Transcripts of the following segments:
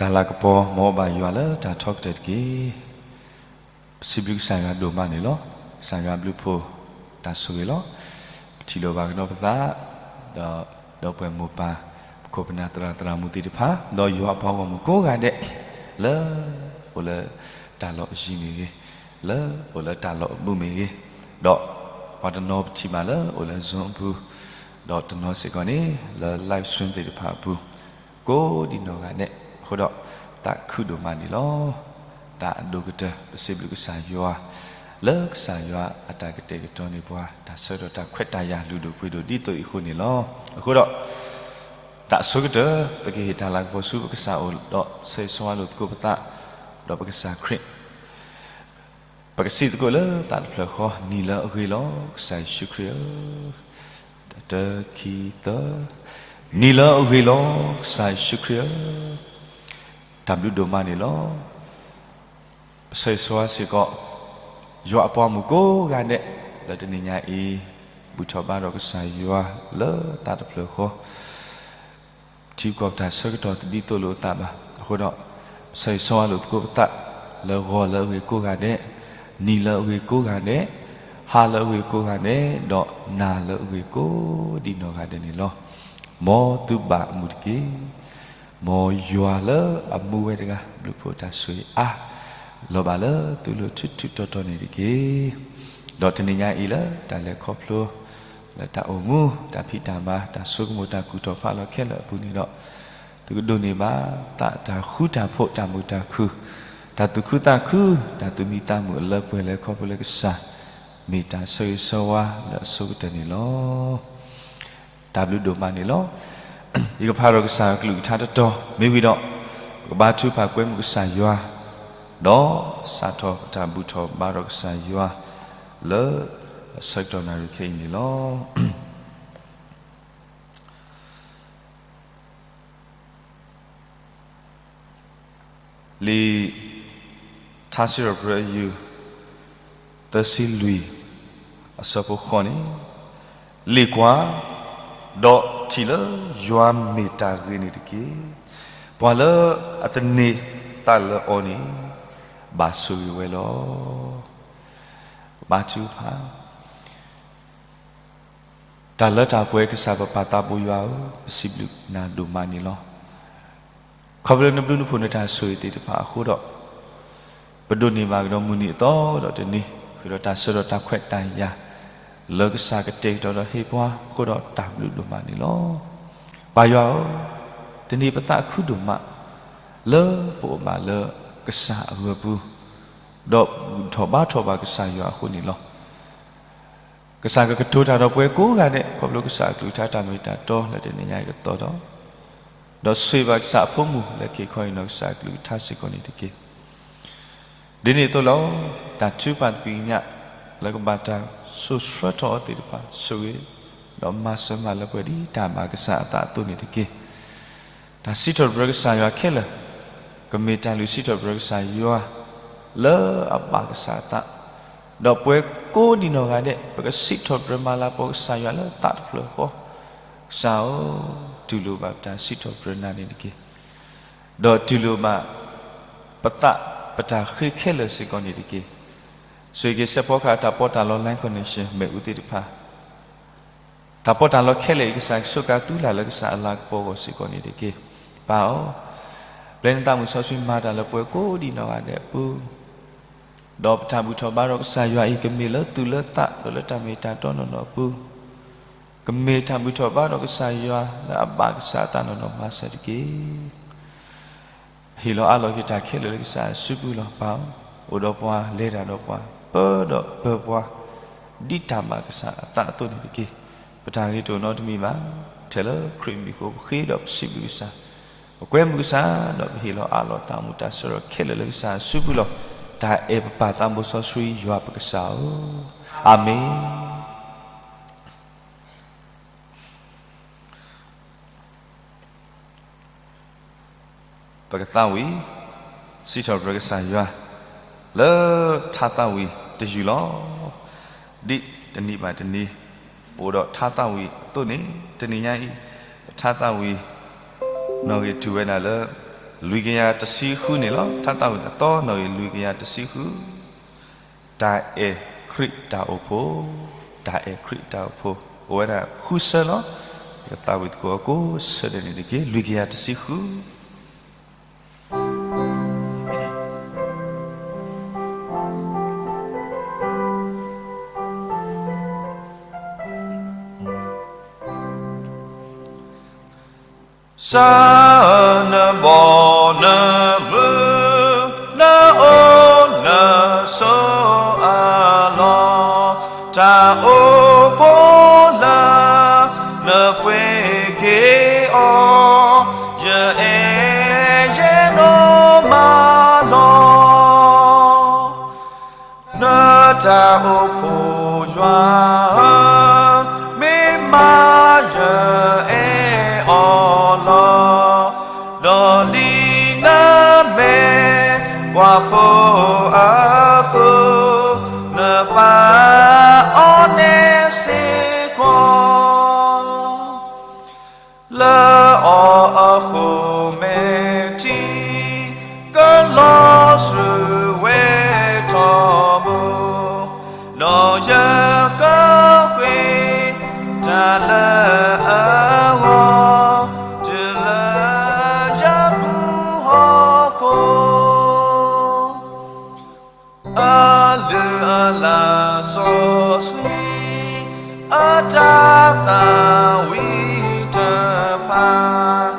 တၢ်လၤကပီၤ မ်အဘၣ်ယွၤလၢတၢ်ထီကတၢၢ်တက့ၢ်. ပစံးဘျုးကစၢ်ယွၤဒိၣ်မးန့ၣ်လီၤ. ကစၢ်ယွၤဘျုးဖှိၣ်တၢ်ဆိၣ်ဂ့ၤလီၤ. ပထံၣ်လိာ်ဘၣ်ကဒီးပသး ဒီး ဒီပုၢ်ဝဲၢ်မိၢ်ပၢ် ပခိၣ်ပနၢ်သရၣ်သရၣ်မုၣ်သ့ၣ်တဖၣ် ဒီးယွၤအပှၤဂီၢ်မုၢ်ကိးဂၤဒဲး လၢ အိၣ်လၢတၢ်လီၢ်အယံၤမ့ၢ်ဂ့ၤ, လၢအိၣ်လၢတၢ်လီၢ်အပူၤမ့ၢ်ဂ့ၤ, ဒီးပှၤတနီၤပထံၣ်ဘၣ်လၢအိၣ်လၢ Zoom အပူၤ, ဒီးတနီၤစ့ၢ်ကီးန့ၣ် လၢ live stream သ့ၣ်တဖၣ်အပူၤ ကိးဒံနီၢ်ဂၤဒဲး, အဃိဒီး သးခုဒိၣ်မးန့ၣ်လီၤ. တၢ်အဒိၣ်ကတၢၢ် ပစံးဘျုးကစၢ်ယွၤ လၢကစၢ်ယွၤအတၢ်ကတဲာ်ကတီၤန့ၢ်ပှၤ တၢ်ဆၢကတီၢ်တၢ်ခွဲးတၢ်ယာ်လုၢ်ဒိၣ်ပှ့ၤဒိၣ်ဒ်သိးအံၤအဃိန့ၣ်လီၤ. အဃိဒီး တၢ်အဆိကတၢၢ် ပကဟ့ၣ်တၢ်လၤကပီၤဆူပကစၢ်အအိၣ် ဒီးဆၢဂ့ၤဆၢဝါလိာ်သကိးပသး ဒီးပကစၢ်ခရံာ် ပကစံးသကိးလၢသးတဖျၢၣ်ဃီ နံၤလၢအဂ့ၤလီၤ ကစၢ်ယ့ၣ်ၡူးခရံာ်ဧၢ, တၢ ခံ သၢ, နံၤလၢအဂ့ၤလီၤ ကစၢ်ယ့ၣ်ၡူးခရံာ်ဧၢ, တၢ်ဘျုးဒိၣ်မးန့ၣ်လီၤ. ပဆၢဂ့ၤဆၢဝါစ့ၢ်ကီး ယွၤအပှၤမုၣ်ကိးဂၤဒဲး လၢတနံၤညါအံၤ ဘူၣ်ထီၣ်ဘါထီၣ်ကစၢ်ယွၤလၢသးတဖျၢၣ်ဃီ ထံကီၢ်ပတၢ်ဆၢကတီၢ်တဒ်သိးလိာ်အသးဘၣ်. အဃိဒီး ပဆၢဂ့ၤဆၢဝါလိာ်သကိးပသး လၢဂီၤလၢအဂ့ၤကိးဂၤဒဲး, နံၤလၢအဂ့ၤကိးဂၤဒဲး, ဟါလၢအဂ့ၤကိးဂၤဒဲး, ဒီးနၤလၢအဂ့ၤကိးဒံနီၢ်ဂၤဒဲးန့ၣ်လီၤ. မ်သုဘၣ်အမုာ်တက့ၢ်. မ်ယွၤလၢအမူဝဲတဂၤ ဘျုးဖှိၣ်တၢ်ဆိၣ်ဂ့ၤအါ လီၤဘၣ်လၢသုလိၤထူးထူးတီၤတီၤန့ၣ်တက့ၢ်. ဒီးတနံၤညါအံၤလၢတၢ်လဲၤခီဖျိ လၢတၢ်အိၣ်မူ တၢ်ဖံးတၢ်မၤ တၢ်ဆိကမိၣ်တၢ်ကူၣ်ထီၣ်ဖးလီၤခဲလၢာ်အပူၤန့ၣ်ဒီး သုကဒိးန့ၢ်ဘၣ်သးတၢ်ဃူတၢ်ဖိး တၢ်မုာ်တၢ်ခုၣ် တၢ်သူၣ်ခုသးခု တၢ်သူၣ်မံသးမုာ်အလၢပှဲၤလၢခီဖျိလၢကစၢ် မ့ၢ်တၢ်ဆၢဂ့ၤဆၢဝါလၢအဆိကတၢၢ်န့ၣ်လီၤ. တၢ်ဘျုးဒိၣ်မးန့ၣ်လီၤ. ယကဖးဒီးကစၢ်အကလုၢ်ကထါတတီၤ မ့ၢ်ဝံၤဒီး ပကဘါထုကဖၣ်ကွဲမုာ်ကစၢ်ယွၤ ဒီးစးထီၣ်ပတၢ်ဘူၣ်ထီၣ်ဘါထီၣ်ကစၢ်ယွၤ လၢအဆၢကတီၢ်နၣ်ရံၣ်ခဲအံၤန့ၣ်လီၤ. လံာ်ထါစံးထီၣ်ပတြၢၤအယုၢ် သၢဆံလွံၢ် အဆၢဖိဃိးန့ၣ်, လ့ၣ်ကွၢ်, ဒီးထံၣ်လၢယွၤမ့ၢ်တၢ်ဂ့ၤန့ၣ်တက့ၢ်. ပှၤလၢအသန့ၤသးလၢအီၤန့ၣ် ဘၣ်ဆိၣ်ဂ့ၤဝဲလီၤ. ဘါထုကဖၣ် တၢ်လၢတၢ်ပှဲၤကစၢ်ပပၢ်သးဘိယွၤဧၢ, ပစံးဘျုးနၤဒိၣ်မးန့ၣ်လီၤ. ခီဖျိလၢနဘျုးနဖှိၣ်နတၢ်ဆိၣ်ဂ့ၤသ့ၣ်တဖၣ်အဃိဒီး, ပဒိးန့ၢ်ဘၣ်ကဒီးမုၢ်နံၤအသီဒီးတနံၤ, ဃုာ်ဒီးတၢ်ဆၢကတီၢ်တၢ်ခွဲးတၢ်ယာ် လၢကစၢ်ကတဲာ်ကတီၤဒီးဟ့ၣ်ပှၤအဃိဒီးတၢ်ဘျုးဒိၣ်မးန့ၣ်လီၤ. ပၢ်ယွၤဧၢ, တန့ၢ်ပသးခုဒိၣ်မး လၢပအိၣ်ဘၣ်လၢကစၢ်အဂီၢ်ပူၤ, ဒီးဘူၣ်ထီၣ်ဘါထီၣ်ဘၣ်ကစၢ်ယွၤအဃိန့ၣ်လီၤ. ကစၢ်ကကတိၤတၢ်ဒီးပှၤကိးဂၤဒဲး ခီဖျိကစၢ်အကလုၢ်ကထါတၢ်မ့ၢ်တၢ်တီလၢတနံၤညါအံၤကသီဒီး, ဒီးဆိၣ်ဂ့ၤဘၣ်ကစၢ်အဖိမုၣ်လၢက့ၤခီအံၤနီၢ်ကစၢ်အကလုၢ်ကထါစ့ၢ်ကီးန့ၣ်တက့ၢ်. ဒ်န့ၣ်အသိးလီၤ. တၢ်ထုကဖၣ်သကွံာ်ကညး လၢကဘၣ်တၢ်စိာ်ဆှၢထီၣ်အီၤသ့ၣ်တဖၣ် ဆိၣ်ဂ့ၤ ဒီးမၤစၢၤမၤလၢပှဲၤဒ်တၢ်ဘၣ်ကစၢ်အသးအသိးန့ၣ်တက့ၢ်. တၢ်စံးထီၣ်ပတြၢၤကစၢ်ယွၤခဲလၢာ် ကမ့ၢ်တၢ်လုၢ်စံးထီၣ်ပတြၢၤကစၢ်ယွၤ လၢအဘၣ်ကစၢ်အသး, ဒီးပှၤကိးဒံနီၢ်ဂၤဒဲး ပကစံးထီၣ်ပတြၢၤမၤလၤကပီၤကစၢ်ယွၤလၢသးတဖျၢၣ်ဃီ, ကစၢ်ဧၢ, တူၢ်လိာ်ဘၣ်ပတၢ်စံးထီၣ်ပတြၢၤနၤန့ၣ်တက့ၢ်. ဒီးတူၢ်လိာ်ဘၣ် ပသးပတၢ်ဃ့ခဲလၢာ်စ့ၢ်ကီးန့ၣ်တက့ၢ်. ဆိၣ်ဂ့ၤက့ၤစဲးဖီကဟၣ် တၢ်ပီးတၢ်လီ Lion Connection မ့ၣ်အူသ့ၣ်တဖၣ် တၢ်ပီးတၢ်လီခဲလၢာ်အံၤ ကစၢ်ကဆိးကါသူလၢ်လၢကစၢ်အလၤကပီၤအဂီၢ်စ့ၢ်ကီးန့ၣ်တက့ၢ်. ပၢ်ဧၢ, ပျဲနသးမုၢ်စီဆှံမၤတၢ်လၢပှၤကိးဒံနီၢ်ဂၤဒဲးအပူၤ, ဒီးပတၢ်ဘူၣ်ထီၣ်ဘါထီၣ်ကစၢ်ယွၤအံၤ ကမ့ၢ်လၢသူၣ်လၢသး ဒီးလၢတၢ်မ့ၢ်တၢ်တီနီၢ်နီၢ်အပူၤ, ကမ့ၢ်တၢ်ဘူၣ်ထီၣ်ဘါထီၣ်ကစၢ်ယွၤလၢအဘၣ်ကစၢ်အသးနီၢ်နီၢ် မၤစၢၤတက့ၢ်. ဟ့ၣ်လီၤအးလီၤက့ၤတၢ်ခဲလၢာ်လၢကစၢ်အစုပူၤလီၤ. ပၢ်ဧၢ, အိၣ်ဒီးပှၤ လဲၤတၢ်ဒီးပှၤ ပၢဒီးပၢပှၤ ဒ်တၢ်ဘၣ်ကစၢ်အသးအသိးန့ၣ်တက့ၢ်. ပတၢ်ဂ့ၤတအိၣ်နီတမံၤဘၣ်. ထဲလၢခရံာ်မံၤအဃိ ပဃ့ဒီးပစံးဘျုးကစၢ်, ပကွဲမုာ်ကစၢ်ဒီးပဟ့ၣ်လီၤအးလီၤတၢ်အိၣ်မူတၢ်ဆၢကတီၢ်ခဲလၢာ်လၢကစၢ်အစုပူၤလီၤ. တၢ်အဲၣ်ပပၢ်သးဘိစီဆှံယွၤပကစၢ်ဧၢ, အၤမ့ၣ်. ပကသးဝံၣ် စံးထီၣ်ပတြၢၤကစၢ်ယွၤ လၢထါသးဝံၣ်တယုၢ်လီၤ. ဒ်တနံၤဘၣ်တနံၤ ပအိၣ်ဒီးထါသးဝံၣ်အသိးန့ၣ် တနံၤညါအံၤ ပထါသးဝံၣ် နီၣ်ဂံၢ်တုၤဝဲဒၣ်လၢ လွံၢ်ကယၤတဆံဃုန့ၣ်လီၤ. ထါသးဝံၣ်အသီနီၣ်ဂံၢ်လွံၢ်ကယၤတဆံဃု, တၢ်အဲၣ်ခရံာ်တၢ်အိၣ်ဖှိၣ်, တၢ်အဲၣ်ခရံာ်တၢ်အိၣ်ဖှိၣ်, အိၣ်ဝဲဒၣ်ဃုဆၢလီၤ. ယကသးဝံၣ်သကိးအကိးဆၢဒၣ်န့ၣ်တက့ၢ်. လွံၢ်ကယၤတဆံဃု ဆၢနဘီနမုၢ်, နအိၣ်နဆိးအလီၢ်, တၢ်အိၣ်ဖှိၣ်လၢနပှ့ၤက့ၤအီၤ, ယအဲၣ်ယဲနီၢ်မးလီၤ. နတၢ်အိၣ်ဖှိၣ်ယွၤဧၢ, မ့ၢ်မးယအဲၣ်အီၤလီၤ. ဒီးဒ်နမ့ၢ်ပှၤဖိအသိး, နပာ်အီၤန့ၣ်စ့ၢ်ကီး လၢအီၤအဃိမဲာ်ထံကလီၤဆူဝဲ ထီဘိ, ဒီးယကဃ့တၢ်လၢအဂီၢ်, တုၤလၢယဘူၣ်ဟီၣ်ခိၣ် အလုၢ်အလၢ်စီဆှံ အတၢ်သးဝံၣ်တဖၣ်,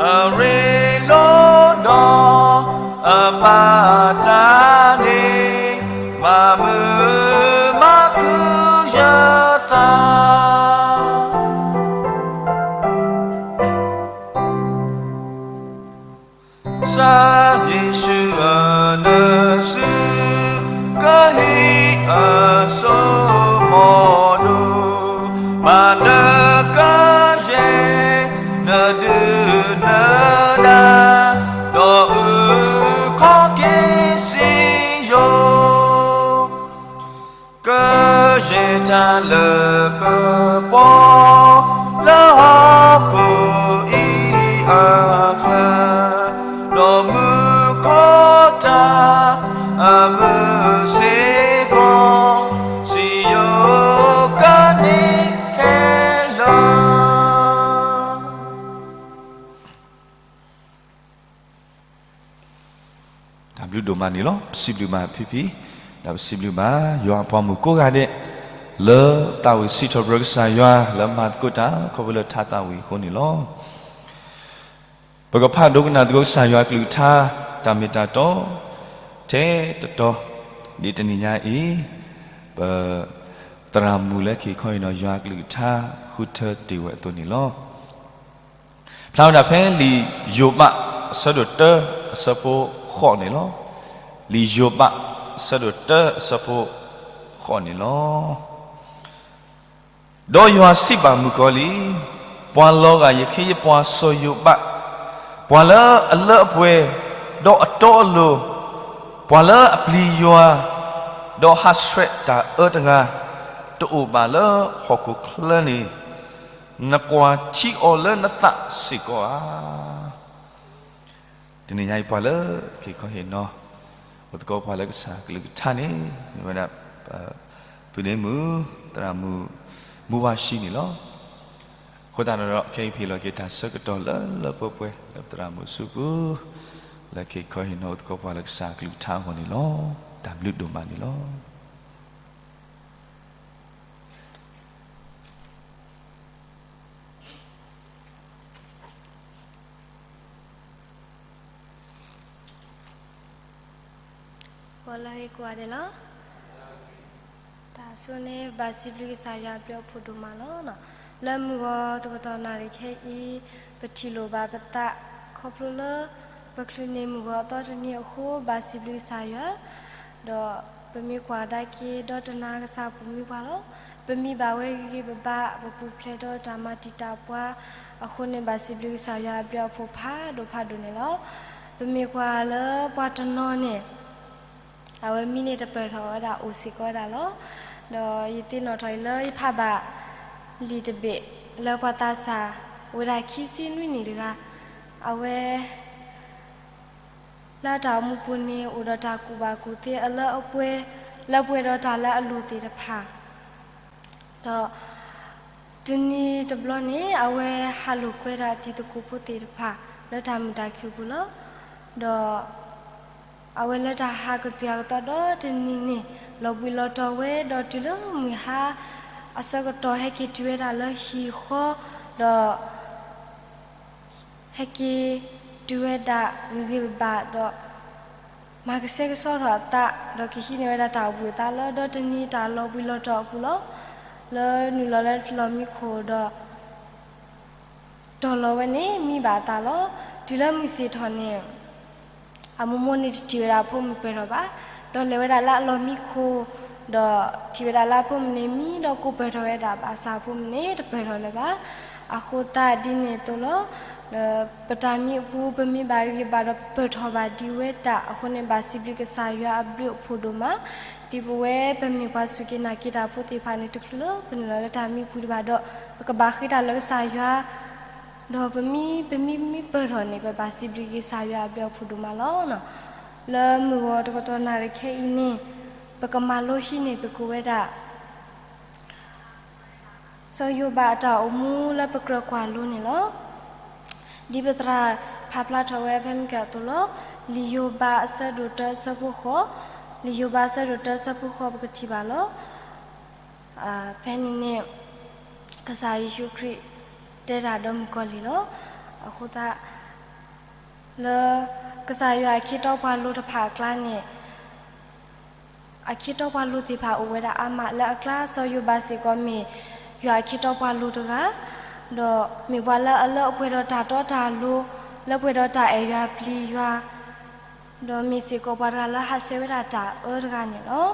အရ့လိာ်ဒီးအဘၣ်တၢ်န့ၣ်, မၤမုာ်မၤခုၣ်ယသး စၢ်ယ့ၣ်ၡူးဧၢ, နစုကဟံးအစိကမီၤဒိၣ်, ဘၣ်နကယဲၢ်နဒုၣ်နဒါ, ဒီးအုၣ်ခီၣ်က့ၤစံယိၣ် ကယဲၢ်တၢ်လၢကပီၤ လၢဟီၣ်ခိၣ်အံၤအချၢ, ဒီးမူခိၣ်တၢ်အမုာ်စ့ၢ်ကီး, စံယိၣ်ကန့ၢ်ခဲလၢာ် တၢ်ဘျုးဒိၣ်မးန့ၣ်လီၤ. ပစံးဘျုးဘၣ်ဖံဖံ, ဒီးပစံးဘျုးဘၣ်ယွၤအပှၤမုၣ်ကိးဂၤဒဲး, လၢသးဝံၣ်စံးထီၣ်ပတြၢၤကစၢ်ယွၤ လၢမၤသကိးတၢ် ခီဖျိလၢထါသးဝံၣ်အဃိန့ၣ်လီၤ. ပကဖးဒိကနၣ်သကိးကစၢ်ယွၤအကလုၢ်ကထါ တၢ်မ့ၢ်တၢ်တီ ထဲတတီၤ ဒ်တနံၤညါအံၤ, ပသရၣ်မုၣ်လၢခံခီအံၤနီၤ ယွၤအကလုၢ်ကထါ ဃုထၢတ့ၢ်ဝဲအသိးန့ၣ်လီၤ. ဖျါဝဲဒၣ်ဖဲလံာ်ယိၤဘး အဆၢဒိၣ်တၢ အဆၢဖိဃိးန့ၣ်လီၤ. လံာ်ယိၤဘး အဆၢဒိၣ်တၢ အဆၢဖိဃိးန့ၣ်လီၤ. ဒီးယွၤစံးဘၣ်မုၣ်ကီၤလံၢ်, ပှၤလီၤဂာ်ယခ့ယပှၤစီၤယိၤဘး, ပှၤလၢအလၢအပှဲၤ, ဒီးအတီအလိၤ, ပှၤလၢအပျံၤယွၤ, ဒီးဟးဆှဲးတၢ်အၢတဂၤ, တအိၣ်ဘၣ်လၢဟီၣ်ခိၣ်ချၢန့ၣ်, နကွၢ်ထံအီၤလၢနသးစ့ၢ်ကီးဧါ. တနံၤညါအံၤပှၤလၢခံခီဟ့ၣ်နီၤ အိၣ်သကိးပှၤလၢကစၢ်ကလုၢ်ကထါန့ၣ် မ့ၢ်ဝဲဒၣ် ဖုန့ၢ်မုၣ် သရၣ်မုၣ် မူဝါရှံန့ၣ်လီၤ. အဃိသတးဒီး ခဲအံၤပဟ့ၣ်လီၤက့ၤတၢ်ဆၢကတီၢ်လၢလၢပှဲၤပှဲၤ လၢသရၣ်မုၣ်အစုပူၤ လၢခံခီဟ့ၣ်နီၤအိၣ်သကိးပှၤလၢကစၢ်ကလုၢ်ကထါအဂီၢ်န့ၣ်လီၤ. တၢ်ဘျုးဒိၣ်မးန့ၣ်လီၤ. ပှၤလၢဟ့ၣ်ကူၣ်ဘၣ်ဒဲးလီၤ. တၢ်ဆိန့ၣ် ဘၣ်စံးဘျုးကစၢ်ယွၤအဘျုးအဖှိၣ်ဒိၣ်မးလီၤ. လၢမုၢ်ဂီၤတကတီၢ်နၣ်ရံၣ်ခဲအံၤ ပထံၣ်လိာ်ဘၣ်ပသး ခီဖျိလၢ ပချုးန့ၢ်မုၢ်ဂီၤအသီတနံၤအဃိ ဘၣ်စံးဘျုးကစၢ်ယွၤ ဒီးပမ့ၢ်ကွၢ်ကဒါက့ၤ ဒီတနၤကစၢ်ပူၤမံပှၤလီၤ. ပမံဘၣ်ဝဲဂ့ၤဂ့ၤဘၣ်ဘၣ် ပပူၤဖျဲးဒီးတၢ်မၤတံာ်တာ်ပှၤအဃိန့ၣ် ဘၣ်စံးဘျုးကစၢ်ယွၤအဘျုးအဖှိၣ်ဖးဒိၣ်ဖးဒိၣ်န့ၣ်လီၤ. ပမ့ၢ်ကွၢ်လၢပှၤတနီၤန့ၣ် အဝဲမံန့ၢ်တပၢၢ်ထီၣ်ဝဲဒၣ်အိၣ်စ့ၢ်ကီးဝဲဒၣ်လီၤ. ဒီးယသ့ၣ်နီၣ်ထီၣ်အံၤလၢယဖးဘၣ်လံာ်တဘ့ၣ် လၢပှၤသးစၢ်ဝဲဒၣ်ခံဆံနွံနံၣ်တဂၤ အဝဲ လၢတၢ်အိၣ်မူပူၤန့ၣ် အိၣ်ဒီးတၢ်ကူၣ်ဘၣ်ကူၣ်သ့အလၢအပှဲၤ, လၢပှဲၤဒီးတၢ်လၢအလိၣ်သ့ၣ်တဖၣ်, ဒီး တနံၤတဘျီန့ၣ် အဝဲဟးလိာ်ကွဲဒီးအတံၤသကိးဖိသ့ၣ်တဖၣ် လၢတၢ်မုာ်တၢ်ခုၣ်အပူၤလီၤ. ဒီး အဝဲလၢတၢ်ဟးကသုၣ်အကသီဒီးတနံၤန့ၣ် လီၤဘှံးလီၤတီၤဝဲ ဒီးတုၤလၢမုၢ်ဟါအဆၢကတီၢ် ဟဲက့ၤတုၤဝဲဒၣ်လၢဟံၣ်ဃီ, ဒီး ဟဲက့ၤတုၤဝဲဒၣ်ဂ့ၤဂ့ၤဘၣ်ဘၣ်ဒီး မၤကဆှဲကဆှီထီၣ်အသး ဒီးကဟံးန့ၢ်ဝဲဒၣ်တၢ်အိၣ်ဘှံးအသးလၢ ဒီတနံၤတၢ်လီၤဘှံးလီၤတီၤအပူၤလီၤ. လၢနုာ်လီၤလၢလီၢ်မံခိၣ်ဒီး တီၢ်လီၤဝဲန့ၣ် မံဘၣ်အသးလီၤ. တုၤလၢမုၢ်ဆ့ၣ်ထီၣ်န့ၣ် အမိၢ်မိၢ်န့ၣ်တထံၣ်ဝဲဒၣ်အဖိမုၣ်ပၢၢ်ထီၣ်ဘၣ်, ဒီးလဲၤဝဲဒၣ်လၢအလီၢ်မံခိၣ်, ဒီးထံၣ်ဝဲဒၣ်လၢအဖိမုၣ်န့ၣ်မံဒီးကိးပၢၢ်ထီၣ်ဝဲဒၣ် ဘၣ်ဆၣ်အဖိမုၣ်န့ၣ်တပၢၢ်ထီၣ်လၢၤဘၣ်. အဃိသတးဒ်န့ၣ်အသိးလီၤ. ဒီးပတၢ်မံအပူၤ ပမ့ၢ်ဘၣ်ဂံၢ်ဘၣ်ဒီးပပၢၢ်ထီၣ်ဘၣ်ဒံးဝဲဒၣ်အဃိန့ၣ် ဘၣ်စံးဘျုးကစၢ်ယွၤအဘျုးအဖှိၣ်ဒိၣ်မး, ဒ်ပဝဲပမ့ၢ်ပှၤစူၢ်က့ၤနာ်က့ၤတၢ်ဖိသ့ၣ်တဖၣ်န့ၣ် တချုးလၢပနုာ်လီၤလၢတၢ်မံပူၤဒံးဘၣ်ဒီး ပကဘၣ်ဃ့တၢ်လၢကစၢ်ယွၤ ဒီးပမ့ၢ်, ပမ့ၢ်, ပမ့ၢ်ပၢၢ်ထီၣ်န့ၣ် ပဘၣ်စံးဘျုးက့ၤကစၢ်ယွၤအဘျုးအဖှိၣ်ဒိၣ်မးလီၤ. လၢမုၢ်ဂီၤတကတီၢ်နၣ်ရံၣ်ခဲအံၤန့ၣ် ပကမၤလိဟံးန့ၢ်သကိးဝဲဒၣ် စီၤယိၤဘးအတၢ်အိၣ်မူလၢပကြၢးကွၢ်လိန့ၣ်လီၤ. ဒ်ပသရၣ်ဖးဖျါထီၣ်ဝဲဖဲမုၢ်ကၢအသိးလီၤ. လံာ်ယိၤဘးအဆၢဒိၣ်တၢအဆၢဖိဃိး, လံာ်ယိၤဘးအဆၢဒိၣ်တၢအဆၢဖိဃိး ပကထံၣ်ဘၣ်လီၤ. ဖဲန့ၣ်န့ၣ် ကစၢ်ယ့ၣ်ၡူးခရံာ်တဲတၢ်ဒီးမုၣ်ကီၤလံၢ်လီၤ. အဃိသတး လၢကစၢ်ယွၤအခ့တီပှၤလိၤတဖၣ်အကျါန့ၣ် အခ့တီပှၤလိၤသ့ၣ်တဖၣ်အိၣ်ဝဲဒၣ်အါမး, လၢအကျါစီၤယိၤဘးစ့ၢ်ကီးမ့ၢ်ယွၤအခ့တီပှၤလိၤတဂၤ, ဒီးမ့ၢ်ပှၤလၢအလၢအပှဲၤဒီးတၢ်တီတၢ်လိၤ, လၢပှဲၤဒီးတၢ်အဲၣ်ယွၤပျံၤယွၤ, ဒီးမ့ၢ်စ့ၢ်ကီးပှၤတဂၤလၢဟးဆှဲးဝဲဒၣ်တၢ်အၢတဂၤန့ၣ်လီၤ.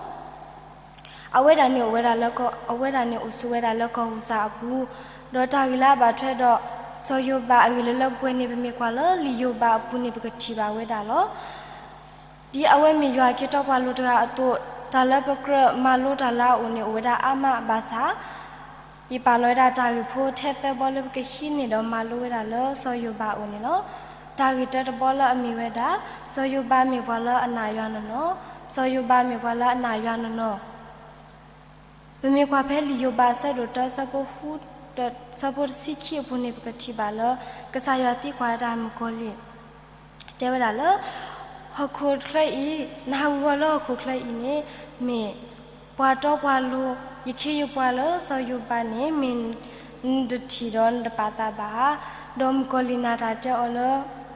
အဝဲဒၣ်န့ၣ်အိၣ်ဝဲဒၣ်လၢကီၢ်, အဝဲဒၣ်န့ၣ်အိၣ်ဆိးဝဲဒၣ်လၢကီၢ်ဟူးစၢ်အပူၤ, ဒီးတၢ်ဂ့ၢ်လၢအဘၣ်ထွဲဒီး စီၤယိၤဘးအဂ့ၢ်လၢလၢပှဲၤပှဲၤန့ၣ် ပမ့ၢ်ကွၢ်လၢလံာ်ယိၤဘးအပူၤန့ၣ် ပကထံၣ်ဘၣ်ဝဲဒၣ်လီၤ. ဒ်အဝဲမ့ၢ်ယွၤအခ့တီပှၤလိၤတဂၤအသိး, တၢ်လၢပကြၢးမၤလိတၢ်လၢအအိၣ်န့ၣ် အိၣ်ဝဲဒၣ်အါမးဘၣ်ဆၣ် ယပာ်လီၤဝဲဒၣ်တၢ်ဂ့ၢ်ဖိထဲသၢဘီလၢပကဟံးန့ၢ်ဒီးမၤလိဝဲဒၣ်လၢစီၤယိၤဘးအအိၣ်န့ၣ်လီၤ. တၢ်ဂ့ၢ်တၢတဘီလၢအမ့ၢ်ဝဲဒၣ် စီၤယိၤဘးမ့ၢ်ပှၤလၢအနာ်ယွၤနီၢ်နီၢ်, စီၤယိၤဘးမ့ၢ်ပှၤလၢအနာ်ယွၤနီၢ်နီၢ်. ပမ့ၢ်ကွၢ်ဖဲလံာ်ယိၤဘးအဆၢဒိၣ်တၢ ဆၢဖိဃု, ဆၢဖိတဆံခံအပူၤန့ၣ် ပကထံၣ်ဘၣ်လၢ ကစၢ်ယွၤသံကွၢ်ဝဲဒၣ်မုၣ်ကီၤလံၢ် တဲဝဲဒၣ်လၢ ဟီၣ်ခိၣ်ချၢအံၤ, နဟးဝံၤဝီၤလၢဟီၣ်ခိၣ်ချၢအံၤန့ၣ် မ့ၢ်ပှၤတီပှၤလိၤ, ယခ့ယပှၤလၢစီၤယိၤဘးန့ၣ် မ့ၢ်နတထံၣ်ဒီးနတပာ်သးဘၣ်ဧါ. ဒီးမုၣ်ကီၤလံၢ်နာ်တၢ်တဲအီၤလၢ စီၤ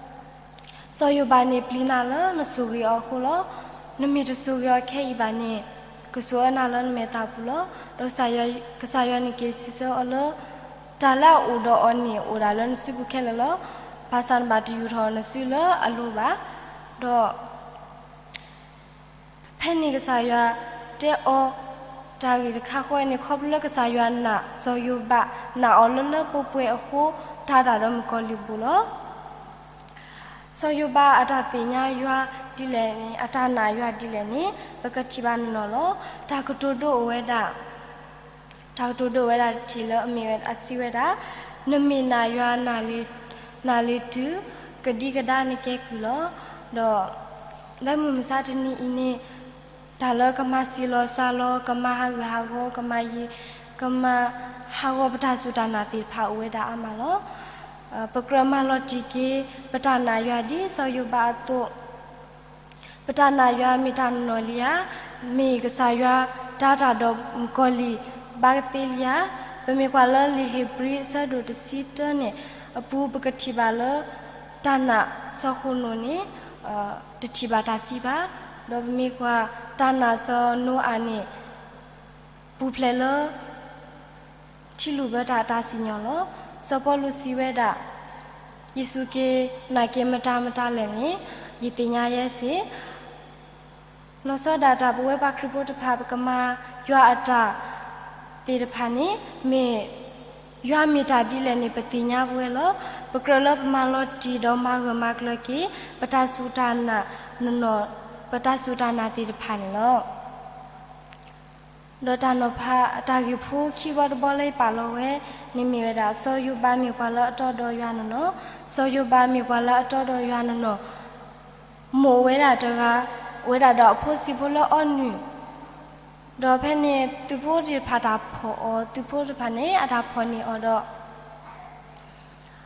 ယိၤဘးန့ၣ်ပျံၤနၤလၢနဆိၣ်ဂ့ၤအီၤအဃိလီၤ. နမ့ၢ်တဆိၣ်ဂ့ၤအီၤခဲအံၤဘၣ်န့ၣ် ကဆိၣ်အၢနၤလၢနမဲာ်သၣ်ပူၤလီၤ. ဒီးကစၢ်ယွၤန့ၣ်က့ၤစံးဆၢအီၤလၢ တၢ်လၢအအိၣ်ဒီးအီၤန့ၣ် အိၣ်ဒၣ်လၢနစုပူၤခဲလၢာ်လီၤ. ဘၣ်ဆၣ်နဘၣ်တယူာ်ထီၣ်နစုလၢအလိၤဘၣ်. ဒီး ဖဲန့ၣ်ကစၢ်ယွၤတဲအီၤ တၢ်ဂ့ၢ်တခါဃီန့ၣ် ခီဖျိလၢကစၢ်ယွၤနာ်စီၤယိၤဘး နာ်အီၤလၢလၢပှဲၤပှဲၤအဃိ တၢ်တၢ်ဒီးမုၣ်ကီၤလံၢ်ဘူးလီၤ. စီၤယိၤဘးအတၢ်သ့ၣ်ညါယွၤဒ်လဲၣ်န့ၣ်, အတၢ်နာ်ယွၤဒ်လဲၣ်န့ၣ် ပကထံၣ်ဘၣ်နီၢ်နီၢ်လီၤ. တၢ်ကတိၤဒိအိၣ်ဝဲဒၣ်, တၢ်ကတိၤဒိအိၣ်ဝဲဒၣ်တထံၣ်လၢအမ့ၢ်ဝဲအစံးဝဲဒၣ်, နမ့ၢ်နာ်ယွၤ နာ်လံတုၤ ကဒံကဒါနကဲကုၢ်လီၤ. ဒီး လၢမုၢ်မဆါတနံၤအံၤန့ၣ် တၢ်လၢကမၤဆံးလီၤစှၤလီၤ, ကမၤဟးဂူာ်ဟးဂီၤ, ကမၤယံၤ, ကမၤဟးဂီၤပတၢ်စူၢ်တၢ်နာ်သ့ၣ်တဖၣ်အိၣ်ဝဲဒၣ်အါမးလီၤ. ပကြၢးမၤလီၤတံၢ်က့ၤ ပတၢ်နာ်ယွၤဒ်စီၤယိၤဘးအသိး, ပတၢ်နာ်ယွၤမ့ၢ်တၢ်နီၢ်နီၢ်လံဧါ, မ့ၢ်ကစၢ်ယွၤတၢ်တၢ်ဒီးမုၣ်ကီၤလံၢ်ဘၣ်ကသ့လံဧါ. ပမ့ၢ်ကွၢ်လၢလံာ်ဧ့ၤဘြံၤအဆၢဒိၣ်တဆံတၢန့ၣ်အပူၤ ပကထံၣ်ဘၣ်လၢ တၢ်နာ်စီၤဃနိၣ်န့ၣ် တထံၣ်ဘၣ်တၢ်သံဘၣ်. ဒီးပမ့ၢ်ကွၢ်တၢ်နာ်စီၤနိအၤန့ၣ် ပူၤဖျဲးလၢ ထံလုၢ်ဘၢတၢ်အတၢ်စံၣ်ညီၣ်လီၤ. စီၤပီလူးစံးဝဲဒၣ်, ယစူၢ်က့ၤနာ်က့ၤမတၤမတၤလဲၣ်န့ၣ် ယသ့ၣ်ညါယဲစ့ၢ်. လီၤဆီဒၣ်တၢ် ပဝဲပှၤခရံာ်ဖိတဖၣ် ပကမၤယွၤအတၢ်သ့ၣ်တဖၣ်န့ၣ် မ့ၢ်ယွၤမ့ၢ်တၢ်ဒ်လဲၣ်န့ၣ် ပသ့ၣ်ညါပဝဲလီၤ. ပကြၢးလၢပမၤလီၤတံၢ်ဒီးမၤဂၢၢ်မၤကျၢၤက့ၤ ပတၢ်စူၢ်တၢ်နာ်နီၢ်နီၢ်, ပတၢ်စူၢ်တၢ်နာ်သ့ၣ်တဖၣ်န့ၣ်လီၤ. ဒီးတၢ်နီၤဖးအတၢ်ဂ့ၢ်ဖိခံဘီတဘီလၢယပာ်လီၤဝဲန့ၣ်မ့ၢ်ဝဲဒၣ် စီၤယိၤဘးမ့ၢ်ပှၤလၢအတီဒီးယွၤနီၢ်နီၢ်, စီၤယိၤဘးမ့ၢ်ပှၤလၢအတီဒီးယွၤနီၢ်နီၢ်. မိၢ်ဝဲဒၣ်တဂၤ အိၣ်ဝဲဒၣ်ဒီးအဖိဆံးဖိလၢအီနုၢ်, ဒီးဖဲန့ၣ်သုးဖိသ့ၣ်တဖၣ်တၢ်ဖီၣ်အီၤ, သုးဖိသ့ၣ်တဖၣ်န့ၣ် အတၢ်ဖီၣ်န့ၢ်အီၤဒီး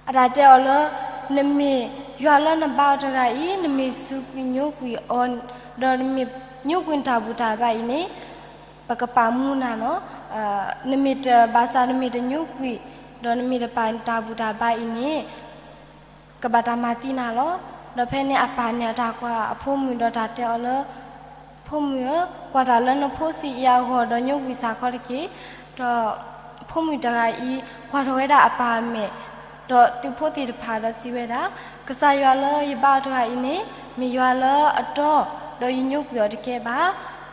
အတၢ်တဲအီၤလၢ နမ့ၢ်ယွၤလၢနဘါအီၤတဂၤအံၤ နမ့ၢ်စူးကွံာ်ညိကွံာ်အီၤ, ဒီးနမ့ၢ်ညိကွံာ်နတၢ်ဘူၣ်တၢ်ဘါအံၤန့ၣ် ပကပာ်မူနၤလီၤ. နမ့ၢ်တဘၣ်ဆၣ်နမ့ၢ်တညိကွံာ်, ဒီးနမ့ၢ်တပာ်နတၢ်ဘူၣ်တၢ်ဘါအံၤန့ၣ် ကဘၣ်တၢ်မၤသံနၤလီၤ. ဒီးဖဲန့ၣ်အပၢ်န့ၣ်အတၢ်ကွၢ်အဖိမုၣ်ဒီးတၢ်တဲအီၤလၢ ဖိမုၣ်ဧၢ, ကွၢ်တၢ်လၢနဖိဆံးအံၤအဂီၢ်ဒီးညိကွံာ်စ့ၢ်ကီးတက့ၢ်. ဒီးဖိမုၣ်တဂၤအံၤ ကွၢ်ထီၣ်ဝဲဒၣ်အပၢ်အမဲာ်, ဒီးသုးဖိသ့ၣ်တဖၣ်ဒီးစံးဝဲဒၣ်, ကစၢ်ယွၤလၢယဘါအီၤတဂၤအံၤန့ၣ် မ့ၢ်ယွၤလၢအတီ, ဒီးယညိကွံာ်အီၤတကဲဘၣ်.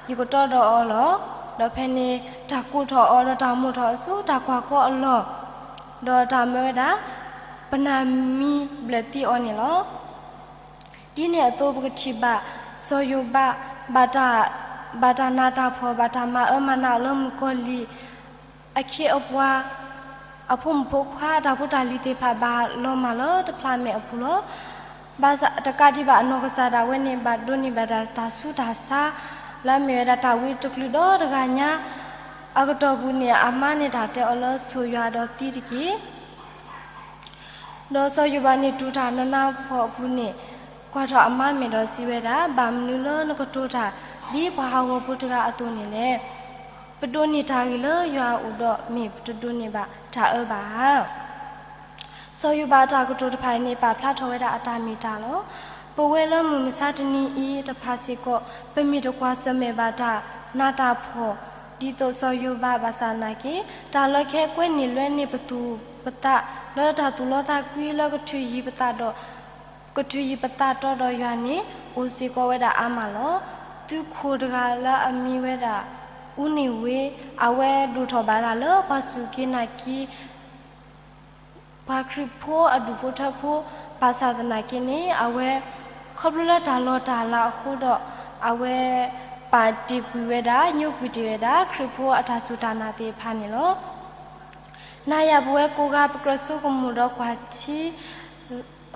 ယကတီဒီးအီၤလီၤ. ဒီးဖဲန့ၣ် တၢ်ကိးထီၣ်အီၤဒီးတၢ်မိာ်ထီၣ်အီၤဆူတၢ်ကွၢ်ကီအလီၢ်, ဒီးတၢ်မၢဝဲဒၣ် ပနၢ်မံဘျၢၣ်သံအီၤန့ၣ်လီၤ. ဒ်န့ၣ်အသိးပကထံၣ်ဘၣ် စီၤယိၤဘး ဘၣ်တၢ်, ဘၣ်တၢ်နးတၢ်ဖှီၣ် ဘၣ်တၢ်မၤအၢမၤနးအီၤလၢမုၣ်ကီၤလံၢ် အခ့အပှၤ, အဖိမုၣ်ဖိခွါအတၢ်ဖိတၢ်လံၤသ့ၣ်တဖၣ်ဘၣ်လီၤမၢ်လၢတဖျးမဲာ်အပူၤလီၤ. ဘၣ်ဆၣ်တကးဒံးဘၣ်အနီၢ်ကစၢ်ဒၣ်ဝဲန့ၣ် ဘၣ်ဒိးန့ၢ်ဘၣ်ဒၣ်တၢ်ဆူးတၢ်ဆါ လၢအမ့ၢ်ဝဲဒၣ်တၢ်ဝံတကလုာ်ဒီတဂၤညါ, အကတီၢ်ပူၤန့ၣ် အမါန့ၣ်တၢ်တဲအီၤလၢဆိၣ်ယွၤဒီးသံတက့ၢ်. ဒီးစီၤယိၤဘးန့ၣ်တူၢ်တၢ်နးနးဖှီၣ်အပူၤန့ၣ် ကွၢ်ထီၣ်အမါမဲာ်ဒီးစံးဝဲဒၣ်, ဘၣ်မနုၤလၢနကတိၤတၢ်ဒ်ပှၤဟးဂီၤဖိတဂၤအသိးန့ၣ်လဲၣ်. ပဒိးန့ၢ်တၢ်ဂ့ၤလၢယွၤအအိၣ်ဒီး မ့ၢ်ပတဒိးန့ၢ်ဘၣ်တၢ်အၢဘၣ်ဧါ. စီၤယိၤဘးအတၢ်ကတိၤတဖၣ်အံၤန့ၣ် ပာ်ဖျါထီၣ်ဝဲဒၣ်အတၢ်မ့ၢ်တၢ်လီၤ. ပဝဲလၢမုၢ်မဆါတနံၤအံၤတဖၣ်စ့ၢ်ကီး ပမ့ၢ်တကွၢ်ဆၢၣ်မဲာ်ဘၣ်တၢ်နးတၢ်ဖှီၣ် ဒ်သိးစီၤယိၤဘးဘၣ်ဆၣ်သနာ်က့ တၢ်လၢခဲကွဲန့ၢ်လွဲန့ၢ်ပသူၣ်ပသး လၢတၢ်သူၣ်လီသးကွံလၢကထုးယံၤပသးဒီး ကထုးယံၤပသးတီဒီးယွၤန့ၣ် အိၣ်စ့ၢ်ကီးဝဲဒၣ်အါမးလီၤ. သုးခိၣ်တဂၤလၢအမံၤဝဲဒၣ် အူန့ၢ်ဝ့ အဝဲဒိၣ်ထီၣ်ဘၣ်တၢ်လၢပှၤစူၢ်က့ၤနာ်က့ၤ ပှၤခရံာ်ဖိအဒူၣ်ဖိထၢဖိ ဘၣ်ဆၣ်သနာ်က့န့ၣ် အဝဲ ခီဖျိလၢတၢ်လီၤတၢ်လးအဃိဒီး အဝဲ ပာ်တ့ၢ်ကွံာ်ဝဲဒၣ် ညိကွံာ်တ့ၢ်ဝဲဒၣ် ခရံာ်ဖိအတၢ်စူၢ်တၢ်နာ်သ့ၣ်တဖၣ်န့ၣ်လီၤ. နၤယၤပဝဲကိးဂၤ ပကြၢးဆိကမိၣ်ဒီး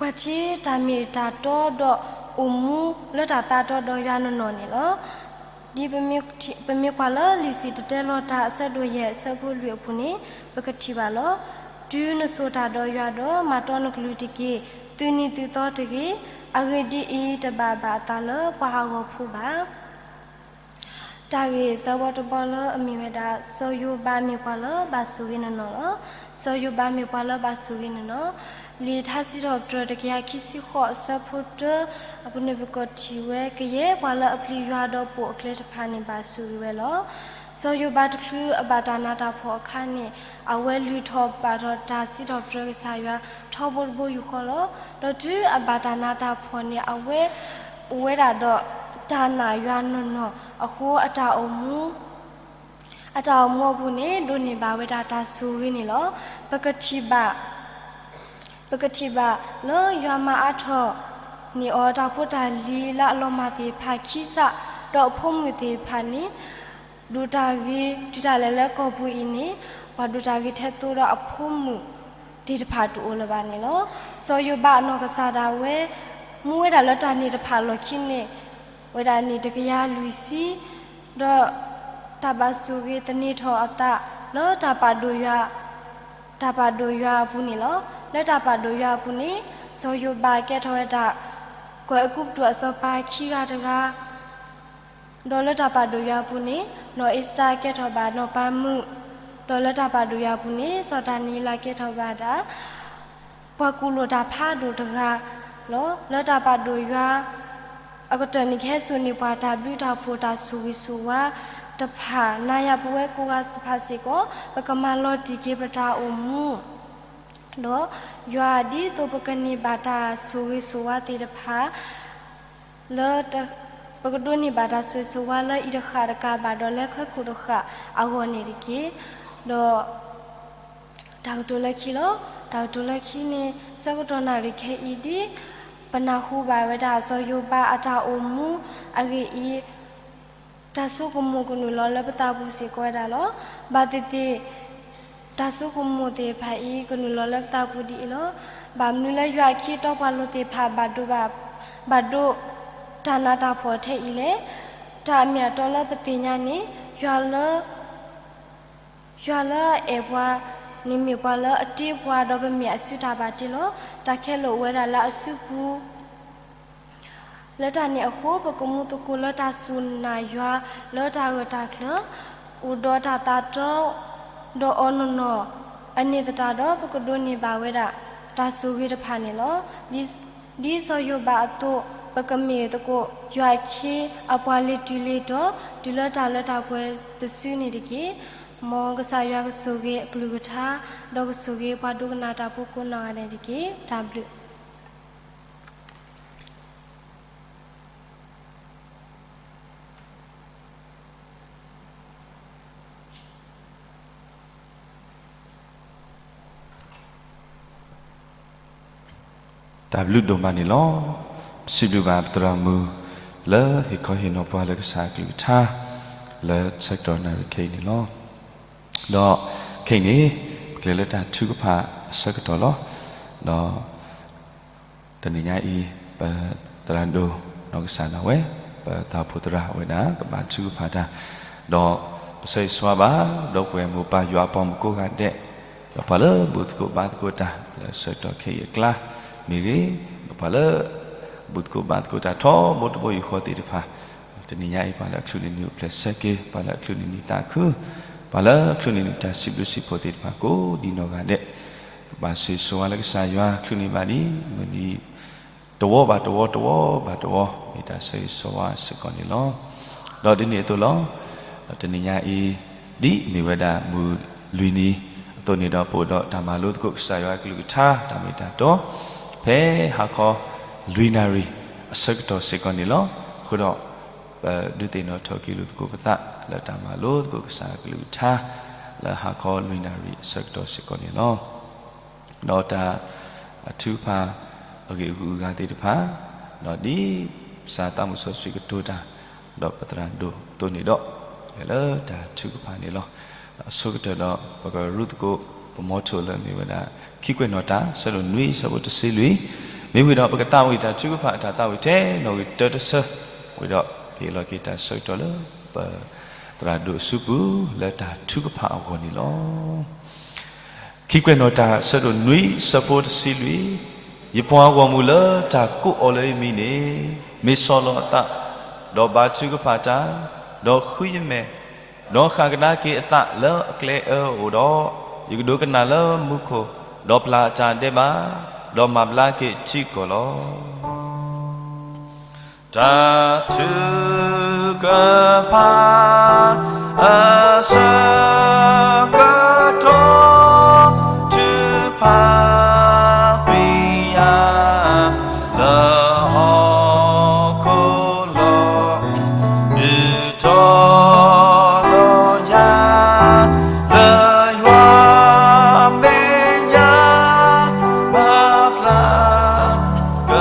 ကွၢ်ထံ တၢ်မ့ၢ်တၢ်တီဒီး အိၣ်မူလၢတၢ်သးတီဒီးယွၤနီၢ်နီၢ်န့ၣ်လီၤ. ဒ်ပမ့ၢ်ကွၢ်လၢလံာ်စံၣ်တဲၤတဲလီၤတၢ်အဆၢဒိၣ်ယဲၢ်အဆၢဖိလွံၢ်အပူၤန့ၣ် ပကထံၣ်ဘၣ်လီၤ. တုၤနဆိၣ်တၢ်ဒီးယွၤဒီး မၤတီနကလုၢ်တက့ၢ်. သုးနံၤသုးသီတဂ့ၤ. အဂ့ၢ်ဒ်အံၤ, တဘၣ်ဘၣ်အသးလၢပှၤဟးဂီၤဖိဘၣ်. တၢ်ဂ့ၢ်သၢဘီတဘီလၢအမ့ၢ်ဝဲဒၣ် စီၤယိၤဘးမ့ၢ်ပှၤလၢဘၣ်ဆိၣ်ဂ့ၤနီၢ်နီၢ်လီၤ. စီၤယိၤဘးမ့ၢ်ပှၤလၢဘၣ်ဆိၣ်ဂ့ၤနီၢ်နီၢ်. လံာ်ထါစံးထီၣ်ပတြၢၤ တကယၤခံဆံဃိး အဆၢဖိတၢ အပူၤန့ၣ် ပကထံၣ်ဝဲ ကယဲၢ်ပှၤလၢအပျံၤယွၤဒီးပိာ်အကျဲတဖၣ်န့ၣ် ဘၣ်ဆိၣ်ဂ့ၤဝဲလီၤ. စီၤယိၤဘးတချုးအဘၣ်တၢ်နးတၢ်ဖှီၣ်အခါန့ၣ် အဝဲလုၢ်ထီၣ်ပာ်ထီၣ်တၢ်စံးထီၣ်ပတြၢၤကစၢ်ယွၤ ထီဘိတဘိယူၢ်ဃီလီၤ. ဒီးတုၤအဘၣ်တၢ်နးတၢ်ဖှီၣ်န့ၣ် အဝဲအိၣ်ဝဲဒၣ်ဒီးတၢ်နာ်ယွၤနီၢ်နီၢ်အဃိ အတၢ်အိၣ်မူ အတၢ်အိၣ်မူအပူၤန့ၣ် ဒိးန့ၢ်ဘၣ်ဝဲဒၣ်တၢ်ဆိၣ်ဂ့ၤန့ၣ်လီၤ. ပကထံၣ်ဘၣ် ပကထံၣ်ဘၣ်လၢယွၤမၤအါထီၣ်န့ၢ်အီၤ တၢ်ဖိတၢ်လံၤလၢအလီၤမၢ်သ့ၣ်တဖၣ်ခံစး ဒီးအဖိမုၣ်သ့ၣ်တဖၣ်န့ၣ် ဒိၣ်တၢ်ဂ့ၤ တုၤဒၣ်လဲာ်လၢကီၢ်ပူၤအံၤန့ၣ် ပှၤဒိၣ်တၢ်ဂ့ၤထဲသိဒီးအဖိမုၣ်သ့ၣ်တဖၣ်တအိၣ်လၢၤဘၣ်န့ၣ်လီၤ. စီၤယိၤဘးအနီၢ်ကစၢ်ဒၣ်ဝဲ မူဝဲဒၣ်လၢတၢ်န့ၣ်တဖၣ်အလီၢ်ခံန့ၣ် ဝဲဒၣ်န့ၣ်တကယၤလွံၢ်ဆံ ဒီးတၢ်ဘၣ်ဆိၣ်ဂ့ၤသန့ၤထီၣ်အသးလၢတၢ်ပာ်ဒိၣ်ယွၤ, တၢ်ပာ်ဒိၣ်ယွၤအပူၤန့ၣ်လီၤ. လၢတၢ်ပာ်ဒိၣ်ယွၤအပူၤန့ၣ် စီၤယိၤဘးကဲထီၣ်ဝဲဒၣ် ကွဲးအကူပတူးအစီၤပၤခံဂၤတဂၤ, ဒီးလၢတၢ်ပာ်ဒိၣ်ယွၤအပူၤန့ၣ် နီၢ်အ့စတၢ်ကဲထီၣ်ဘၣ်နီၢ်ပၤမုၣ်, ဒီးလၢတၢ်ပာ်ဒိၣ်ယွၤအပူၤန့ၣ် စီၤဒၤနံးယ့လးကဲထီၣ်ဘၣ်ဒၣ် ပှၤကူၣ်လိာ်တၢ်ဖးဒိၣ်တဂၤလီၤ. လၢတၢ်ပာ်ဒိၣ်ယွၤအကတၢၢ်န့ၣ် ကဟဲစိာ်န့ၢ်ပှၤတၢ်ဘျုးတၢ်ဖှိၣ်တၢ်ဆိၣ်ဂ့ၤဆိၣ်ဝါတဖၣ် နၤယၤပဝဲကိးဂၤတဖၣ်စ့ၢ်ကီး ပကမၤလီၤတံၢ်က့ၤပတၢ်အိၣ်မူ ဒီးယွၤ ဒ်သိးပကန့ၢ်ဘၣ်တၢ်ဆိၣ်ဂ့ၤဆိၣ်ဝါသ့ၣ်တဖၣ် လၢ ပကဒိးန့ၢ်ဘၣ်တၢ်ဆိၣ်ဂ့ၤဆိၣ်ဝါလၢအံၤတဃၣ်တကးဘၣ် ဒီးလၢခဲခိၣ်တဃၣ်အဂီၢ်န့ၣ်တက့ၢ်. ဒီး တၢ်ကတိၤလၢခံလီၤ. တၢ်ကတိၤလၢခံန့ၣ် ဆၢကတီၢ်နၣ်ရံၣ်ခဲအံၤဒ် ပနၢ်ဟူဘၣ်ဝဲဒၣ်စီၤယိၤဘးအတၢ်အိၣ်မူအဂ့ၢ်အံၤ တၢ်ဆိကမိၣ်ကနုာ်လီၤလၢပသးပူၤစ့ၢ်ကီးဝဲဒၣ်လီၤ. ဘၣ်သ့ၣ်သ့ၣ် တၢ်ဆိကမိၣ်သ့ၣ်တဖၣ်အံၤ ကနုာ်လီၤလၢပသးပူၤဒ်အံၤလီၤ. ဘၣ်မနုၤလၢယွၤအခံတီပှၤလိၤသ့ၣ်တဖၣ် ဘၣ်ဒိဘၣ်, ဘၣ်ဒိ တၢ်နးတၢ်ဖှီၣ်ထဲအံၤလဲၣ်. တၢ်အမ့ၢ်အတီလၢပသ့ၣ်ညါန့ၣ် ယွၤလၢ ယွၤလၢအအဲၣ်ပှၤန့ၣ် မ့ၢ်ပှၤလၢအတ့ပှၤဒီးပမ့ၢ်အစုတၢ်ဘၣ်တ့လီၤ. တၢ်ခဲလၢာ်အိၣ်ဝဲဒၣ်လၢအစုပူၤ လၢတၢ်န့ၣ်အဃိ ပကမူသကိးလၢတၢ်စူၢ်နာ်ယွၤလၢတၢ်ဂၢၢ်တၢ်ကျၢၤ အိၣ်ဒီးတၢ်သးတီဒီးအီၤနီၢ်နီၢ် အန့ၣ်သတးဒီး ပကဒိးန့ၢ်ဘၣ်ဝဲဒၣ် တၢ်ဆိၣ်ဂ့ၤတဖၣ်န့ၣ်လီၤ. ဒ်စီၤယိၤဘးအသိး ပကမ့ၢ်သကိးယွၤအခ့အပှၤလၢတုၤလၢတီၤ တုၤလၢတၢ်လၢတၢ်ပှဲၤတစုန့ၣ်တက့ၢ်. မ်ကစၢ်ယွၤကဆိၣ်ဂ့ၤအကလုၢ်ကထါ ဒီးကဆိၣ်ဂ့ၤပှၤဒိကနၣ်တၢ်ဖိကိးနီၢ်ဂၤဒဲးတက့ၢ်. တၢ်ဘျုး တၢ်ဘျုးဒိၣ်မးန့ၣ်လီၤ. ပစံးဘျုးဘၣ်ပသရၣ်မုၣ် လၢဟ့ၣ်ခီဟ့ၣ်နီၤပှၤလၢကစၢ်အကလုၢ်ကထါ လၢဆၢကတီၢ်နၣ်ရံၣ်ခဲအံၤန့ၣ်လီၤ. ဒီးခဲအံၤန့ၣ် ပကလဲၤလၢတၢ်ထုကဖၣ်အဆၢကတီၢ်လီၤ. ဒီး တနံၤညါအံၤ ပသရၣ်ဒိၣ်နီၢ်ကစၢ်ဒၣ်ဝဲ ပသးဖိသရၣ်ဝဲဒၣ်ကဘၣ်ထုကဖၣ်တၢ်, ဒီးပဆၢဂ့ၤဆၢဝါဘၣ် ဒီပုၢ်ဝဲၢ်မိၢ်ပၢ်ယွၤအပှၤမုၣ်ကိးဂၤဒဲး, ဒီးပှၤလၢဘူၣ်သကိးဘါသကိးတၢ် လၢဆၢကတီၢ်ခဲအံၤအကျါမ့ၢ်ဂ့ၤ, ဒီးပှၤလၢ ဘူၣ်သကိးဘါသကိးတၢ်ထီဘိတဘိယူၢ်ဃီသ့ၣ်တဖၣ်, တနံၤညါအံၤ ပှၤလၢအချုးန့ၢ်နံၤအိၣ်ဖျဲၣ်ဆၢက့ၤ, ပှၤလၢအချုးန့ၢ်နံၤသးခု, ပှၤလၢအချုးန့ၢ်နံၤတၢ်စံးဘျုးစံးဖှိၣ်သ့ၣ်တဖၣ်ကိးဒ်နီၢ်ဂၤဒဲး, ကဘၣ်ဆိၣ်ဂ့ၤဆိၣ်ဝါလၢကစၢ်ယွၤချုးန့ၢ်ဘၣ်ဒ်မုၢ်နံၤ တဝီဘၣ်တဝီ တဝီဘၣ်တဝီ မ့ၢ်တၢ်ဆိၣ်ဂ့ၤဆိၣ်ဝါစ့ၢ်ကီးန့ၣ်လီၤ. ဒီးဒ်န့ၣ်အသိးလီၤ. ဒီးတနံၤညါအံၤ ဒ်မ့ၢ်ဝဲဒၣ်မုၢ်လွံၢ်နံၤအသိးန့ၣ်ဒီး ပအိၣ်ဒီးတၢ်မၤလိသကိးကစၢ်ယွၤအကလုၢ်ကထါ တၢ်မ့ၢ်တၢ်တီ ဖဲဟါခီလွံၢ်နၣ်ရံၣ်အဆၢကတီၢ်စ့ၢ်ကီးန့ၣ်လီၤ. အဃိဒီး ပဒုးသ့ၣ်နီၣ်ထီၣ်က့ၤလိာ်သကိးပသး လၢတၢ်မၤလိသကိးကစၢ်အကလုၢ်ကထါ လၢဟါခီလွံၢ်နၣ်ရံၣ်အဆၢကတီၢ်စ့ၢ်ကီးန့ၣ်လီၤ. ဒီးတၢ်ထုကဖၣ်အဂ့ၢ်အဂုၤအဂၤသ့ၣ်တဖၣ်, ဒီးဒ်ကစၢ်သးမုၣ်စီဆှံကတိၤတၢ် ဒီးပသရၣ်ဒိၣ်အသိးန့ၣ်ဒီး လဲၤလၢတၢ်ထုကဖၣ်န့ၣ်လီၤ. ဒီးအဆိကတၢၢ်ဒီး ပကရူသကိး ပမီထိၣ်လၢမ့ၢ်ဝဲဒၣ် ခံကွဲးနီၣ်တၢ် ဆၢဒိၣ်နွံ ဆၢဖိတဆံလွံၢ်, မ့ၢ်ဝံၤဒီး ပကသးဝံၣ်တၢ်ထုကဖၣ်အတၢ်သးဝံၣ်ထဲ နီၣ်ဂံၢ်တၢတဆၢ, ဝံၤဒီး ပဟ့ၣ်လီၤက့ၤတၢ်ဆၢကတီၢ်လၢ ပသရၣ်ဒိၣ်အစုပူၤ လၢတၢ်ထုကဖၣ်အဂီၢ်န့ၣ်လီၤ. ခံကွဲးနီၣ်တၢ် ဆၢဒိၣ်နွံ ဆၢဖိတဆံလွံၢ်, ယပှၤဂီၢ်မုၢ်လၢတၢ်ကိးအီၤလၢယမံၤန့ၣ် မ့ၢ်ဆီၣ်လီၤအသး, ဒီးဘါထုကဖၣ်တၢ်, ဒီးဃုယမဲာ်, ဒီးဃၣ်ကဒါက့ၤအသးလၢအကျဲအၢအအိၣ်ဒီး, ယကဒိကနၣ်လၢမူခိၣ်, ဒီးပျၢ်အတၢ်ဒဲးဘး, ဒီးမၤဘျါက့ၤထံကီၢ်လီၤ. တၢ်ထုကဖၣ်အဆၢကတီၢ် ထုကဖၣ်ကွံာ်ယၤ လၢဟီၣ်ခိၣ်လီၤ. ဒုးတီလီၤယၤ လၢယွၤမဲာ်ညါ မၤဖျါက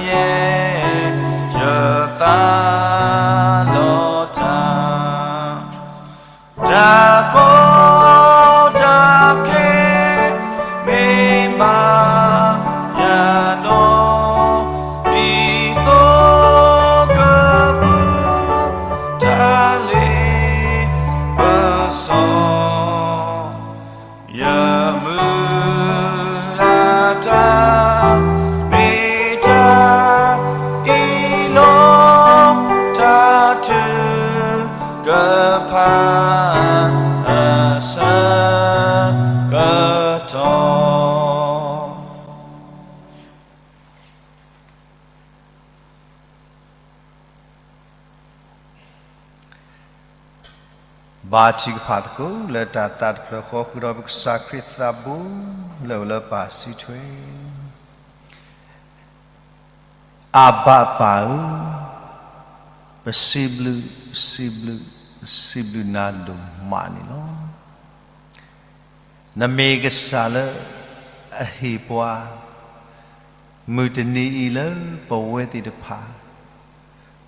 ယဲၢ် ယသးလီၤတၢ် တၢ်ကီတၢ်ခဲ မ့ၢ်မၤယၤနီၢ်, ဒ်သိးကပူၤ တၢ်လ့ပစီ ယမုၢ်လၢ်တၢ် မ့ၢ်တၢ်အံၤလီၤ, တၢ်ထုကဖၣ်အဆၢကတီၢ် ဘါထုကဖၣ်သကိးလၢတၢ်သးတဖျၢၣ်ဃီ ဃုာ်ဒီးပကစၢ်ခရံာ်သးဘိ လၢအအိၣ်လၢပၢ်စုထွဲ. အဘၤပၢ်ဧၢ, ပစံးဘျုး, ပစံးဘျုး, ပစံးဘျုးနၤဒိၣ်မးန့ၣ်လီၤ. နမ့ၢ်ကစၢ်လၢအဟ့ၣ်ပှၤ မုၢ်တနံၤအံၤလၢပဝဲသ့ၣ်တဖၣ်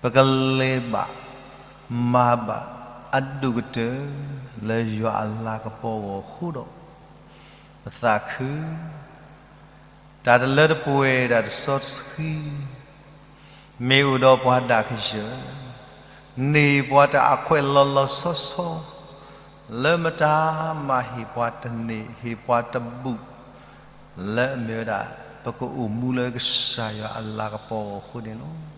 ပကလဲၤဘၣ်မၤဘၣ်အဒိၣ်ကတၢၢ် လၢယွၤအလၤကပီၤအဂီၢ်အဃိဒီး ပသးခု, တၢ်တလၢတပှဲၤ တၢ်တစီတဆှံ, မ့ၢ်အိၣ်ဒီးပှၤဒၣ်ကယၢၢ်, န့ၢ်ပှၤတၢ်အခွဲးလီၤလီၤဆီဆီ, လၢမတၤမၤဟ့ၣ်ပှၤတန့ၢ် ဟ့ၣ်ပှၤတဘူး, လၢအမ့ၢ်ဝဲဒၣ် ပကအိၣ်မူလၢကစၢ်ယွၤအလၤကပီၤအဃိန့ၣ်လီၤ.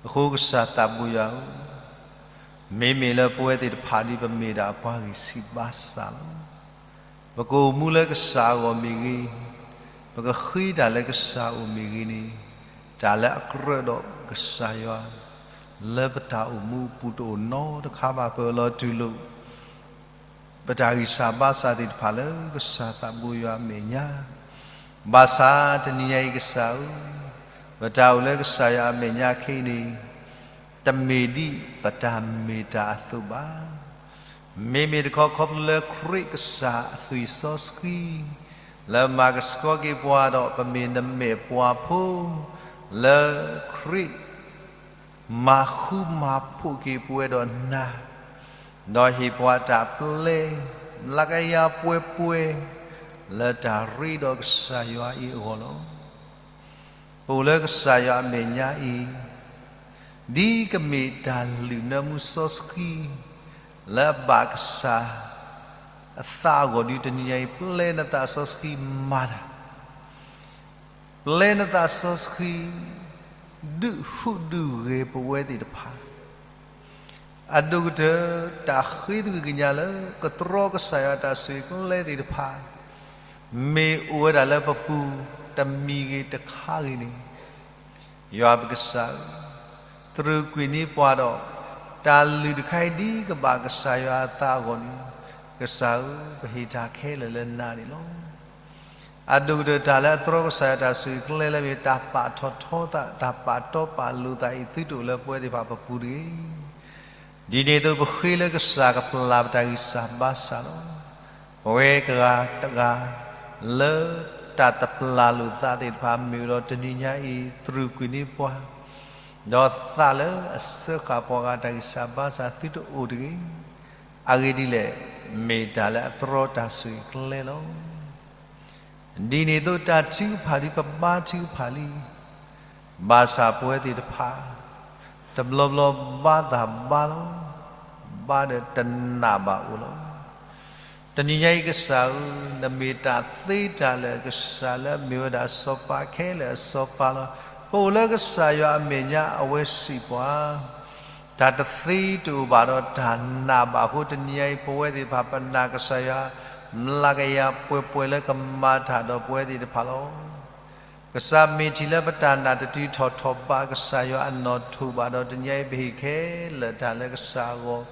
အဃိကစၢ်သးဘိယွၤဧၢ, မ့မ့ၢ်လၢပဝဲသ့ၣ်တဖၣ်ဒ်ပမ့ၢ်ဒၣ်ပှၤဂံၢ်ဆံးဘါစၢ်လီၤ. ပကအိၣ်မူလၢကစၢ်အဂီၢ်မ့ၢ်ဂ့ၤ, ပကဃ့တၢ်လၢကစၢ်အအိၣ်မ့ၢ်ဂ့ၤန့ၣ်, တၢ်လၢအကြၢးဒီးကစၢ်ယွၤ လၢပတၢ်အိၣ်မူအပူၤတအိၣ်နီတခါဘၣ်. ပအၢၣ်လီၤတူၢ်လိာ် ပတၢ်ဂံၢ်စၢ်ဘါစၢ်သ့ၣ်တဖၣ်လၢကစၢ်သးဘိယွၤအမဲာ်ညါ, ဘၣ်ဆၣ်တနံၤညါအံၤကစၢ်ဧၢ, ပတၢ်အိၣ်လၢကစၢ်ယွၤအမဲာ်ညါခဲအံၤန့ၣ် တမ့ၢ်ဒ်ပတၢ်မ့ၢ်တၢ်အသိးဘၣ်. မ့မ့ၢ်တခီခီဖျိလၢခရံာ်ကစၢ်အသွံၣ်စီဆှံ လၢမၤကဆှီက့ၤပှၤဒီး ပမ့ၢ်နမဲာ်ပှၤဖိ လၢခရံာ်မၤဃူမၤဖိးက့ၤပဝဲဒီးနၤ, ဒီးဟ့ၣ်ပှၤတၢ်ပျဲ လၢကယၤပှဲၤပှဲၤ လၢတၢ်ရ့ဒီးကစၢ်ယွၤအံၤအဂီၢ်လီၤ. ပအိၣ်လၢကစၢ်ယွၤအမဲာ်ညါအံၤ, ဒ်ကမ့ၢ်တၢ်လုၢ်နၢမူစီဆှံ လၢအဘၣ်ကစၢ်အသးအဂီၢ်ဒီး တနံၤညါအံၤ ပျဲနသးစီဆှံမၤတၢ်, ပျဲနသးစီဆှံ ဒုးဟူးဒုးဂဲၤပဝဲသ့ၣ်တဖၣ် အဒိၣ်ကတၢၢ် တၢ်ဃ့သကွံၢ်ကညးလၢ ကတြီကစၢ်ယွၤတၢ်ဆိၣ်ဂ့ၤကျဲသ့ၣ်တဖၣ် မ့ၢ်အိၣ်ဝဲဒၣ်လၢပပူၤ တမံၤဂ့ၤတခါဂ့ၤန့ၣ်, ယွၤပကစၢ်ဧၢ, တြူာ်ကွံာ်န့ၢ်ပှၤဒီး တၢ်လုၢ်တခါအံၤ ဒ်ကဘၣ်ကစၢ်ယွၤအသးအဂီၢ်န့ၣ်, ကစၢ်ဧၢ, ပဟ့ၣ်တၢ်ခဲလၢာ်လၢနၤန့ၣ်လီၤ. အဒိၣ်ကတၢၢ်တၢ်လၢအတြီကစၢ်ယွၤတၢ်ဆိၣ်ဂ့ၤကျဲလၢမ့ၢ် တၢ်ပာ်ထီၣ်ထီသး တၢ်ပာ်တီပာ်လိၤသးအံၤ သုတအိၣ်လၢပဝဲသ့ၣ်တဖၣ်ပပူၤတဂ့ၤ. ဒ်န့ၣ်အသိး ပဃ့လၢကစၢ်ကပျၢ်ပတၢ်ဂံၢ်စၢ်ဘါစၢ်လီၤ. ပဝဲကဂၤတဂၤ လၢတၢ်တပျၢ်လိာ်သးသ့ၣ်တဖၣ် မ့ၢ်အိၣ်ဒီးတနံၤညါအံၤ တြူာ်ကွံာ်န့ၢ်ပှၤ, ဒီးသးလၢအစၢဃာ်ပှၤဂၤတၢ်ဂံၢ်စၢ်ဘါစၢ် သုတအိၣ်တဂ့ၤ. အဂ့ၢ်ဒ်လဲၣ်, မ့ၢ်တၢ်လၢအတြီတၢ်ဆိၣ်ဂ့ၤကျဲလီၤ. ဒ်န့ၣ်အသိး တၢ်ထုကဖၣ်ဒ်ပဘါထုကဖၣ်လံ, ဘၣ်ဆၣ်ပဝဲသ့ၣ်တဖၣ် တဘျီဘျီဘါသးဘါလီၤ, ဘါဒီးတနာ်ဘၣ်အိၣ်လီၤ. တနံၤညါအံၤကစၢ်ဧၢ, နမ့ၢ်တၢ်သ့တၢ်လၢာ်ကစၢ်လၢအမ့ၢ်ဝဲဒၣ်စီၤပၤခဲလၢာ်အစီၤပၤလီၤ. ပအိၣ်လၢကစၢ်ယွၤအမဲာ်ညါအဝဲစံးပှၤ တၢ်တသ့တအိၣ်ဘၣ်ဒီးတၢ်နာ်ဘၣ်အဃိ တနံၤညါအံၤ ပဝဲသ့ၣ်တဖၣ်ပနာ်ကစၢ်ယွၤ မျးကယၤပှဲၤပှဲၤလၢကမၤတၢ်ဒီးပဝဲသ့ၣ်တဖၣ်လီၤ. ကစၢ်မ့ၢ်ထံၣ်လၢပတၢ်နာ်တတုၤထီၣ်ထီၣ်ဘး ကစၢ်ယွၤအနီၣ်ထိၣ်ဘၣ်ဒီး တနံၤညါအံၤပဟ့ၣ်ခဲလၢာ်တၢ်လၢကစၢ်အဂီၢ်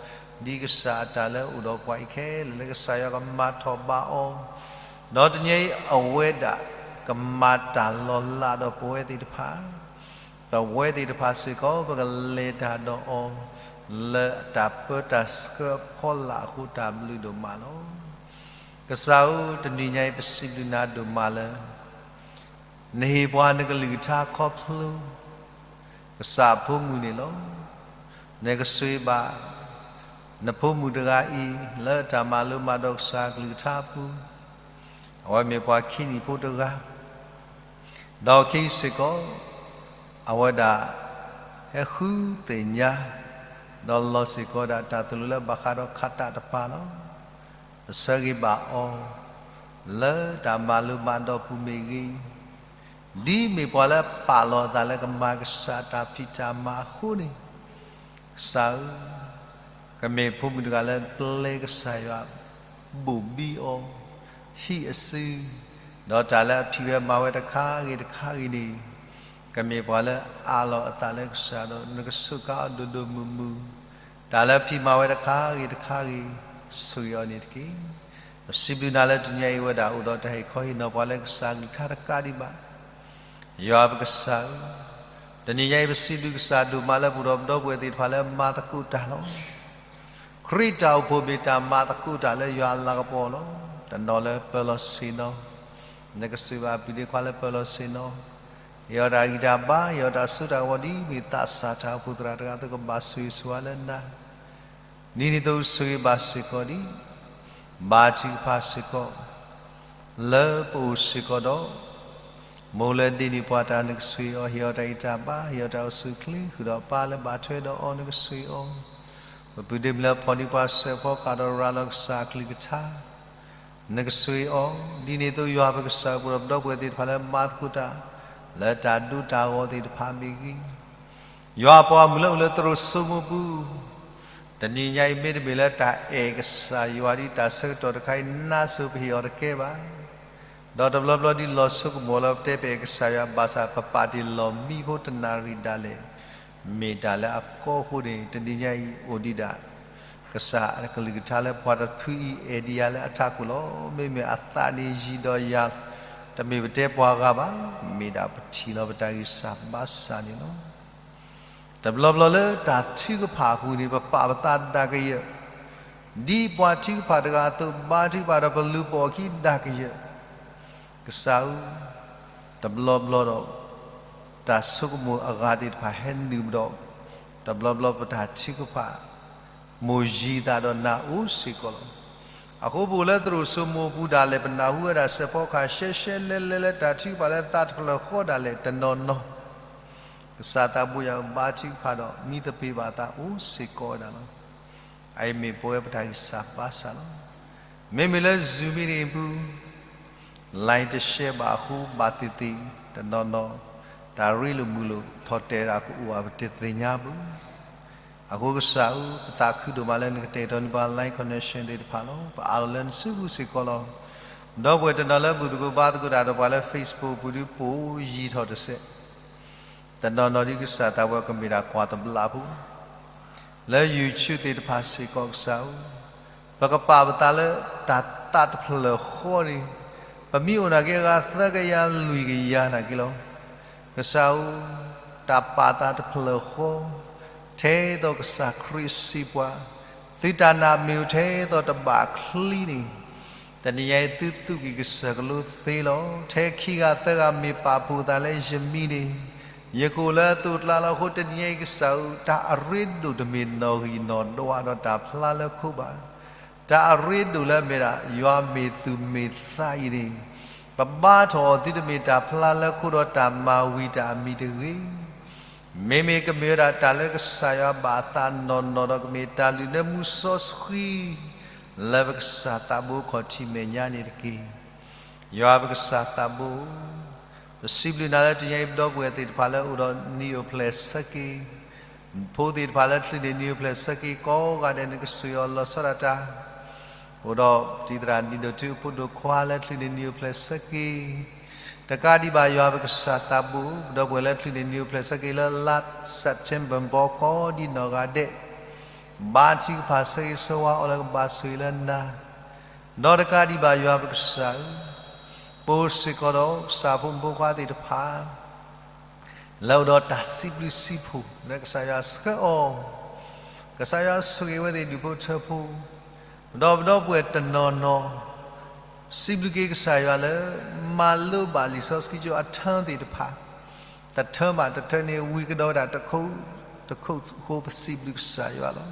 ဒ်ကစၢ်အတၢ်လၢအိၣ်ဒီးပှၤအံၤခဲလၢာ်လၢကစၢ်ယွၤကမၤထီၣ်ဘးအီၤ ဒီးတနံၤအံၤအဝဲဒၣ်ကမၤတၢ်လီၤလးဒီးပဝဲသ့ၣ်တဖၣ် ပဝဲသ့ၣ်တဖၣ်စ့ၢ်ကီး ပကလဲၤတၢ်ဒီးအီၤ လၢတၢ်ပၢတၢ်ဆှၢအဖီလာ်အဃိ တၢ်ဘျုးဒိၣ်မးလီၤ. ကစၢ်ဧၢ, တနံၤညါအံၤပစံးဘျုးနၤဒိၣ်မးလၢ နဟ့ၣ်ပှၤနကလုၢ်ကထါခီဖျိ ကစၢ်အဖိမုၣ်န့ၣ်လီၤ. နကဆိၣ်ဂ့ၤဘၣ် နဖိမုၣ်တဂၤအံၤ လၢတၢ်မၤလိမၤဒိးကစၢ်ကလုၢ်ကထါအပူၤ, အဝဲမ့ၢ်ပှၤခံနံၣ်ဖိတဂၤ ဒီးခဲအံၤစ့ၢ်ကီး အဝဲဒၣ်ဟဲဃုသ့ၣ်ညါ ဒီးလီၤစ့ၢ်ကီးဒၣ်တၢ်သိၣ်လိလၢဘၣ်ဃးဒီးခးတၢ်တပၤလီၤ. ပဆၢဂ့ၤဘၣ်အီၤ လၢတၢ်မၤလိမၤဒိးပူၤမ့ၢ်ဂ့ၤ, ဒ်မ့ၢ်ပှၤလၢပာ်လီၤအသးလၢကမၤကစၢ်တၢ်ဖံးတၢ်မၤအဃိန့ၣ်, ကစၢ်ဧၢ, ကမ့ၢ်ဖိမုၣ်တဂၤလၢပျဲကစၢ်ယွၤ ဘိၣ်ဘံအီၤ ဟံးအစု, ဒီးတၢ်လၢအဖံးဝဲမၤဝဲတခါဂ့ၤတခါဂ့ၤန့ၣ်, ကမ့ၢ်ပှၤလၢအအးလီၤအသးလၢကစၢ်ဒီး နကစူးကါအီၤဒိၣ်ဒိၣ်မုၢ်မုၢ်, တၢ်လၢအဖံးမၤဝဲတခါဂ့ၤတခါဂ့ၤ ဆိၣ်ဂ့ၤအီၤန့ၣ်တက့ၢ်. ပစံးဘျုးနၤလၢတနံၤအံၤဝဲဒၣ်အိၣ်ဒီးတၢ်ဟ့ၣ်ခီဟ့ၣ်နီၤပှၤလၢကစၢ်ကလုၢ်ကထါတကးဒံးဘၣ် ယွၤပကစၢ်ဧၢ, တနံၤညါအံၤပစံးဘျုးကစၢ်ဒိၣ်မးလၢပအိၣ်ဒီးပဒီပုၢ်ဝဲၢ်သ့ၣ်တဖၣ်လၢမၤသကိးတၢ်လီၤ. ခရံာ်တၢ်အိၣ်ဖှိၣ်မ့ၢ်တၢ်မၤသကိးတၢ်လၢယွၤအလၤကပီၤလီၤ. တနီၤလၢပၢၤလီၤဆ့ၣ်နီၤ, နကစၢ်ဘၣ်ပျံၤဒ့ခွါလၢပၢၤလီၤဆ့ၣ်နီၤ, ယွၤတၢ်ဂံၢ်တၢ်ဘါ, ယွၤတၢ်စိတၢ်ကမီၤဒ်မ့ၢ်သးစၢ်တၢ်အိၣ်ဖှိၣ်သရၣ်တဂၤအသိးကဘၣ်ဆိၣ်ဂ့ၤဆိၣ်ဝါလၢနၤ ဒ်န့ၣ်အသိးဆိၣ်ဂ့ၤဘၣ်စ့ၢ်ကီးဒံး, ဘါထုကဖၣ်စ့ၢ်ကီး, လၢပအိၣ်စ့ၢ်ကီးဒီး မိၢ်လၢဒ့န့ၢ်ပှၤတၢ်နကဆိၣ်ဂ့ၤအီၤ, ဟ့ၣ်အီၤတၢ်ဂံၢ်တၢ်ဘါ, ဟ့ၣ်အီၤတၢ်အိၣ်ဆူၣ်အိၣ်ချ့, ဃုာ်ဒီးပၢ်လၢဘၣ်ထွဲဒီးအီၤနကဆိၣ်ဂ့ၤအီၤ, ပပုၢ်ဒ့မုၣ်လၢဖီၣ်န့ၢ်ပှၤစဲးဖီကးဒီးရၤလီၤကစၢ်အကလုၢ်ကထါ နကဆိၣ်ဂ့ၤအီၤ, ဒ်န့ၣ်အသိးယွၤပကစၢ်ပူၤဒီးပဒီပုၢ်ဝဲၢ်သ့ၣ်တဖၣ်လၢမၤသကိးတၢ် လၢတၢ်ဒိတၢ်ဂီၤသ့ၣ်တဖၣ်မ့ၢ်ဂ့ၤ, ယွၤအပှၤမုၣ်လၢအိၣ်လၢသရိာ်စိမိးပူၤ, တနံၤညါအံၤမ့တမ့ၢ်လၢတၢ်အဲၣ်ကစၢ်ယွၤဒ်တၢ်ဆၢကတီၢ်တခါအံၤ နါစိၤပဟ့ၣ်အီၤတကဲဘၣ်. ဒီးတဘျီဘျီဒ်လီၤဆိကမိၣ်လၢပတဲပအဲၣ်ကစၢ်ယွၤ ဘၣ်ဆၣ်ပပာ်တ့ၢ်လီၢ်မံဖိတနၣ်ရံၣ်ဒၣ်လဲာ် မ့ၢ်တၢ်လၢအကီအဃိန့ၣ် တနံၤညါအံၤအိၣ်ဒံးဒၣ် ကစၢ်အကလုၢ်ကထါလၢပှၤတဖုအံၤအဲၣ်ဒံးယၤလၢအထးခိၣ်လီၤ. မ့မ့ၢ်အသးန့ၣ်ယံၤဒီးယၤ, တမ့ၢ်ပတဲပှၤဂၤဘၣ်, မ့ၢ်ဒၣ်ပထံၣ်လီၤပတၢ်ဂံၢ်စၢ်ဘါစၢ်န့ၣ်လီၤ. တဘျီဘျီလၢတၢ်ထုကဖၣ်အပူၤန့ၣ် ပပာ်ပသးဒၣ်ကယၢၢ်, ဒ်ပှၤထုကဖၣ်တဂၤအသိး ဘါထုကဖၣ်ဒီးပလူၤပိာ်အခံဒၣ်ကယၢၢ်, ကစၢ်ဧၢ, တဘျီဘျီဒီး တၢ်ဆိကမိၣ်အဂၤသ့ၣ်တဖၣ်ဟဲနုာ်ဒီး, တဘျီဘျီပတၢ်ထုကဖၣ် မိၢ်ယံၤသးဒီးနၤအိၣ်စ့ၢ်ကီးလီၤ. အဃိပအိၣ်လၢသရိာ်စိမိးပူၤဒၣ်လဲာ် ပနၢ်ဟူဝဲဒၣ်စဲးဖီကဟၣ်ရှဲရှဲလဲၤလဲၤလၢတၢ်ထုကဖၣ်လၢသးတဖျၢၣ်ဃီဒၣ်လဲာ်တနီၤနီၤ, ကစၢ်သးဘိယွၤဧၢ ဘါထုကဖၣ်ဒီးမံသပ့ၤဘၣ်သးအိၣ်စ့ၢ်ကီးဝဲဒၣ်လီၤ. အအံၤမ့ၢ်ပဝဲပတၢ်ဂံၢ်စၢ်ဘါစၢ်လီၤ. မ့မ့ၢ်လၢ Zoom meeting အပူၤ line တရှဲဘၣ်အဃိဘၣ်သ့ၣ်သ့ၣ် တနီၤနီၤ တၢ်ရ့လိာ်မုာ်လိာ်ထီၣ်တဲာ်ဒၣ်ကအိၣ်ဘၣ်ပတသ့ၣ်ညါဘၣ်. အဃိကစၢ်ဧၢ ပသးခုဒိၣ်မးလၢနကတဲာ်ကတီၤန့ၢ်ပှၤ line connection သ့ၣ်တဖၣ်လီၤ. ပအးလီၤလၢနစုပူၤစ့ၢ်ကီးလီၤ. ဒီပုၢ်ဝဲၢ်တနီၤလၢဘူၣ်သကိးဘါသကိးတၢ်ဒီးပှၤလၢ Facebook ပူၤဒုးပိာ်ယံာ်ထီၣ်တစဲး တနီၤနီၤဒ်ကစၢ်သးဝဲကမ့ၢ်ဒၣ်ကွၢ်တဘျးဖိ လၢ YouTube သ့ၣ်တဖၣ်စ့ၢ်ကီးကစၢ်ဧၢ, ပကပာ်ပသးလၢတၢ်သးတဖျၢၣ်ဃီန့ၣ်, ပမ့ၢ်အိၣ်နာ်က့အဂၤသၢကယၤလွံၢ်ကယၤနာ်က့လီၤ. ကစၢ်ဧၢ, တၢ်ပာ်သးတဖျၢၣ်ဃီ, ထဲသိးကစၢ်ခရံာ်စံးပှၤ, သုတၢ်နာ်မ့ၢ်အိၣ်ထဲသိးတဘၣ်ချံန့ၣ် တနံၤညါအံၤသုသူၣ်ကံၢ်ကစၢၢ်ကလိသ့လီၤ. ထဲခံဂၤသၢဂၤမ့ၢ်ပာ်ဖှိၣ်သးလၢယမံၤန့ၣ်, ယကအိၣ်လၢအသိးအကျါလီၤ. အဃိတနံၤညါအံၤကစၢ်ဧၢ, တၢ်အရ့ဒိၣ်တမ့ၢ်နီၣ်ဂံၢ်နီၣ်ဒွးဒီးတၢ်ဖျါလၢခိဘၣ်. တၢ်အရ့ဒိၣ်လၢအမ့ၢ်ဒၣ် ယွၤမ့ၢ်သူၣ်မ့ၢ်သးအံၤန့ၣ်, ပဘါထီၣ်အီၤသုတမ့ၢ်တၢ်ဖျါလၢခိဒီးတၢ်မၤဝံၤတၢ်အမံၤတဂ့ၤ မ့မ့ၢ်ကမ့ၢ်ဝဲဒၣ်တၢ်လၢကစၢ်ယွၤဘၣ်အသးနီၢ်နီၢ်ဒီးကမ့ၢ်တၢ်လုၢ်လၢမူစီဆှံ လၢပကစၢ်သးဘိခီၣ်ထံးမဲာ်ညါန့ၣ်တက့ၢ်. ယွၤပကစၢ်သးဘိ, ပစံးဘျုးနၤလၢတနံၤအံၤပဒီပုၢ်ဝဲၢ်သ့ၣ်တဖၣ်လၢအိၣ်ဒီးနံၣ်အိၣ်ဖျဲၣ်ဆၢက့ၤ, ဖိသ့ၣ်တဖၣ်လၢချုးန့ၢ်နံၣ်အိၣ်ဖျဲၣ်ဆၢက့ၤ ကိးဂၤဒဲးနကဆိၣ်ဂ့ၤအီၤလီၤဆီဒၣ်တၢ် အိၣ်ဒီးတံၤသရၣ်နံၤဒိၣ်ထူအဖိဒိၣ်ခွါလၢချုးန့ၢ်နံၣ်အိၣ်ဖျဲၣ်ဆၢက့ၤ, တကးဒံးဘၣ်ယွၤပကစၢ်သးဘိ, ပဒီပုၢ်ဝဲၢ်လၢချုးန့ၢ်နံၣ်အိၣ်ဖျဲၣ်ဆၢက့ၤလၢလါ September ဘီကီဒံနီၢ်ဂၤဒဲး, ဘါထုကဖၣ်ဆၢဂ့ၤဆၢဝါအီၤလၢကဘၣ်ဆိၣ်ဂ့ၤလၢနၤ, ဒီးတကးဒံးဘၣ်ယွၤပကစၢ်ဧၢ, ပအိၣ်စ့ၢ်ကီးဒီးကစၢ်ဖိမုၣ်ဖိခွါသ့ၣ်တဖၣ် လၢအိၣ်ဒီးတၢ်စံးဘျုးစံးဖှိၣ်လၢကစၢ်ယွၤဆှၢအီၤ, ကစၢ်ယွၤဆိၣ်ဂ့ၤဝဲသ့ၣ်ဒူၣ်ဖိထၢဖိ, ဒီးပဒီပုၢ်ဝဲၢ်တနီၤနီၤ စံးဘျုးက့ၤကစၢ်ယွၤလၢ မၤလိဘၣ်လံာ်စီဆှံကၠိအထၢသ့ၣ်တဖၣ်, တထၢဘၣ်တထၢန့ၣ် ဝံၤကဒီးဝဲဒၣ်တခိၣ်တခိၣ်အဃိ ပစံးဘျုးကစၢ်ယွၤလီၤ.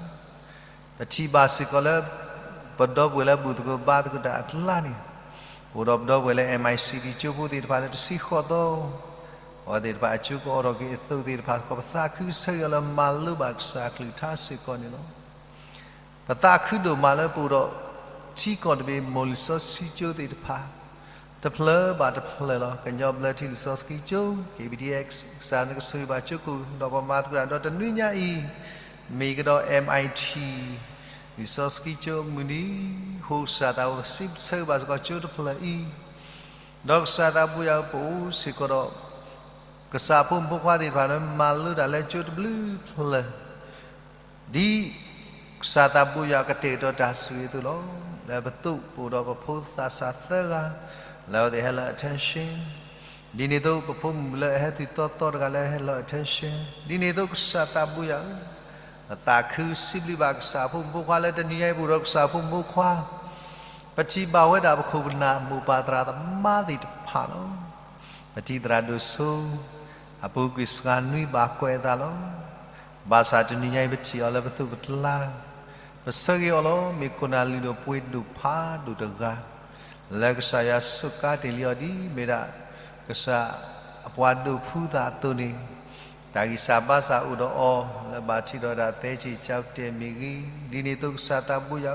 ပထံၣ်ဘၣ်စ့ၢ်ကီးလၢ ပဒီပုၢ်ဝဲၢ်လၢဘူၣ်သကိးဘါသကိးတၢ်အကျါန့ၣ်, အိၣ်ဒီးပဒီပုၢ်ဝဲၢ်လၢ MICT ကၠိဖိသ့ၣ်တဖၣ်လၢတဆံဃိးသီ, အဝဲသ့ၣ်တဖၣ်အကၠိကအိးထီၣ်က့ၤအသိးသ့ၣ်တဖၣ်စ့ၢ်ကီး ပသးခုဆၢဂ့ၤအီၤလၢမၤလိဘၣ်ကစၢ်အကလုၢ်ကထါစ့ၢ်ကီးန့ၣ်လီၤ. ပသးခုဒိၣ်မးလၢပအိၣ်ဒီး ထံကီၢ်တဘ့ၣ် မိၢ်လံာ်စီဆှံကၠိသ့ၣ်တဖၣ် တဖျၢၣ်ဘၣ်တဖျၢၣ်လီၤ. ကညီဘျၢထံလံာ်စီဆှံကၠိ KBTX, ကစၢ်နကဆိၣ်ဂ့ၤဘၣ်ကၠိခိၣ် ဒီးပှၤမၤသကိးတၢ်ဒီးတနွံညါအံၤ, မ့ၢ်ကဒီး MIT လံာ်စီဆှံကၠိအမုၢ်နံၤ, အဃိကစၢ်သးဘိ ပစံးဆၢဂ့ၤဘၣ်စ့ၢ်ကီးကၠိတဖျၢၣ်အံၤ, ဒီးကစၢ်သးဘိယွၤဧၢ ပအိၣ်စ့ၢ်ကီးဒီး ကစၢ်ဖိမုၣ်ဖိခွါသ့ၣ်တဖၣ်လၢ မၤလိတၢ်လၢကၠိတဘျုးဖျၢၣ်, ဒ်ကစၢ်သးဘိယွၤကတဲာ်ကတီၤတၢ်ဆိၣ်ဂ့ၤအသိးလီၤ. လၢပသိးပအိၣ်ဒီးပဖိသးစၢ်သၢဂၤ, လၢအဝဲသ့ၣ်ဟဲလီၤ attention, ဒ်န့ၣ်အသိးပဖိမုၣ်လၢအဟဲတုၤသီသီတဂၤလၢဟဲလီၤ attention, ဒ်န့ၣ်အသိးကစၢ်သးဘိယွၤဧၢ, ပသးခုစံးဘျုးဘၣ်ကစၢ်ဖိမုၣ်ဖိခွါလၢတနံၤညါအံၤပအိၣ်ဒီးကစၢ်ဖိမုၣ်ဖိခွါ ပထံၣ်ဘၣ်ဝဲဒၣ်ပခိၣ်ပနၢ်မိၢ်ပၢ်သရၣ်သမါသ့ၣ်တဖၣ်လီၤ. ပထံၣ်သရၣ်ဒိၣ်စိ အပူၤကွံာ်စှၤနွံဘၣ်ကွဲးအသးလီၤ. ဘၣ်ဆၣ်တနံၤညါအံၤပထံၣ်အီၤလၢပသိးပကျါ, ပဆၢဂ့ၤအီၤလီၤ. မ့ၢ်ခိၣ်နၢ်လုၢ်ဒိၣ်ပှ့ၤဒိၣ်ဖးဒိၣ်တဂၤ, လၢကစၢ်ယွၤစူးကါတ့ၢ်လံအီၤဒ်မ့ၢ်ဒၣ် ကစၢ်အပှၤဒိးဖှူသးအသိးန့ၣ်, တၢ်ဂံၢ်စၢ်ဘါစၢ်အိၣ်ဒီးအီၤ လၢဘၣ်ထုးထီၣ်တၢ်သဲက့ၤကၠီတဲာ်မ့ၢ်ဂ့ၤ, ဒ်န့ၣ်အသိးကစၢ်သးဘိယွၤဧၢ,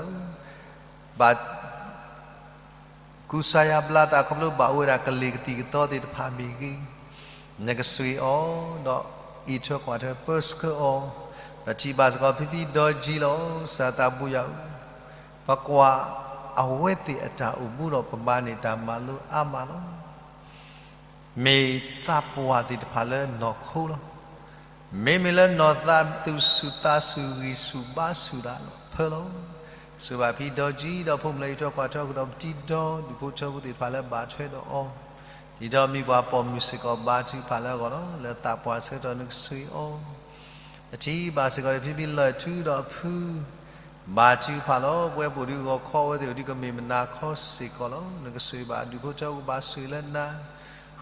ဘၣ်ကူစါယၤဘျါသးခီဖျိဘၣ်အိၣ်ဝဲဒၣ်ကလ့ၢ်ကသံၣ်ကသီသ့ၣ်တဖၣ်မ့ၢ်ဂ့ၤ, နကဆှ့ၣ်အီၤ, ဒီးအံးထွဲကွၢ်ထွဲပၢဆှၢအီၤ, ပထံၣ်ဘၣ်စ့ၢ်ကီးဖံဖံဒီကၠံလီၤ. ကစၢ်သးဘိယွၤဧၢ, ပကွၢ်အဝဲသ့ၣ်အတၢ်အိၣ်မူဒီးပမၤန့ၢ်တၢ်မၤလိအါမးလီၤ. မ့ၢ်သးပှၢ်သ့ၣ်တဖၣ်လၢနီၢ်ခိလီၤ. မ့မ့ၢ်လၢနီၢ်သးသူၣ်ဆူၣ်သးဆူၣ်ဂံၢ်ဆူၣ်ဘါဆူၣ်ဒၣ်လီၤဖၢလီၤ. ကစၢ်ဘၣ်ဖံဒီကၠံဒီးဖိမုၣ်လၢအံးထွဲကွၢ်ထွဲဃုာ်ဒီးပတံၤဒီ ဒူၣ်ဖိထၢဖိသ့ၣ်တဖၣ်လၢဘၣ်ထွဲဒီးအီၤ, ဒ်သိးမံၤပှၤပိာ်မုၣ်စ့ၢ်ကီးဘါထုကဖၣ်လၢအဂီၢ်လီၤ. လၢသးပှၢ်ဆၢကတီၢ်နကဆှ့ၣ်အီၤ ပထံၣ်ဘၣ်စ့ၢ်ကီးဖံဖံလၢၢ်ထူဒီးအဖု ဘါထုကဖၣ်လီၤ. ပဝဲပအိၣ်ဒုးဂီၤခီဝဲသ့ၣ်အိၣ်ဒုးကမ့ၢ်မနၤခီစ့ၢ်ကီးလီၤ. နကဆှ့ၣ်ဘၣ်ဒူၣ်ဖိထၢဖိကဘၣ်ဆှ့ၣ်လၢနၤ,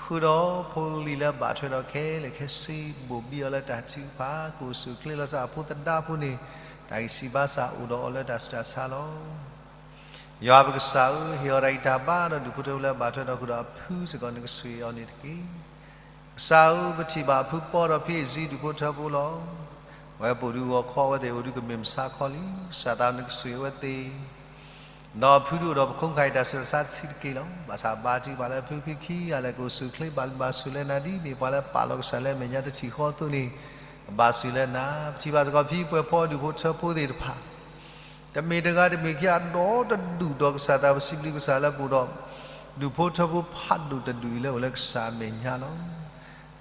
ဃုာ်ဒီးဖိလံၤလၢဘၣ်ထွဲဒီးခဲလၢာ်ခဲဆ့ ဘိၣ်ဘံအီၤလၢတၢ်ထုကဖၣ် ကအိၣ်ဆူၣ်အိၣ်ချ့လီၤဆီအဖိသဒါဖိန့ၣ်, တၢ်ဂံၢ်စၢ်ဘါစၢ်အိၣ်ဒီးအီၤလၢတၢ်ဆူးတၢ်ဆါလီၤ. ယွၤပကစၢ်ဧၢ, ဟ့ၣ်အီၤတၢ်ဂံၢ်တၢ်ဘါဒီးဒူၣ်ဖိထၢဖိလၢအဘၣ်ထွဲဒီးဃုာ်ဒီးအဖုစ့ၢ်ကီး နကဆှ့ၣ်အီၤန့ၣ်တက့ၢ်. ကစၢ်ဧၢ, ပထံၣ်ဘၣ်အဖုပီဒီးဖံအ့ၣ်စံဒူၣ်ဖိထၢဖိလီၤ. အဝဲပအိၣ်ဒုးဂီၤခီဝဲသ့ၣ်အိၣ်ဒုးကမ့ၢ်မဆါခီလံ. ကစၢ်သးနကဆှ့ၣ်အဝဲသ့ၣ် ဒီးအဖုဒုးအိၣ်ဒီးပခိၣ်ခါအံၤတၢ်ဆူးတၢ်ဆါတဆံးတက့ၢ်လီၤ. ဘၣ်ဆၣ်ဘါထုကဖၣ်လၢအဖုခံခံဂၤလဲၣ် ကအိၣ်ဆူၣ်အိၣ်ချ့ဘၣ်ဘျုးဘၣ်ဆိၣ်လၢနၤ ဒ်မ့ၢ်ပှၤလၢပာ်လီၤကစၢ်လၢအမဲာ်ညါတထံၣ်ဃီအသိးန့ၣ်, ကဘၣ်ဆိၣ်လၢနၤ. ပထံၣ်ဘၣ်စ့ၢ်ကီးဖံပှဲၤဖီဒူၣ်ဖိထၢဖိသ့ၣ်တဖၣ် တမ့ၢ်တဂၤတမ့ၢ်ခံအဒီတဒူၣ်ဒီးကစၢ်သး ပစံးဘျုးကစၢ်လၢပအိၣ်ဒီး ဒူၣ်ဖိထၢဖိဖးဒိၣ်တဒူၣ်အံၤလၢအိၣ်လၢကစၢ်အမဲာ်ညါလီၤ.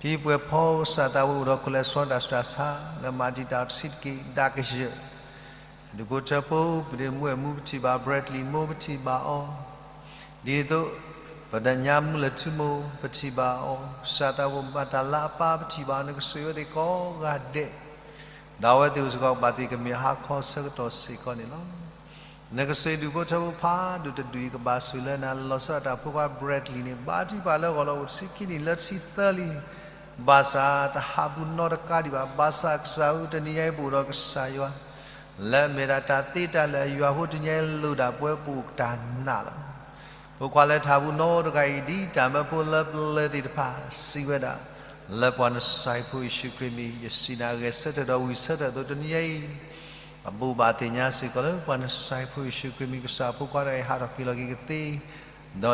ဖံပှဲၤဖီကစၢ်သးဝဲအိၣ်ဒီး cholesterol တၢ်ဆူးတၢ်ဆါ လၢမၤတံာ်တာ်တဆံးတက့ၢ် ဒၣ်ကယၢၢ် ဒူၣ်ဖိထၢဖိ ပဒ့မူဝဲၢ်မူပထံၣ်ဘၣ် Bradley မိၢ်ပထံၣ်ဘၣ်အီၤ, ဒ်န့ၣ်အသိး ပဒညါမူလၢထူမိၢ် ပထံၣ်ဘၣ်အီၤ, ကစၢ်သးဝဲမၤတၢ်လၢအပၢ် ပထံၣ်ဘၣ်အီၤ နကဆှ့ၣ်ဝဲသ့ၣ်ကိးဂၤဒဲး ဒီးအဝဲသ့ၣ်အိၣ်စ့ၢ်ကီး ဘၣ်သ့ၣ်ကမ့ၢ်ဟါခီဆၢကတီၢ်စ့ၢ်ကီးန့ၣ်လီၤ. နကဆှ့ၣ်ဒူၣ်ဖိထၢဖိဖးဒိၣ်တဒူၣ်အံၤ ကဘၣ်ဆိၣ်လၢနၤ လီၤဆီဒၣ်တၢ်ဖိခွါ Bradley န့ၣ် ဘါထုကဖၣ်လၢအဂီၢ်လီၤ အိၣ်တဆံခံနံၣ်လၢတဆံသၢလံ. ဘၣ်ဆၣ်တဟးဘူးနီတကးဒံးဘၣ်. ဘၣ်ဆၣ်ကစၢ်ဧၢ တနံၤညါအံၤပအိၣ်ဒီးကစၢ်ယွၤ လၢအမ့ၢ်ဒၣ်တၢ်သ့တၢ်လၢာ်အယွၤအဃိ တနံၤညါအံၤလိၣ်ဒၣ်ပဝဲပအိၣ်တၢ်နာ်လီၤ. ဖိခွါလၢတဟးဘူးနီတဂၤအံၤ ဒ်တၢ်မၢဖိလၢပျၢၤသ့ၣ်တဖၣ်စံးဝဲဒၣ်, လၢပှၤနစၢ်ဖိယ့ၣ်ၡူးခရံာ်မံၤ ယစံးနၤဂဲၤဆၢထၢၣ်ဒီးဝံၢ်ဆၢထၢၣ်အသိး တနံၤညါအံၤ ပဘိးဘၣ်သ့ၣ်ညါစ့ၢ်ကီးလၢပှၤနစၢ်ဖိယ့ၣ်ၡူးခရံာ်မံၤ ကစၢ်ဖိခွါတဂၤအံၤ ဟးထီၣ်က့ၤလီၤက့ၤကသ့ ဒီ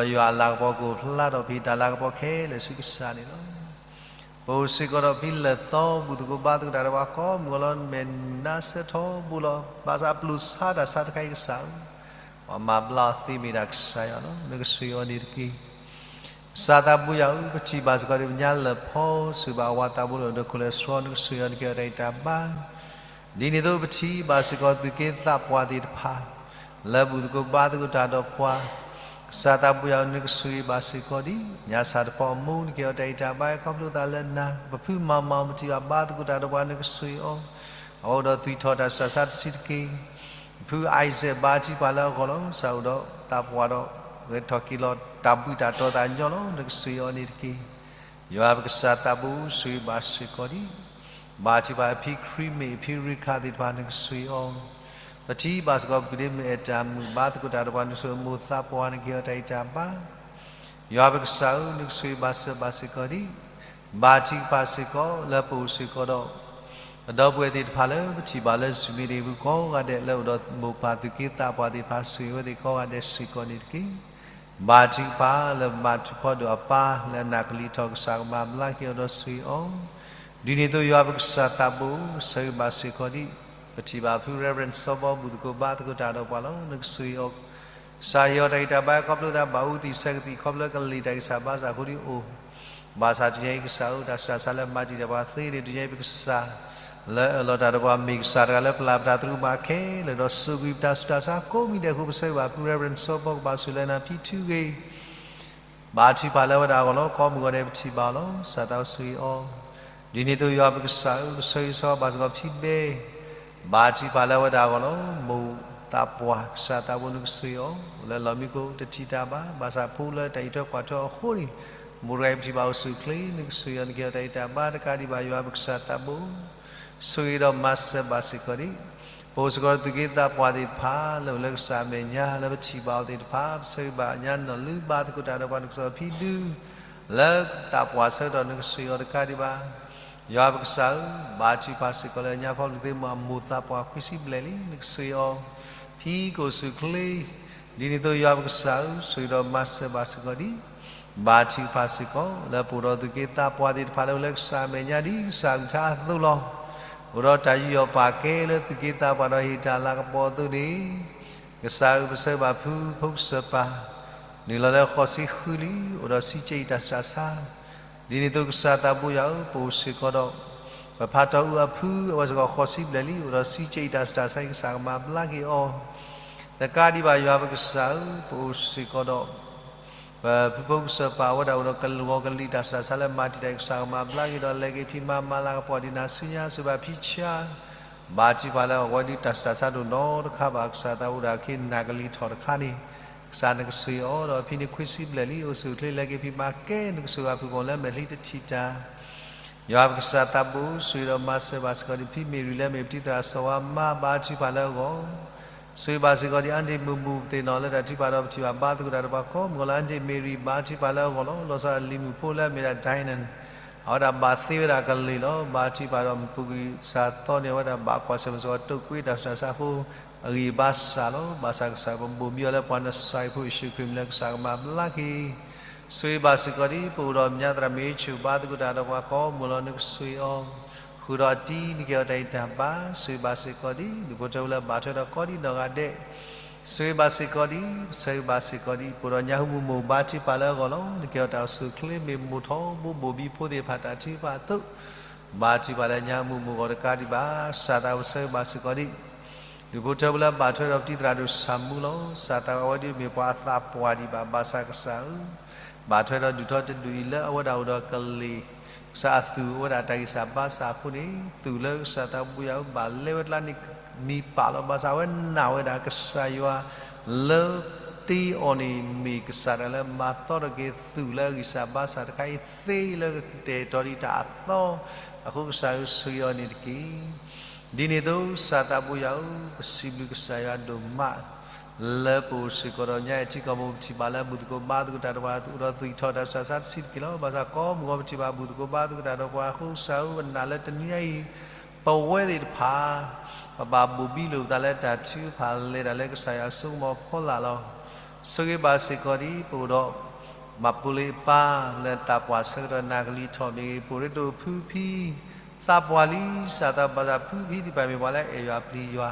းယွၤအလၤကပီၤကအိၣ်ဖျါထီၣ်ဖဲတၢ်လၤကပီၤခဲလၢာ်ဆူကစၢ်န့ၣ်လီၤ. ပအိၣ်စ့ၢ်ကီးဒီးဖံလၢၢ်သီဘူၣ်သကိးဘါသကိးတၢ်ဒီးပှၤကိးမုၢ်အလီၢ် မဲာ်နါဆၢထီဘိလီၤ. ဘၣ်ဆၣ်ပျိာ်ဆါတၢ်ဆါတခါအံၤကစၢ်ဧၢ, ပှၤမၤဘျါအီၤသ့မ့ၢ်ဒၣ်ကစၢ်ယွၤလီၤ. နကဆှ့ၣ်အီၤန့ၣ်တက့ၢ်. ကစၢ်သးဘိယွၤဧၢ, ပထံၣ်ဘၣ်စ့ၢ်ကီးဒ်ပညါလၢၢ်ဖီ ဆိၣ်ဂ့ၤဘၣ်ဝၤသးဘိလၢအိၣ်ဒီး cholesterol နကဆှ့ၣ်အီၤ နကဟ့ၣ်အီၤတၢ်ဂံၢ်တၢ်ဘါ ဒ်န့ၣ်အသိးပထံၣ်ဘၣ်စ့ၢ်ကီးသုးက့သးပှၢ်သ့ၣ်တဖၣ် လၢဘူၣ်သကိးဘါသကိးတၢ်ဒီးပှၤ ကစၢ်သးဘိယွၤဧၢ နကဆှ့ၣ်ဘၣ်စ့ၢ်ကီးဒံး ညါစၢ်တဖီအမိၢ် နကဟ့ၣ်အီၤတၢ်ဂံၢ်တၢ်ဘါ ခီဖျိသးလၢနၤ. ပဖုမၤမၤ ပထံၣ်ဘၣ်ဘါသကိးတၢ်ဒီးပှၤ နကဆှ့ၣ်အီၤ အဝဲအိၣ်ဒီးသွံၣ်ထီၣ်တၢ်ဆူးတၢ်ဆါတဆံးတက့ၢ်. ပဖု Isaac ဘါထုကဖၣ်လၢအဂီၢ်လီၤ. ကစၢ်အိၣ်ဒီးသးပှၢ်ဒီး ဂဲၤထီၣ်က့ၤလီၤတၢ်ဘှံးတၢ်တီၤသးညီလီၤ. နကဆှ့ၣ်အီၤန့ၣ်တက့ၢ်. ယွၤပကစၢ်သးဘိ ဆှ့ၣ်ဘၣ်စ့ၢ်ကီးဒံး ဘၣ်ထံၣ်ဘၣ်အဖံခရံမ့ၢ် အဖံရ့ခါသ့ၣ်တဖၣ် နကဆှ့ၣ်အီၤ ပထံၣ်ဘၣ်စ့ၢ်ကီး ပကဒ့မုၣ်အဲၣ်တၢ်မုၣ် ဘါသကိးတၢ်ဒီးပှၤ နကဆှ့ၣ်အီၤ မိၢ်သးပှၢ် နကဟ့ၣ်အီၤတၢ်ဂံၢ်တၢ်ဘါ ယွၤပကစၢ်ဧၢ နကဆှ့ၣ်ဘၣ်စၢၤဘၣ်စ့ၢ်ကီးဒံး ဘၣ်ထံၣ်ကပၤစ့ၢ်ကီး လၢပအိၣ်စ့ၢ်ကီးဒီး ပဒီပုၢ်ဝဲၢ်သ့ၣ်တဖၣ်လၢပထံၣ်ဘၣ်လၢ Zoom မံၤတဂ့ၤပူၤကိးဂၤဒဲး လၢအိၣ်ဒီးမိၢ်ပၢ်သုးက့သးပှၢ်သ့ၣ်တဖၣ် ဆှ့ၣ်ဝဲသ့ၣ်ကိးဂၤဒဲးစ့ၢ်ကီးန့ၣ်တက့ၢ်. ဘၣ်ထံၣ်ကပၤလၢမၤထူၣ်ဖီဒိၣ်အပၢ် လၢအနၢ်ကလံၤထီၣ် ကစၢ်ကမၤဘျါက့ၤအီၤဒီးဆှ့ၣ်အီၤ ဒ်န့ၣ်အသိးယွၤပကစၢ်သးဘိ ဆှ့ၣ်ဘၣ်စ့ၢ်ကီးဒံး ပထံၣ်ဘၣ်ဖု Reverend စီၤဘီ ဘူၣ်သကိးဘါသကိးတၢ်ဒီးပှၤလီၤ. နကဆှ့ၣ်အီၤ ကစၢ်ယွၤတၢ်ဂံၢ်တၢ်ဘါ ခီဖျိသးဘၣ်အူသံးဆဲးကသံၣ် ခီဖျိကလံၤတၢ်ဂံၢ်စၢ်ဘါစၢ်အဃိဒ်အံၤ ဘၣ်ဆၣ်တနံၤညါအံၤကစၢ်ဧၢ တၢ်ဆူးတၢ်ဆါလၢမၤတံာ်တာ်ပှၤသ့န့ၣ် တနံၤညါအံၤပကစၢ် လၢအၢၣ်လီၤတၢ်ဒီးပှၤမ့ၢ်ကစၢ်တဂၤလၢပျၢ်ပတၢ်သရူးမးခဲလၢာ်ဒီး စိာ်ကွံာ်ပတၢ်ဆူးတၢ်ဆါကိးမံၤဒဲးအဃိ ပဆှၢဘၣ်ဖု Reverend စီၤဘီ ကဘၣ်ဆိၣ်လၢနၤဖံထူဂ့ၤ ဘၣ်ထံၣ်ပာ်လၢဝဲဒၣ်အဂီၢ်လီၤ. ကိးမုၢ်ဂီၤဒဲးပထံၣ်ဘၣ်အီၤလီၤ. ကစၢ်သးဆှ့ၣ်အီၤ ဒ်န့ၣ်အသိးယွၤပကစၢ်ဧၢ ပဆှၢဂံၢ်ဆှၢဘါစ့ၢ်ကီးဖံဘဲ ဘၣ်ထံၣ်ပာ်လၢဝဲဒၣ်အဂီၢ်လီၤ. မိၢ်သးပှၢ် ကစၢ်သးဘိ နကဆှ့ၣ်အီၤ အိၣ်လၢလီၢ်မံခိၣ်တထံၣ်တၢ်ဘၣ် ဘၣ်ဆၣ်ဖိလၢတၢ်အံးထွဲကွၢ်ထွဲအီၤအဃိန့ၣ် မိၢ်တဂၤအံၤပထံၣ်ဘၣ်အိၣ်ဆူၣ်အိၣ်ချ့ နကဆှ့ၣ်အီၤ နကဟ့ၣ်အီၤတၢ်ဂံၢ်တၢ်ဘါတကးဒံးဘၣ် ယွၤပကစၢ်သးဘိ ဆိၣ်ဂ့ၤဒီးမၤစၢၤဘၣ်စ့ၢ်ကီးဒံး ပအိၣ်စ့ၢ်ကီးဒီးသုးက့သးပှၢ်သ့ၣ်တဖၣ် လၢအိၣ်လၢကစၢ်အမဲာ်ညါ လၢပထံၣ်ဘၣ်အီၤသ့ၣ်တဖၣ် ပဆှၢဂံၢ်ဘါညါနီၢ်လုၢ်ဘါသကိးတၢ်ဒီးပှၤ နကစၢ်ဖံဒု လၢသးပှၢ်ဆၢကတီၢ်နကဆိၣ်ဂ့ၤအီၤတကးဒံးဘၣ်, ယွၤပကစၢ်ဧၢ, ဘါထုကဖၣ်စ့ၢ်ကီးလၢညါဖီလူၤသ့ၣ်မုၣ်အမိၢ်သးပှၢ်ခွံဆံဘျဲၣ်လံ နကဆိၣ်ဂ့ၤအီၤ, ဖံကအိၣ်ဆူၣ်အိၣ်ချ့, ဒ်န့ၣ်အသိးယွၤပကစၢ်ဧၢ, ဆိၣ်ဂ့ၤဒီးမၤစၢၤဘၣ်စ့ၢ်ကီးဒံး, ဘါထုကဖၣ်စ့ၢ်ကီး လၢပအိၣ်ဒီးသူၣ်က့သးပှၢ်သ့ၣ်တဖၣ်လၢအိၣ်လၢကစၢ်အမဲာ်ညါဒ်ကစၢ်အကလုၢ်ကထါအသိးလီၤ. အိၣ်ဒီးတၢ်ယူးယီၣ်ပာ်ကဲလၢသူၣ်က့သးပှၢ်ဒီးဟ့ၣ်တၢ်လၤကပီၤအသိးန့ၣ်, ကစၢ်ဧၢ ပဆၢဂ့ၤဘၣ်ဖုဖိကစၢၢ်ပၢ်, နုာ်လီၤလၢဃိးဆံဃုလံ, အိၣ်ဒီးစံးကဲအံၤတၢ်ဆူးတၢ်ဆါ, ဒ်န့ၣ်အသိးကစၢ်သးဘိယွၤဧၢ, ပအိၣ်စ့ၢ်ကီးဒီး ပဖးတီၢ်အုၣ်အဖု အဝဲစ့ၢ်ကီးဃိးဆံဘျဲၣ်လံ, အိၣ်ဒီးစံးကဲအံၤတၢ်ဆူးတၢ်ဆါအံၤ ကစၢ်ကမၤဘျါက့ၤအီၤ တကးဒံးဘၣ်ယွၤပကစၢ်ဧၢ, ပအိၣ်စ့ၢ်ကီးဒီး ပဖုဖိကစၢၢ်ပၢ်ဝဲဒၣ်အိၣ်ဒီးကလံၤဂီၤကလံၤတၢ်ဆူးတၢ်ဆါလၢမၤတံာ်တာ်အံၤ ကစၢ်ကမၤဘျါက့ၤဒီးလဲၤက့ၤဖံးမၤမၤလၤကပီၤဒံးနၤဆူညါ ဆိၣ်ဂ့ၤဘၣ်ဖံဆါ ဘါထုကဖၣ်လၢအဝဲဒုးတၢ်ဆူးတၢ်ဆါတအိၣ်နီတခါဘၣ် ကစၢ်သးအိၣ်ဒၣ်ခ့နၢ်ကလံၤထီၣ်တခါန့ၣ်, ကစၢ်နကဆိၣ်ဂ့ၤအီၤဒီးဖံန့ၣ်ခွံဆံဘျဲၣ်လံ အိၣ်ဆူၣ်အိၣ်ချ့လဲၤက့ၤဖံးမၤကဲ နကဆိၣ်ဂ့ၤဘၣ်ဖုကိာ်လၢမဲာ်ချံတထံၣ်တၢ် ယွၤပကစၢ်သးဘိ ဆိၣ်ဂ့ၤဒီးမၤစၢၤဘၣ်စ့ၢ်ကီးဒံးဖံမ့ၢ်ရံလၢမ့ၢ်ပတံၤသရၣ်စီၤဝါမါ ဘါထုကဖၣ်လၢအဂီၢ်, ဆိၣ်ဂ့ၤဘၣ်စ့ၢ်ကီးဒံးအါန့ၢ်မုၢ်မုၢ်ပသ့ၣ်နီၣ်လၢတၢ်ထုကဖၣ်ဒီးပထံၣ်ဘၣ်ဘါသကိးတၢ်ဒီးပှၤကိးမုၢ်ဂီၤလၢအါန့ၢ်မ့ၢ်ရံ ဘါထုကဖၣ်လၢအဂီၢ်လီၤ. လီၤဆီဒၣ်လံၤမုၣ်ဖိလၢအမ့ၢ်ဒၣ် Diane အဝဲဒၣ်ဘၣ်သ့ဝဲဒၣ်ကလံၤလီၤ. ဘါထုကဖၣ်ဒီးမုၢ်ပူၤကွံာ်စးသီန့ၣ် အဝဲဒၣ်ဘၣ်ကွၢ်ဆၢၣ်မဲာ်စ့ၢ်ကီးတိာ်ကွံာ်တၢ်ဆူးတၢ်ဆါအဃိ အဂံၢ်အဘါစှၤလီၤ. ဘၣ်ဆၣ်ကစၢ်ပဘိၣ်ဘံအီၤလၢပှၤနစၤရ့းဖိယ့ၣ်ၡူးခရံာ်မံၤလၢကစၢ်ကမၤဘျါက့ၤ ဆိၣ်ဂ့ၤဘၣ်စ့ၢ်ကီးဒံး ပအိၣ်ဒီးညါသရၣ်မ့ၢ်ဆူၣ်ဘါသကိးတၢ်ဒီးပှၤကိးမုၢ်လီၤ နကဆိၣ်ဂ့ၤအီၤ, ဃုာ်ဒီးအတံၤ နကဲအီၤတၢ်ဂံၢ်တၢ်ဘါ ဆိၣ်ဂ့ၤဘၣ်စ့ၢ်ကီးဒံး ဒူၣ်ဖိထၢဖိလၢဘၣ်ထွဲဒီးကိးဒံးနီၢ်ဂၤဒဲး, ဆိၣ်ဂ့ၤဘၣ်စ့ၢ်ကီးဒံး ပဆၢဂ့ၤဘၣ်စ့ၢ်ကီးဒံး ပအိၣ်ဒီးညါဟူမူမူ ဘါထုကဖၣ်လၢအဂီၢ်လီၤ. နကဲအီၤတၢ်အိၣ်ဆူၣ်အိၣ်ချ့မ့ၢ်မိၢ်ထီၣ်ဘိဘိၣ်ဘံဖိသ့ၣ်တဖၣ်တၢ်ထုကဖၣ်အသိး ဘါထုကဖၣ်လၢညါဟူမူမူအဂီၢ်တကးဒံးဘၣ် ကစၢ်သးပဆၢဂ့ၤဘၣ်စ့ၢ်ကီးဒံး ဒူၣ်ဖိထၢဖိလၢဘၣ်ထွဲဒီးပတံၤသရၣ်ဒိၣ်ဆၣ်မူလီၤ. ကစၢ်သးအဝဲဒၣ်မ့ၢ်ပှၤအသးပှၢ်ဒံးဘၣ် ဘၣ်ဆၣ်ကစၢ်ဧၢ, ဘၣ်ထွဲဒီးဒူၣ်ထီတဒူၣ်အံၤလၢအဝဲဒၣ်အိၣ်ဒီးကလံၤ ကစၢ်အသူၣ်အိၣ်ဝဲဒၣ်တၢ်ဂံၢ်စၢ်ဘါစၢ်အဃိန့ၣ် သူၣ်လၢကစၢ်သးဘိယွၤဧၢ ဘၣ်လဲဝဲကျါန့ၣ် မံပာ်လီၤ. ဘၣ်ဆၣ်အဝဲနာ်ဝဲဒၣ်ကစၢ်ယွၤလၢတ့အီၤန့ၣ် မ့ၢ်ကစၢ်တဂၤလၢမၤသီထီၣ်က့ၤသူၣ်လၢအဂံၢ်စၢ်ဘါစၢ်တခါအံၤသ့လၢကတဲာ်ကတီၤဒံးတၢ်အသီ, အဃိကစၢ်ဧၢဆိၣ်ဂ့ၤအီၤန့ၣ်တက့ၢ်. ဒ်န့ၣ်အသိး ကစၢ်သးဘိယွၤဧၢ, ပစံးဘျုးကစၢ်ယွၤဒိၣ်မး လၢပအိၣ်စ့ၢ်ကီးဒီးညါအံၤထံကီၢ်ပူၤ ပထံၣ်ဘၣ်လၢဘူၣ်သကိးဘါသကိးတၢ်ဒီးပှၤ အိၣ်ဒီးသူၣ်က့ၤထီၣ်တၢ်ဆူးတၢ်ဆါတဆံးတက့ၢ်လီၤ. ဘၣ်ဆၣ်ကိးမုၢ်ဂီၤပထံၣ်ဘၣ်ဘူၣ်သကိးဘါသကိးတၢ်ဒီးပှၤအဃိ ကစၢ်ဧၢ ပနာ်လၢတနွံညါအံၤ ပဝဲသ့ၣ်တဖၣ် ပဘၣ်ဘိၣ်ဘံလိာ်ပသးလၢတၢ်ထုကဖၣ်လဲၤတၢ်လၢကစၢ်ယွၤအစိကမီၤဖီလာ်လီၤ. ဆိၣ်ဂ့ၤဘၣ်စ့ၢ်ကီးဒံး ပအိၣ်ဒီး မၤပူၤလ့ၤအပၢ်လၢသးပှၢ်ဆၢကတီၢ်နၢ်ကလံၤထီၣ်မ့ၢ်ဂ့ၤ ပအိၣ်ရ့ဒိၣ်ဖုဖံ သးပှၢ်လံ ကစၢ်သးဘၣ်ဆၣ်ဖုဖံဒံးဘၣ်မ့ၢ်ပှၤလၢအအဲၣ်ယွၤပျံၤယွၤ,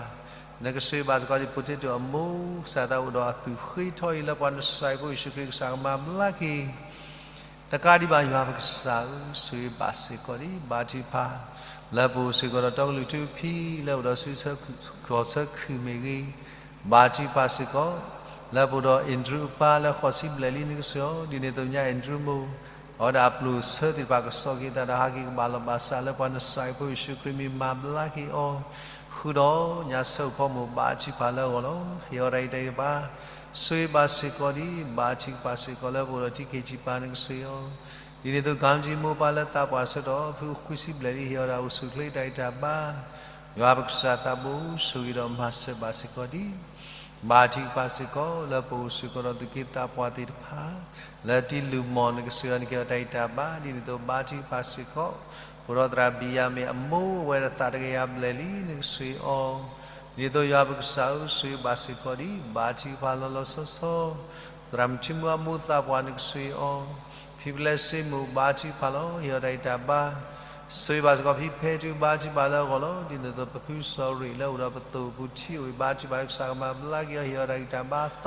နကဆိၣ်ဂ့ၤဘၣ်စ့ၢ်ကီးဒံး ဖိတ့တိၢ်အမိၢ် ကစၢ်သးအိၣ်ဒီးအသူၣ်ဃ့ထီအံၤလၢပှၤနစၤရ့းဖိယ့ၣ်ၡူးခရံာ်ကစၢ်ကမၤဘျါက့ၤ တကးဒံးဘၣ်ယွၤပကစၢ်ဧၢ, ဆိၣ်ဂ့ၤဘၣ်စ့ၢ်ကီးဒံး ဘါထုကဖၣ် လၢပအိၣ်စ့ၢ်ကီးဒီးတီကလုာ်ထူဖံ လၢအိၣ်ဒီးဆူကီၢ်ဆၢခုၣ်မ့ၢ်ဂ့ၤ, ဘါထုကဖၣ်စ့ၢ်ကီး လၢပအိၣ်ဒီး Andrew အပၢ်လၢဃိးဆံဘျဲၣ်လံ နကဆိၣ်ဂ့ၤအီၤ, ဒ်န့ၣ်အသိးညါ Andrew မိၢ် အဝဲဒၣ်အပျိၢ်ဆၢသ့ၣ်တဖၣ်ကစီၣ်က့ၤသးဒီးဟးက့ၤကဘၣ်လီၤဘၣ်စးလၢပှၤနစၤရ့းဖိယ့ၣ်ၡူးခရံာ် မ့ၢ်မၤဘျါက့ၤအီၤ, ဃုာ်ဒီးညါဆၢအိၣ်ဖီမိၢ် ဘါထုကဖၣ်လၢအဂီၢ်လီၤ. ဟ့ၣ်အီၤတၢ်ဂံၢ်တၢ်ဘါ ဆိၣ်ဂ့ၤဘၣ်စ့ၢ်ကီးဒံး ဘါထုကဖၣ်စ့ၢ်ကီး လၢပအိၣ်ဒီးထံက့ၤထံပၤ နကဆိၣ်ဂ့ၤအီၤ, ဒ်န့ၣ်အသိး ကၣ်ကၠံမိၢ်ပၢ်လၢသးပှၢ်ဆၢကတီၢ် ဖုခွံဆံဘျဲၣ်လံ ဟ့ၣ်အီၤဒၣ်အိၣ်ဆူၣ်အိၣ်ချ့တၢ်ဂံၢ်တၢ်ဘါ ယွၤပကစၢ်သးဘိ ဆိၣ်ဂ့ၤဒီးမၤစၢၤဘၣ်စ့ၢ်ကီးဒံး ဘါထုကဖၣ်စ့ၢ်ကီး လၢပအိၣ်စ့ၢ်ကီးဒီးသူၣ်က့သးပှၢ်သ့ၣ်တဖၣ် လၢတံၤလုၢ်မီၢ် နကဆိၣ်ဂ့ၤအီၤ နကဟ့ၣ်အီၤတၢ်ဂံၢ်တၢ်ဘါ ဒ်န့ၣ်အသိး ဘါထုကဖၣ်စ့ၢ်ကီး ပအိၣ်ဒီးသရၣ်ဘံၣ်ယၤမ့ၣ် အမိၢ်ဝဲဒၣ်သးတကယၤဘျဲၣ်လံ နကဆိၣ်ဂ့ၤအီၤ, ဒ်န့ၣ်အသိးယွၤပကစၢ်ဧၢ ဆိၣ်ဂ့ၤဘၣ်စ့ၢ်ကီးဒံး ဘါထုကဖၣ်လီၤလီၤဆီဆီ သရၣ်မုၣ်ထံမူအမိၢ်သးပှၢ် နကဆိၣ်ဂ့ၤအီၤ, ဖံပလဲစ့မိၢ် ဘါထုကဖၣ်လီၤ ဟ့ၣ်အီၤတၢ်ဂံၢ်တၢ်ဘါ ဆိၣ်ဂ့ၤဘၣ်စ့ၢ်ကီးဖံဖဲထူ ဘါထုကဖၣ်လၢအဂီၢ်လီၤ. ဒ်န့ၣ်အသိး ပဖုစီၤရ့ၣ်လၢအိၣ်ဒီးပသိၣ်ပူၤထံအိၣ်အံၤ ဘါထုကဖၣ်လၢကစၢ်ကမၤဘျါက့ၤအီၤ ဟ့ၣ်အီၤတၢ်ဂံၢ်တၢ်ဘါအ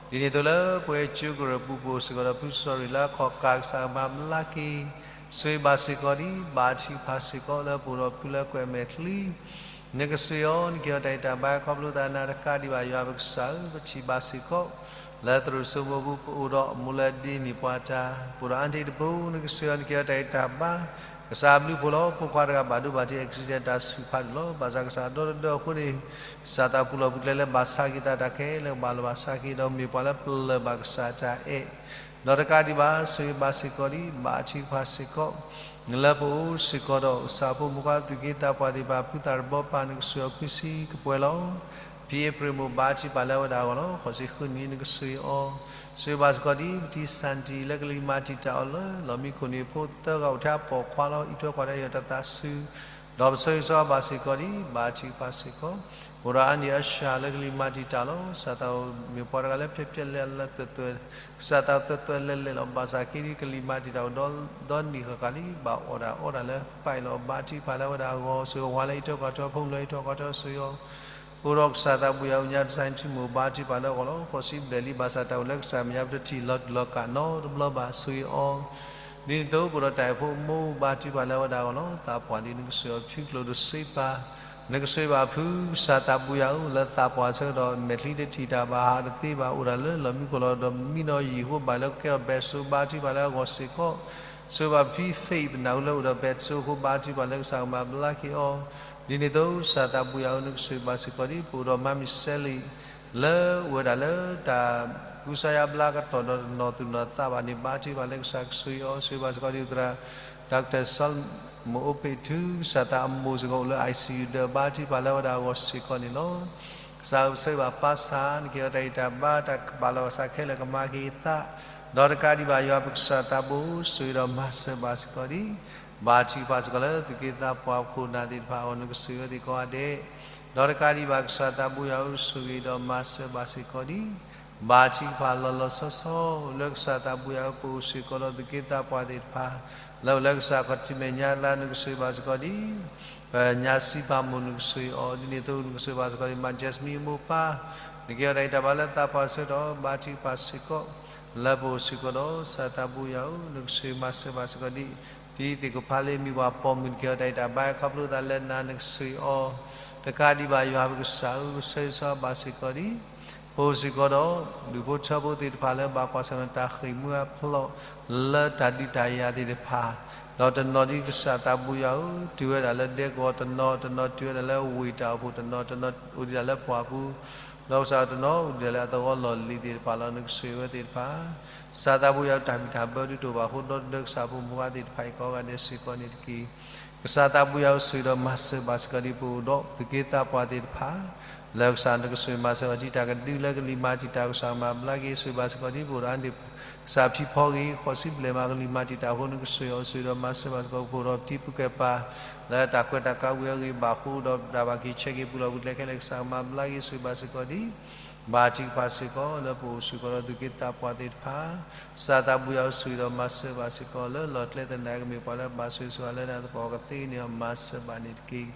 သီအသီ, ဒ်န့ၣ်အသိးလၢပဝဲကၠိကရၢၢ်ပူၤပအိၣ်စ့ၢ်ကီးဒီးဖုစီၤရ့ၣ်လၢအခီၣ်ကး ကစၢ်ကမၤဘျါက့ၤ ဆိၣ်ဂ့ၤဘၣ်စ့ၢ်ကီးဒံး ဘါထုကဖၣ်စ့ၢ်ကီးလၢပအိၣ်ဒီးဖုလၢကွဲးမဲာ်ချံ နကဆိၣ်ဂ့ၤအီၤ နကဟ့ၣ်အီၤတၢ်ဂံၢ်တၢ်ဘါ ခီဖျိသးနၤတကးဒံးဘၣ် ယွၤပကစၢ်ဧၢ ပထံၣ်ဘၣ်စ့ၢ်ကီး လၢသရိာ်စိမိၤပူၤ ပအိၣ်ဒီးအမိၢ်လၢဒ်န့ၣ်ပှၤတၢ် ပအိၣ်ဒီးအါန့ၢ်တဘိ နကဆိၣ်ဂ့ၤအီၤ နကဟ့ၣ်အီၤတၢ်ဂံၢ်တၢ်ဘါ ကစၢ်အဘျုးဖှိၣ်လီၤ ဖိခွါတဂၤဘၣ်ဒိဘၣ်ထံး accident တၢ်ဆူၣ်ဖးဒိၣ်လီၤ. ဘၣ်ဆၣ်ကစၢ်ဒီတဒၢအဃိန့ၣ် ကစၢ်သးပူၤလီၢ်ပူၤကျဲလၢဘၣ်ဆါက့ၤသးတၢ်ခဲလၢာ်ကဘၣ်လီၤဘၣ်ဆါက့ၤ ဒီးမ့ၢ်ပှၤလၢပလၢၢ်ဘၣ်ကစၢ်တၢ်အဲၣ် ဒီးတကးဒံးဘၣ် ဆိၣ်ဂ့ၤဘၣ်စ့ၢ်ကီးဒံး ဘါထုကဖၣ်စ့ၢ်ကီး လၢပအိၣ်စ့ၢ်ကီးဒီး ကစၢ်ဖိမုၣ်ခွါသူၣ်က့သးပှၢ်သ့ၣ်တဖၣ် ဖုသးတဘီပၢ် နကဆိၣ်ဂ့ၤအီၤခွံဆံကပှဲၤလီၤ. ဖံအ့ဖြ့ၣ်မိၢ် ဘါထုကဖၣ်လၢအဝဲဒၣ်အဂီၢ်လီၤ. ဃိးဆံဃုနံၣ် နကဆိၣ်ဂ့ၤအီၤ ဆိၣ်ဂ့ၤဘၣ်စ့ၢ်ကီးဒ်ပတံၢ်စၣ်တံၢ်လၢကလံၤမၤတံာ်တာ်အီၤလၢ လီၢ်မံခိၣ်န့ၣ် ဖိသၢဂၤအိၣ်ထဲအပိာ်ခွါလီၤ. အံးထွဲကွၢ်ထွဲအယီၢ်တၢ်သးစူၤ, ဒီးပဆၢဂ့ၤဆၢဝါဘၣ်စ့ၢ်ကီးဒ် ဘါထုကဖၣ်စ့ၢ်ကီး, အိၣ်ဒီးအါန့ၢ်အါဆၣ်လၢကလံၤမၤတံာ်တာ်လီၤ. ကစၢ်သးအိၣ်မ့ၢ်ပှၤတဂၤလၢဖျဲဖျဲလဲၣ်လဲၣ်လၢသွဲၣ်သွဲၣ်, ကစၢ်သးအိၣ်သွဲၣ်သွဲၣ်လဲၣ်လဲၣ်လီၤ. ဘၣ်ဆၣ်က့ဒ်ကလံၤမၤတံာ်တာ်အိၣ်ဒီနံၣ်ဃၣ်ဃၣ်လံ ဘၣ်အီၣ်တၢ်အီတၢ်လၢပၢ်အံၤလီၤ. ဘါထုကဖၣ်လၢအဝဲဒၣ်အဂီၢ် ဆိၣ်ဂ့ၤဝဲလၢအံးထွဲကွၢ်ထွဲ ဖိမုၣ်လၢအံးထွဲကွၢ်ထွဲဆိၣ်ဂ့ၤအီၤ အိၣ်ဒီးကစၢ်သးဘိယွၤ ညါတစၢ်ထံမုၣ် ဘါထုကဖၣ်လၢအဂီၢ်လီၤ. ဃိးဆံဘျဲၣ်လံ ဘၣ်ဆၣ်တၢ်အိၣ်လၢကစၢ်မဲာ်ညါပတထံၣ်လီၤတူာ်လီၤကာ်နီတဘျီဘၣ် ဆိၣ်ဂ့ၤအီၤ. ဒ်န့ၣ်အသိး ပအိၣ်ဒီးတၢ်အဲၣ်ဖိမူ ဘါထုကဖၣ်လၢအဝဲဒၣ်အဂီၢ်လီၤ. သးပှၢ်လံ နကဆိၣ်ဂ့ၤအီၤ ဖုကျိၣ်ဒိၣ်စ့ပၤ, နကဆိၣ်ဂ့ၤဘၣ်ဖု ကစၢ်သးဘိယွၤဧၢ လၢသးပှၢ်ဆၢကတီၢ် မဲာ်ချံတထံၣ်တၢ်ဘၣ် ဟးတသ့ဘၣ် အိၣ်ဒၣ်လၢလီၢ်မံခိၣ်လီၤ ဒီးမံနီၤယံာ်အဃိ ဘၣ်လၢကဲထီၣ်ဘဲၣ်စိ ဘါထုကဖၣ်လၢအဂီၢ်စ့ၢ်ကီး ဆိၣ်ဂ့ၤဘၣ်ဖု faith ပနၢ်ဟူလၢအိၣ်ဒီးဘဲၣ်စိအဃိ ဘါထုကဖၣ်လၢကစၢ်ကမၤဘျါက့ၤအီၤ. ဒ်န့ၣ်အသိး ကစၢ်သးဘိယွၤဧၢ နကဆိၣ်ဂ့ၤဘၣ်စ့ၢ်ကီးဒ် ပအိၣ်ဒီးမါမံၤစဲလံ လၢအိၣ်ဝဲဒၣ်လၢတၢ်ကူစါယါဘျါကတီၢ်ဒီးတနီၤသူၣ်နီၤသးဘၣ်န့ၣ် ဘါထုကဖၣ်လၢကစၢ်ကဆိၣ်ဂ့ၤအီၤ ဆိၣ်ဂ့ၤဘၣ်စ့ၢ်ကီးဒ်သရၣ် Doctor Solomon Ope ထူ ကစၢ်သးအမိၢ်စ့ၢ်ကီးအိၣ်လၢ ICU ဒီး ဘါထုကဖၣ်လၢအဝဲဒၣ်အဂီၢ်စ့ၢ်ကီးန့ၣ်လီၤ. ကစၢ်ဧၢ ပဆၢဂ့ၤဘၣ်ပၢ်ဆၣ် နကဟ့ၣ်အီၤတၢ်ဂံၢ်တၢ်ဘါ တၢ်ဘၣ်လီၤဘၣ်စးခဲလၢာ်ကမၤက့ၤအသး ဒီးတကးဒံးဘၣ်ယွၤပကစၢ်သးဘိ ဆိၣ်ဂ့ၤဒီးမၤစၢၤဘၣ်စ့ၢ်ကီးဒ် ဘါထုကဖၣ်စ့ၢ်ကီးလၢသုးက့သးပှၢ်ခိၣ်နၢ်သ့ၣ်တဖၣ်အဂီၢ် နကဆိၣ်ဂ့ၤအဝဲသ့ၣ်ကိးဂၤဒဲး, ဒီးတကးဒံးဘၣ်ကစၢ်သးဘိယွၤဧၢ ဆိၣ်ဂ့ၤဒီးမၤစၢၤဘၣ်စ့ၢ်ကီးဒ် ဘါထုကဖၣ်လီၤလီၤဆီဆီ လၢကစၢ်သးဘိယွၤဧၢ ပအိၣ်စ့ၢ်ကီးဒီးသုးက့သးပှၢ်သ့ၣ်တဖၣ် လၢအိၣ်လၢကစၢ်ခီၣ်ထံးမဲာ်ညါတၢ် နကဆိၣ်ဂ့ၤဘၣ်စ့ၢ်ကီးဒ် ပညါစံးပာ်မိၢ် နကဆိၣ်ဂ့ၤအီၤ ဒ်န့ၣ်အသိး နကဆိၣ်ဂ့ၤဘၣ်စ့ၢ်ကီးဒ် မါ Jasmine အမိၢ်ပၢ် နကဟ့ၣ်အီၤတၢ်ဂံၢ်တၢ်ဘါလၢသးပှၢ်ဆၢကတီၢ် ဘါထုကဖၣ်စ့ၢ်ကီး လၢပအိၣ်စ့ၢ်ကီးဒီး ကစၢ်သးဘိယွၤဧၢ နကဆိၣ်ဂ့ၤမၤစၢၤဘၣ်စ့ၢ်ကီးဒ် ဒ်သ့ၣ်ကဖါလၢမံၤပှၤပိာ်မုၣ် နကဟ့ၣ်အီၤတၢ်ဂံၢ်တၢ်ဘါ ခီဖျိသးလၢနၤ နကဆိၣ်ဂ့ၤအီၤ တကးဒံးဘၣ်ယွၤပကစၢ်ဧၢ ပဆၢဂ့ၤဆၢဝါဘၣ်စ့ၢ်ကီးဒ် ပအိၣ်စ့ၢ်ကီးဒီး ဒူၣ်ဖိထၢဖိသ့ၣ်တဖၣ်လၢဘၣ်ကွၢ်ဆၢၣ်မဲာ်တၢ်ဃ့ၢ်မှံဟးဖျိး လၢတၢ်ဒုးတၢ်ယၤသ့ၣ်တဖၣ်, ဒီးတနီၤဒ်ကစၢ်သးဘိယွၤဧၢ တုၤဝဲဒၣ်လၢဒဲကဝီၤတနီၤ, တနီၤတုၤဝဲဒၣ်လၢဝ့ၢ်တၢ်အိၣ်ဖှိၣ်, တနီၤ, တနီၤအိၣ်ဒံးဒၣ်လၢပှၢ်ပူၤ, ဒီးကစၢ်တနီၤအိၣ်ဒံးဒၣ်လၢအသဝီလီၢ်လံၤသ့ၣ်တဖၣ်လီၤ. နကဆိၣ်ဂ့ၤဝဲသ့ၣ်တဖၣ် ကစၢ်သးဘိယွၤဧၢ တၢ်ဘံၣ်တၢ်ဘၢဒုးတအိၣ်ဘၣ်အဃိ ဒီသဒၢကစၢ်ဖိမုၣ်ဖိခွါသ့ၣ်တဖၣ်အံၤကိးဂၤဒဲးစ့ၢ်ကီးန့ၣ်တက့ၢ်. ကစၢ်သးဘိယွၤဧၢ ဆိၣ်ဂ့ၤဒီးမၤစၢၤဘၣ်စ့ၢ်ကီးဒ်ပအိၣ်ဒီး သုးက့သးပှၢ်သ့ၣ်တဖၣ် လၢကစၢ်နကဆိၣ်ဂ့ၤမၤစၢၤအီၤ တၢ်ဂံၢ်တၢ်ဘါ တၢ်ကဒုလၢကလံၤမၤတံာ်တာ် ကစၢ်မၤဘျါက့ၤ ဆိၣ်ဂ့ၤဘၣ်စ့ၢ်ကီးဒ်ပအိၣ်ဒီးအါန့ၢ် ကစၢ်ဖံဖီဂ့ၤ ဃိးဆံဘျဲၣ်မး ကလံၤမၤတံာ်တာ်အဃိ နကဆိၣ်ဂ့ၤအီၤ ဆိၣ်ဂ့ၤဒီးမၤစၢၤဘၣ်စ့ၢ်ကီး ပအိၣ်ဒီးပတံၤပူၤကဲပၤ လၢတၢ်ခွဲးတၢ်ကါဝံၤအဂ့ၢ်ဘၣ်အဃိ ဒီးတၢ်ဘၣ်က့ၤဆဲးက့ၤပူၤလီၢ်ပူၤကျဲခဲလၢာ် ကစၢ်ကမၤဘျါက့ၤ ဆိၣ်ဂ့ၤဘၣ်စ့ၢ်ကီးဒ် ဘါထုကဖၣ်စ့ၢ်ကီး လၢပအိၣ်စ့ၢ်ကီးဒီးသုးက့သးပှၢ်သ့ၣ်တဖၣ် ကစၢ်သးဘိယွၤဧၢ ဆိၣ်ဂ့ၤဒီးမၤစၢၤဘၣ်စ့ၢ်ကီး လၢလီၢ်ကျဲသနၢၣ်ကမ့ၢ်ပှၤလၢဘၣ်ဆိၣ်ဂ့ၤဆိၣ်ဝါလၢနၤသပှၢ် ကသ့န့ၢ်အီၤ မၤစၢၤဘၣ်န့ၣ်တက့ၢ်.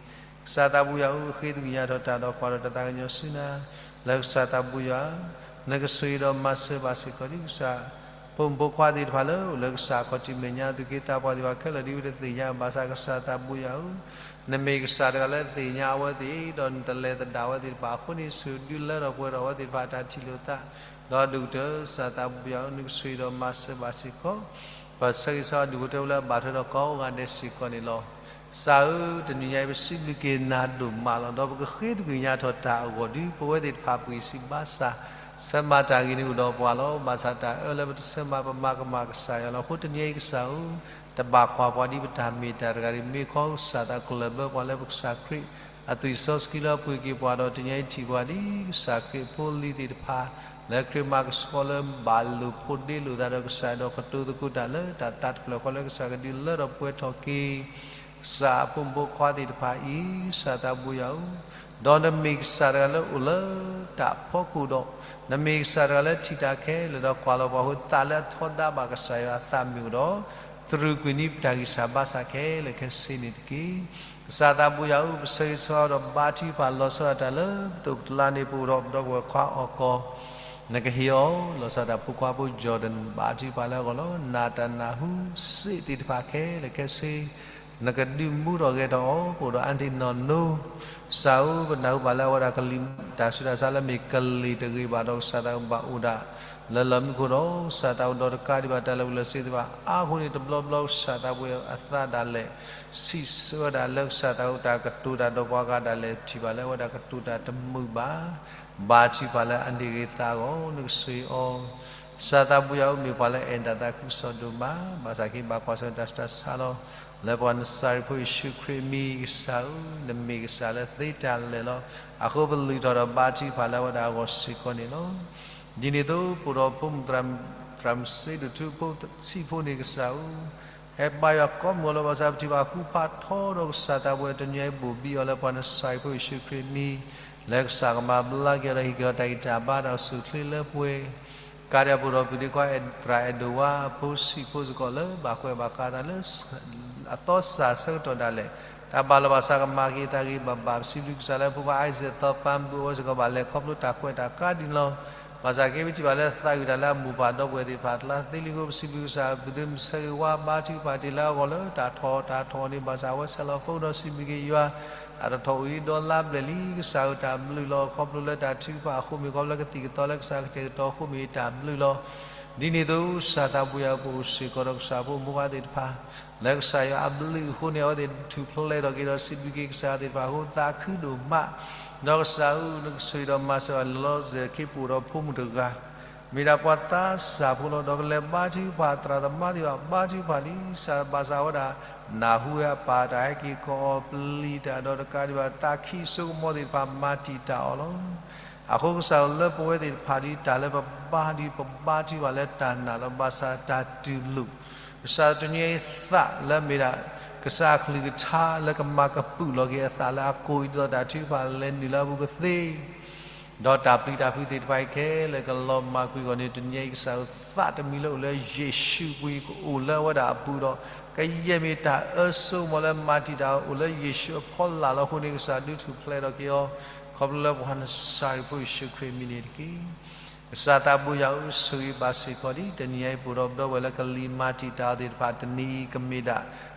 ကစၢ်သးဘိယွၤဧၢ ဃ့သကွံာ်ညါထီၣ်တၢ်ဒီးကွၢ်ထီၣ်တၢ်သးကညီၤဆူနၤ လၢကစၢ်သးဘိယွၤ နကဆိၣ်ဂ့ၤဒီးမၤစၢၤဘၣ်စ့ၢ်ကီးဒ် ကစၢ်ဖိမုၣ်ဖိခွါသ့ၣ်တဖၣ်လၢအိၣ်လၢကစၢ်ခီၣ်ထံးမဲာ်ညါ သုးက့သးပှၢ်သ့ၣ်တဖၣ်ခဲလၢာ်ဒ်ဝဲတသ့ၣ်ညါ ဘၣ်ဆၣ်ကစၢ်သးဘိယွၤဧၢ နမ့ၢ်ကစၢ်တဂၤလၢသ့ၣ်ညါအဝဲသ့ၣ် ဒီးနတလဲၤသဒၣ်အဝဲသ့ၣ်တဖၣ်အဃိန့ၣ် ဆိၣ်ဒုလၢထီၣ်ပှဲၤထီၣ်အဝဲသ့ၣ်တဖၣ်အတၢ်ထံၣ်လိာ်သး ဒီးဒိၣ်ကတၢၢ် ကစၢ်သးဘိယွၤဧၢ နကဆိၣ်ဂ့ၤဒီးမၤစၢၤဘၣ်စ့ၢ်ကီး ပဆၢဂ့ၤဆၢဝါဒူၣ်ဖိထၢဖိလၢအဘၣ်ထွဲဒီးကိးဂၤဒဲးစ့ၢ်ကီးန့ၣ်လီၤ. ကစၢ်ဧၢ တနံၤညါအံၤ ပစံးဘျုးက့ၤနၤဒိၣ်မးလီၤ. ဒီးပကဃ့သကွံာ်ညါထီၣ်တၢ်အဂီၢ်ဒ် ပဝဲသ့ၣ်တဖၣ်ပှ့ၤစံးဘၣ်ဆၣ် ဆၢမၤတၢ်ဂ့ၤန့ၣ်အိၣ်ဒီးပှၤလီၤ. ဘၣ်ဆၣ်တၢ်အၢလၢပတဆၢမၤ ပမၤကမၣ်ကစၢ်ယွၤလီၤ. အဃိတနံၤအံၤကစၢ်ဧၢ တဘၣ်ကွၢ်ပှၤဒ်ပတၢ်မ့ၢ်တၢ်တဂၤဒ် မ့ၢ်ခီကစၢ်သးကလၢၢ်ဘၢပှၤလၢပကစၢ်ခရံာ် အသွံၣ်စီဆှံလၢအပှ့ၤက့ၤပှၤဒီး တနံၤအံၤထံၣ်ပှၤဒ်ကစၢ်ခရံာ်ဖိလံၤသ့ၣ်တဖၣ် လၢခရံာ်မၤကဆှီလၢဘၣ်လိာ်ဖိးဒ့လိာ်သးဒီးကစၢ် ဒီးကတိၤသကိးတၢ်လၢတၢ်သးတဖျၢၣ်ဃီလၢကစၢ်ကဒုးလၢထီၣ်ပှဲၤထီၣ်က့ၤ ကစၢ်အဖိမုၣ်ဖိခွါသ့ၣ်တဖၣ်အံၤ ကစၢ်သးဘိယွၤဧၢ, ဒီးနမ့ၢ်ကစၢ်တဂၤလၢအိၣ်လၢတၢ်ဖီခိၣ်ဒီး နမ့ၢ်ကစၢ်တဂၤလၢထံၣ်တၢ်ခဲလၢာ်ဒီးကွၢ်လီၤပှၤအဃိ သးလၢအထီဒါဘၣ်ကစၢ်ယွၤအသးမ့ၢ်အိၣ်ဒီး သရူးကွံာ်န့ၢ်ပတၢ်ဂံၢ်စၢ်ဘါစၢ်ခဲလၢာ်ခဲဆ့န့ၣ်တက့ၢ်. ကစၢ်သးဘိယွၤဧၢ ပဆၢဂ့ၤဆၢဝါဒီးဘါထုကဖၣ် လီၤဆီဒၣ်တၢ်လၢပသိးပတလါန့ၣ် ပအိၣ်ဒီးပဒီပုၢ်ဝဲၢ်ခွါအီၣ်ကီၢ် နကဟ့ၣ်အီၤ လီၤဆီဒၣ်တၢ်ဖိခွါဖိ Jordan ဘါထုကဖၣ်လၢအဂီၢ်လီၤ. နၤတၢ်နၢ်ဟူစ့ၢ်သ့ၣ်တဖၣ်ခဲလၢာ်ခဲဆ့ နကဒုးမူထီၣ်ဂဲၤထီၣ်အီၤ ပအိၣ်ဒီးအါန့ၢ်နီၢ်နီၢ် ကစၢ်ဧၢ ပနၢ်ဟူဘၣ်လၢအဝဲဒၣ်ကလံၤ တၢ်ဆူးတၢ်ဆါလၢမ့ၢ်ကလံၤတဂ့ၤဘၣ်ဒီး ကစၢ်သးဘိယွၤဘၣ်အိၣ်ဒၣ် လၢလီၢ်မံခိၣ်ဒီး ကစၢ်သးဘိယွၤဒီးတကးဒံးဘၣ်တၢ်လၢာ်ဘူၣ်လၢာ်စ့ၤသ့ၣ်တဖၣ် အါဃိန့ၣ်တဘျီဘျီ ကစၢ်သးဘိယွၤအသးဒၣ်လဲာ် ဆံးဆၢဝဲဒၣ်လၢကစၢ်သးဘိယွၤတၢ်ကတိၤတၢ်ဒီးပှၤဂၤဒၣ်လဲာ် ထံၣ်ဘၣ်လၢအဝဲဒၣ်ကတိၤတၢ်တမုာ်ဘၣ် ဘါထုကဖၣ်လၢအန့ၢ်ဂ့ၤသးအဂီၢ် နကဆိၣ်ဂ့ၤအီၤ ကစၢ်သးဘိယွၤဧၢ မ့ၢ်ပှၤလၢအအဲၣ်တၢ်သးခုကစီၣ်ဒိၣ်မး ဘၣ်ဆၣ်က့ၤဘၣ်ကွၢ်ဆၢၣ်တၢ်ဆူးတၢ်ဆါလီၤ. လၢပှၤနစၤရ့းဖိယ့ၣ်ၡူးခရံာ်အမံၤ ကစၢ်ဧၢ နမ့ၢ်ကစၢ်လၢသ့တၢ်လဲၢ်လီၤ. အဃိပလုၢ်ထီၣ်ဒီးဘါထုကဖၣ်လၢအဝဲဒၣ်အဂီၢ်စ့ၢ်ကီးန့ၣ်လီၤ. ဒ်န့ၣ်အသိး ပအိၣ်ဒီးဖိမုၣ်သရၣ်, သရၣ်မုၣ်စ့ဒိၣ်ထူ ဖိဆံးဖိန့ၣ်ကစၢ်ဧၢ, ဟဲဘါယွၤကိးမုၢ်အလီၢ် ဘၣ်ဆၣ်ပထံၣ်ဘၣ်ဃူဖးထီဒီးကစၢ်သးပူၤ တနံၤအံၤဘိၣ်ဘံအီၤလၢပှၤနစၤရ့းဖိယ့ၣ်ၡူးခရံာ်အမံၤ, လၢကစၢ်ကမၤဘျါက့ၤအီၤဒီးဟ့ၣ်က့ၤအီၤတၢ်ဂံၢ်တၢ်ဘါတၢ်အိၣ်ဆူၣ်အိၣ်ချ့လၢပှဲၤ ကးဒံးအပူၤဒီး ပုၢ်ဒ့ခွါသရၣ်အဲၣ်ဒိးဝါ အဖိဆံးဖိစ့ၢ်ကီးလၢဘၣ်ကွဲးဘၣ်ဃးတၢ်လၢ အသီစၢ်ဆၢကတီၢ်ဒၣ်လဲာ်, တၢ်ဘၣ်လီၤဘၣ်စးကမၤက့ၤအသးဂ့ၤဂ့ၤဘၣ်ဘၣ်, ပစံးဘျုးကစၢ်လၢဖိခွါ Isaac သီပၤမုၣ်အဝဲစ့ၢ်ကီးဘၣ်လဲၤခီဖျိတၢ်ကွဲးတၢ်ကးဒ်န့ၣ်လီၤ. ဘၣ်ဆၣ်က့ၤပထံၣ်ဘၣ်လၢသးဝံၣ်တၢ်လၢအမိၢ်ပၢ်ဒီပုၢ်ဝဲၢ်သ့ၣ်တဖၣ်အကျါသ့လံအဃိ ပစံးဘျုးကစၢ် ပဒုးမုၢ်ဆၢဂ့ၤဝါဘါထုကဖၣ်တ့ၢ်လၢအဂီၢ်လၢတၢ်ထီၣ်တၢ်ထီၣ်န့ၣ် ဘၣ်ဆၣ်အဝဲဆဲးလီၤ phone ဒီးစံးဘျုးက့ၤယွၤ တၢ်တထီၣ်အိၣ်အံၤဒီလါဘျဲၣ်လံ, ကစၢ်ဧၢတၢ်ဘျုးလီၤ. ခီဖျိလၢတၢ်ထုကဖၣ်အဃိမ့ၢ်ဂ့ၤ, ခီဖျိလၢကသံၣ်ကသီလၢကစၢ်ကတဲာ်ကတီၤအဃိမ့ၢ်ဂ့ၤ တၢ်ဘျုးလီၤ. ဒ်န့ၣ်အသိး ကစၢ်သးပူၤယၤ ပအိၣ်စ့ၢ်ကီးဒီးကစၢ်ဖိမိၢ်ပၢ်သ့ၣ်တဖၣ် လၢကစၢ်ယွၤအဘျုးအဃိန့ၣ် အဝဲသ့ၣ်ထူၣ်ဖျဲးထီၣ်က့ၤဒီးစံးဘျုးက့ၤကစၢ်သ့ၣ်တဖၣ်အဃိ သးခုဒိၣ်မး, ဒီးကစၢ်ဧၢ နကဆိၣ်ဂ့ၤဒီးမၤစၢၤဘၣ် လီၤလီၤဆဲးဆဲးခ့ပအိၣ်ဒီးဖိမုၣ်တဂၤ မ့ၢ်ဒၣ်ပှၤသးစၢ်ဖိလီၤ. ဒီးကလဲၤဘါထုကဖၣ် သရၣ်သမါသ့ၣ်တဖၣ်ဘါထုကဖၣ်လံ, ကစၢ်ဘၣ်ဆၣ်ဝဲဒၣ် နၢ်ဟူဝဲအပၢ်တၢ်ဟဲက့ၤကိးအီၤပျံၤတၢ် ဒီးတကးဒံးဘၣ် သးခံစိကမီၤသ့ၣ်တဖၣ်မၤတံာ်တာ်အီၤလီၤ. အဃိကစၢ်ဧၢ လၢပဝဲသ့ၣ်တဖၣ်ဒ်တၢ်လၢပဘါဒ်ပဘါထုကဖၣ်လၢတၢ်နာ်လီၤ. ဘၣ်ဆၣ်တၢ်တူၢ်လိာ် ကစၢ်တနံၤအံၤသးလၢမ့ၢ်ဒၣ် ကစၢ်အကလုၢ်ကထါလၢကမၤကပုာ်လီၤက့ၤအသးလၢအကိၢ်အံၤ ဒ်သိးတၢ်ထုကဖၣ်လဲၤနုာ်လၢအပူၤကသ့ ဒီးတၢ်ပျံၤတၢ်ဖုးသ့ၣ်တဖၣ်အံၤခဲလၢာ်ကလီၤမၢ်ကွံာ်အဂီၢ်န့ၣ် တနံၤအံၤကစၢ်ဧၢ သးတမံၤလၢအိၣ်လၢယ့ၣ်ၡူးအပူၤအံၤ ကအိၣ်လၢအဝဲဒၣ်အပူၤဒီး ကယဲၢ်မ့ၢ်တၢ်အၢစိကမီၤလၢမၤတံာ်တာ်အီၤအိၣ်လၢယ့ၣ်ၡူးအဖီလာ်လီၤအဃိန့ၣ် ကစၢ်ဒုးထူၣ်ဖျဲးထီၣ်က့ၤအီၤ ခီဖျိလၢပှၤနစၤရ့းဖိယ့ၣ်ၡူးခရံာ်အမံၤန့ၣ်တက့ၢ်. ကစၢ်သးပူၤယၤဧၢ ဆိၣ်ဂ့ၤဘၣ်စ့ၢ်ကီးဒံး တနံၤအံၤပအိၣ်ဒီးပဒီပုၢ်ဝဲၢ်လၢကလံၤမၤတံာ်တာ်အီၤသ့ၣ်တဖၣ်တနံၤအံၤ ကမ့ၢ်ဒၣ်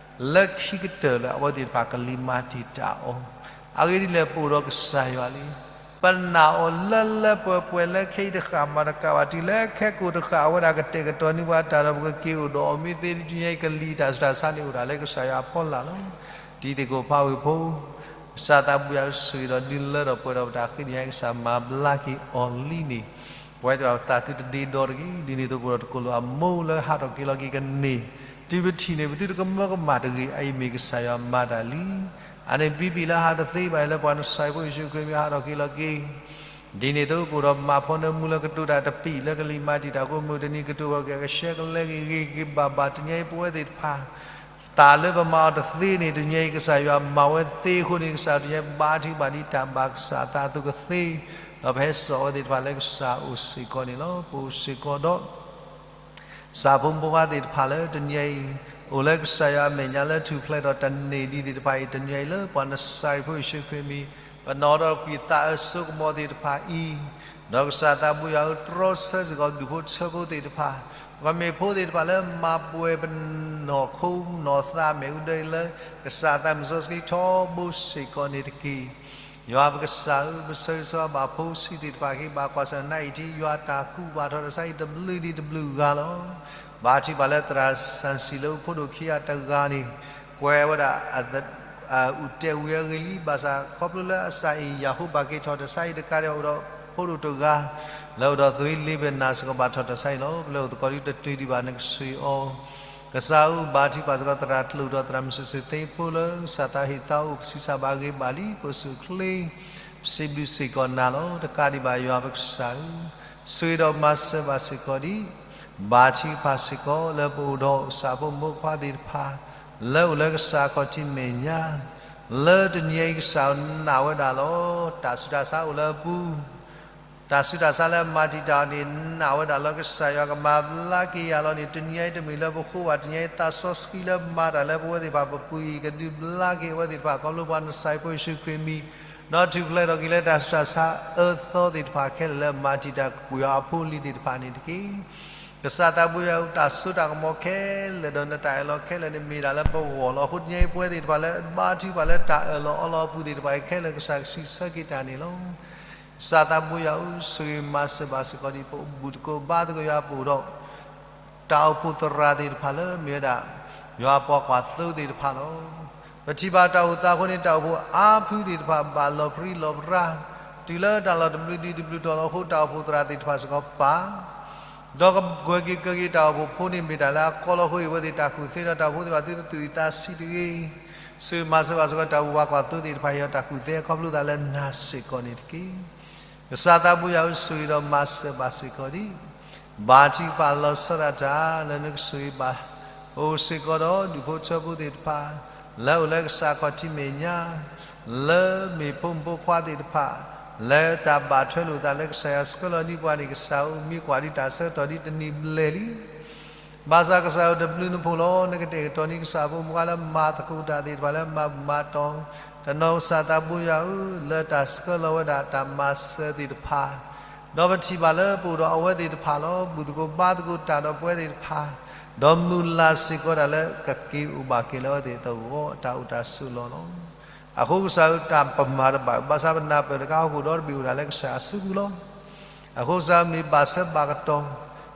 လၢခံကတၢၢ်လၢအဝဲသ့ၣ်တဖၣ်ကလံၤမၤတံာ်တာ်အီၤ, အဂ့ၢ်ဒ်လဲၣ် ပအိၣ်ဒီးကစၢ်ယွၤလံ. ပနာ်အီၤလၢလၢပှဲၤပှဲၤလၢခဲအံၤတဃၣ်မးတကးဘၣ် တုၤလၢခဲကိာ်တဃၣ် အဝဲဒၣ်ကတဲာ်ကတီၤန့ၢ်ပှၤတၢ်ဒီး ပကက့ၤအိၣ်ဒီးအီၤမ့ၢ်သ့ တနံၤအံၤကလံၤတၢ်ဆူးတၢ်ဆါန့ၣ်အိၣ်ဒၣ်လၢကစၢ်ယွၤအဖီလာ်လီၤ. တံၤသကိးဖးဝ့ၢ်ဖိ ကစၢ်သးပူၤယၤဧၢ ဆိၣ်ဂ့ၤဒီးဒုးလၢထီၣ်ပှဲၤထီၣ်ပတၢ်ဃ့နံၣ်ညါ ကစၢ်မၤဘျါက့ၤအီၤလံန့ၣ် ပဝဲသ့ၣ်တဖၣ်ပသးသုတဒ့ဒီတဂ့ၤ. ဒ်န့ၣ်အသိး ပအိၣ်ဒီးတကိၢ်လိာ်အမိၢ်လၢဟးထီၣ်က့ၤလီၤက့ၤကန့ၢ် တုၤပထံၣ်န့ၢ် ပသုတကမၢကမၣ်တဂ့ၤ. အအံၤမ့ၢ်ကစၢ်ယွၤမၤတၢ်လံ. အန့ၣ်ဘံဘံၣ်လၢဟးတသ့ဘၣ်အံၤ လၢပှၤနစၤရ့းဖိယ့ၣ်ၡူးခရံာ်မံၤဟးထီၣ်က့ၤလီၤက့ၤ ဒ်န့ၣ်အသိး ပအိၣ်ဒီးမၤဖိနၢမူလၢကတိၤတၢ်တပံာ်လၢကလံၤမၤတံာ်တာ်အဃိ မုၢ်တနံၤကတိၤထီၣ်က့ၤ ကဆှဲကလဲက့ၤဂ့ၤဂ့ၤဘၣ်ဘၣ် တနံၤအံၤပဝဲသ့ၣ်တဖၣ် တၢ်လၢပမၤအီၤတသ့န့ၣ် တနံၤအံၤကစၢ်ယွၤမၤဝဲသ့အဃိန့ၣ် ကစၢ်တနံၤအံၤဘါထုကဖၣ်ဒ်တၢ်ဘၣ်ကစၢ်အသးအသိးကသ့ ဒီးပဟဲစိာ်အဝဲသ့ၣ်တဖၣ်လၢကစၢ်အိၣ်စ့ၢ်ကီးန့ၣ်လီၤ. ပအိၣ်စ့ၢ်ကီးဒီး စၢ်ဖိမုၣ်ဖိခွါသ့ၣ်တဖၣ်လၢတနံၤအံၤ အိၣ်လၢကစၢ်ယွၤအမဲာ်ညါလၢထူၣ်ဖျဲးထီၣ်တၢ်န့ၢ်ဒံးသ့ၣ်တဖၣ်အံၤ တနံၤအံၤလၢပှၤနစၤရ့းဖိယ့ၣ်ၡူးခရံာ်မံၤ ပနီၣ်ဒီးကွံာ်သးအၢစိကမီၤသ့ၣ်တဖၣ်အံၤ ဒီးကစၢ်သးပူၤယၤဧၢ တြီဆၢစ့ၢ်ကီးဒူၣ်ဖိထၢဖိသ့ၣ်တဖၣ် ပှၤမ့ၢ်ဖိသ့ၣ်တဖၣ်လၢမၤပှဲၤပနီၢ်ခိနီၢ်သးမ့ၣ်အူဒၢအံၤလၢ ကစၢ်သးမုၢ်စီဆှံထီဘိစ့ၢ်ကီးန့ၣ်တက့ၢ်. ယွၤပကစၢ်ဧၢ ပဆၢဂ့ၤဆၢဝါဘၣ်ဖိဆံးသ့ၣ်တဖၣ်က့ၤ ဘၣ်ကွၢ်ဆၢၣ်နါအံၤထံ ယွၤတၢ်ကူၣ်ဘၣ်ထီၣ်တၢ်ဆါအံၤတဘျုးဒံးတဘျုးဂၤလီၤ. ဘါထုကဖၣ်လၢသရၣ်စၣ်စံၣ်လၢအိၣ်ဖိဒိၣ်ခံဂၤတဂၤန့ၣ် ကွဲးဝဲဒၣ် အူၣ်တဲာ်ဝံၤအဂ့ၢ်လံ ဘၣ်ဆၣ်ခီဖျိလၢအစၢ်အံၤ ယၤဟိဘၣ်က့ၤထီၣ်တၢ်ဆါအံၤတကးဒံး အိၣ်ဒီးဖိဒိၣ်တဂၤ လၢအိၣ်ဒီးသွံလ့ဘနၣ်စ့ၢ်ကီးဘၣ်ထီၣ်တၢ်ဆါအံၤလီၤ. ပလဲၤအိၣ်သကိးဒ်တတုၤဒံးဘၣ် နကဆိၣ်ဂ့ၤအီၤ ကစၢ်ဧၢ ဘါထုကဖၣ်စ့ၢ်ကီးသရၣ်ကျိာ်ဒီးသရၣ်မုၣ်စ့ၣ်စ့ၣ်သ့ဖိလၢ ကစၢ်သးဟ့ၣ်သးအိၣ်ပဆံးစၢ်ဘၣ်ဂ့ၤဘၣ်လံ ကအိၣ်ဆူၣ်အိၣ်ချ့ ပစံးဘျုးစ့ၢ်ကီးနၤလီၤ. တကးဒံးဘၣ်ယွၤပကစၢ်ဧၢ ဆိၣ်ဂ့ၤဒီးမၤစၢၤဘၣ်စ့ၢ်ကီးဒံး ဘါထုကဖၣ်စ့ၢ်ကီးလၢပအိၣ်ဒီးစၢ်ဖိမုၣ်ဖိခွါသ့ၣ်တဖၣ် လၢအိၣ်လၢကစၢ်ခီၣ်ထံးမဲာ်ညါ လၢတနံၤအံၤကစၢ်နာ်ဝဲဒၣ်လီၤ. တၢ်ဆူးတၢ်ဆါအိၣ်လၢအပူၤ တၢ်ဆူးတၢ်ဆါလၢမၤတံာ်တာ်အီၤန့ၣ် နာ်ဝဲဒၣ်လၢကစၢ်ယွၤကမၤဘျါက့ၤယၤလီၤန့ၣ် တနံၤအံၤတမ့ၢ်လၢပဃိဘၣ် တနံၤအံၤသးစီဆှံလၢမၤတၢ်လၢပဝဲသ့ၣ်တဖၣ်ပပူၤအံၤ ကဒုးဘျါက့ၤအဝဲသ့ၣ်တဖၣ် ခီဖျိပှၤနစၤရ့းဖိယ့ၣ်ၡူးခရံာ်မံၤ ဒီးထူၣ်ဖျဲးထီၣ်က့ၤလၢတၢ်ဆူးတၢ်ဆါအၢသီသ့ၣ်တဖၣ်ခဲလၢာ်လၢမၤတံာ်တာ်ကွံာ်အီၤအဖိအလံၤသ့ၣ်တဖၣ်န့ၣ်တက့ၢ်. ကစၢ်သးပူၤယၤဧၢ တၢ်စိတၢ်ကမီၤခဲလၢာ်ဒီးနတၢ်အၢၣ်လီၤခဲလၢာ်န့ၣ် မ့ၢ်ဒၣ်လၢပဂီၢ်လီၤ. အဃိတနံၤအံၤပဝဲသ့ၣ်တဖၣ်လၢဘါထုကဖၣ်လၢတၢ်အၢၣ်လီၤအီလီၤအပူၤသ့ၣ်တဖၣ်အံၤခဲလၢာ် ကစၢ်ကစံးဆၢက့ၤတၢ်န့ၣ်လီၤ. ကစၢ်သးပူၤယၤဧၢ ဆိၣ်ဂ့ၤမၤစၢၤဘၣ်စ့ၢ်ကီးဒံး ပဘူၣ်သကိးဘါသကိးယွၤပအိၣ်ဒီး တၢ်အိၣ်ဖှိၣ်သရၣ်သ့ၣ်တဖၣ်လၢမ့ၢ်ဝဲဒၣ် ယွၤပှၤကွၢ်သိသ့ၣ်တဖၣ်လီၤ. ပထံၣ်ဘၣ်တၢ်အိၣ်သးအဃိန့ၣ် တၢ်အိၣ်ဖှိၣ်အါဖုသ့ၣ်တဖၣ် ဘၣ်လီၤပြံလီၤပြါ တုၤလၢတၢ်လီၢ်တဘျုးဒံးတဘျုးတီၢ်လီၤအဃိ တၢ်အိၣ်ဖှိၣ်သရၣ်သ့ၣ်တဖၣ်စ့ၢ်ကီးပၢ် ဒီးကကွဲးက့ၤကၢက့ၤတၢ်အိၣ်ဖှိၣ်ဖိန့ၣ် မ့ၢ်တၢ်လၢအကီလီၤအဃိ အဝဲသ့ၣ်တၢ်ကူၣ်သ့ဒီးတၢ်အိၣ်ဖှိၣ်သ့ၣ်တဖၣ်သုတသူၣ်အံၤသးဆံးတဂ့ၤ. ဆိၣ်ဂ့ၤမၤစၢၤဘၣ်စ့ၢ်ကီးတၢ်အိၣ်ဖှိၣ်ပှၤကွၢ်သိသ့ၣ်တဖၣ် ဟ့ၣ်အီၤတၢ်ကူၣ်သ့ခီဖျိသးလၢနၤစ့ၢ်ကီးန့ၣ်တက့ၢ်. ကစၢ်သးဘိယွၤဧၢ, ဆိၣ်ဂ့ၤဒီးမၤစၢၤဘၣ်စ့ၢ်ကီးဒံး, ဘါထုကဖၣ်လီၤဆီဒၣ်တၢ်လၢနကဆိၣ်ဂ့ၤဘၣ်, ပအိၣ်စ့ၢ်ကီးဒီးဒူၣ်ဖိထၢဖိသ့ၣ်တဖၣ် လၢအအိၣ်လၢကစၢ်ခီၣ်ထံးမဲာ်ညါ, လၢမ့ၢ်ဖိမုၣ်ဖိခွါသ့ၣ်တဖၣ် လၢတၢ်ဘၣ်ထွဲလိာ်သးလၢကစၢ်ယွၤဆှၢလီၤန့ၢ်ပှၤန့ၣ် ကစၢ်ဧၢ, မ့ၢ်ကွၢ်ဒံးတၢ်ဆၢကတီၢ်ဒ်တနံၤဘျဲၣ်လံ ဘၣ်ဆၣ်ကစၢ်ဧၢ, တဘျုးနဖှိၣ်လီၤ. နကတဲာ်ကတီၤန့ၢ်ကစၢ်ဖိမုၣ်ဖိခွါလၢမၤသကိးတၢ်သ့ၣ်တဖၣ်လၢမၤဘူၣ်မၤတီၢ်, တနီၤကစၢ်သးဘိယွၤဧၢ, လၢတၢ်ဆှၢလီၤဝဲဒၣ်တၢ်မၤစၢၤသ့ၣ်တဖၣ်, ဒီးပထံၣ်ဘၣ်လၢပအိၣ်ဒီးအဝဲသ့ၣ်တဖၣ်လီၤ. ဘူၣ်သကိးဘါသကိးတၢ်ဒီးပဝဲသ့ၣ်တဖၣ်, ဒီးမုၢ်လၢ်စ့ၢ်ကီးတၢ်လၢကက့ၤအိၣ်ဘၣ်က့ၤလၢအဝဲသ့ၣ်အသဝီတၢ်အိၣ်တၢ်ဆိးလီၤလီၤ. အဃိကစၢ်ဧၢ, တၢ်ပမၤတဘၣ်, ဘၣ်ဆၣ်ပနၢ်ပၢၢ်တခါဟီၣ်ခိၣ်ဒီတဘ့ၣ်အိၣ်ဒၣ်လၢကစၢ်အစုပူၤလီၤ. အဃိကစၢ်ဧၢ, မ့ၢ်ဘၣ်ဆၢဘၣ်ကတီၢ်,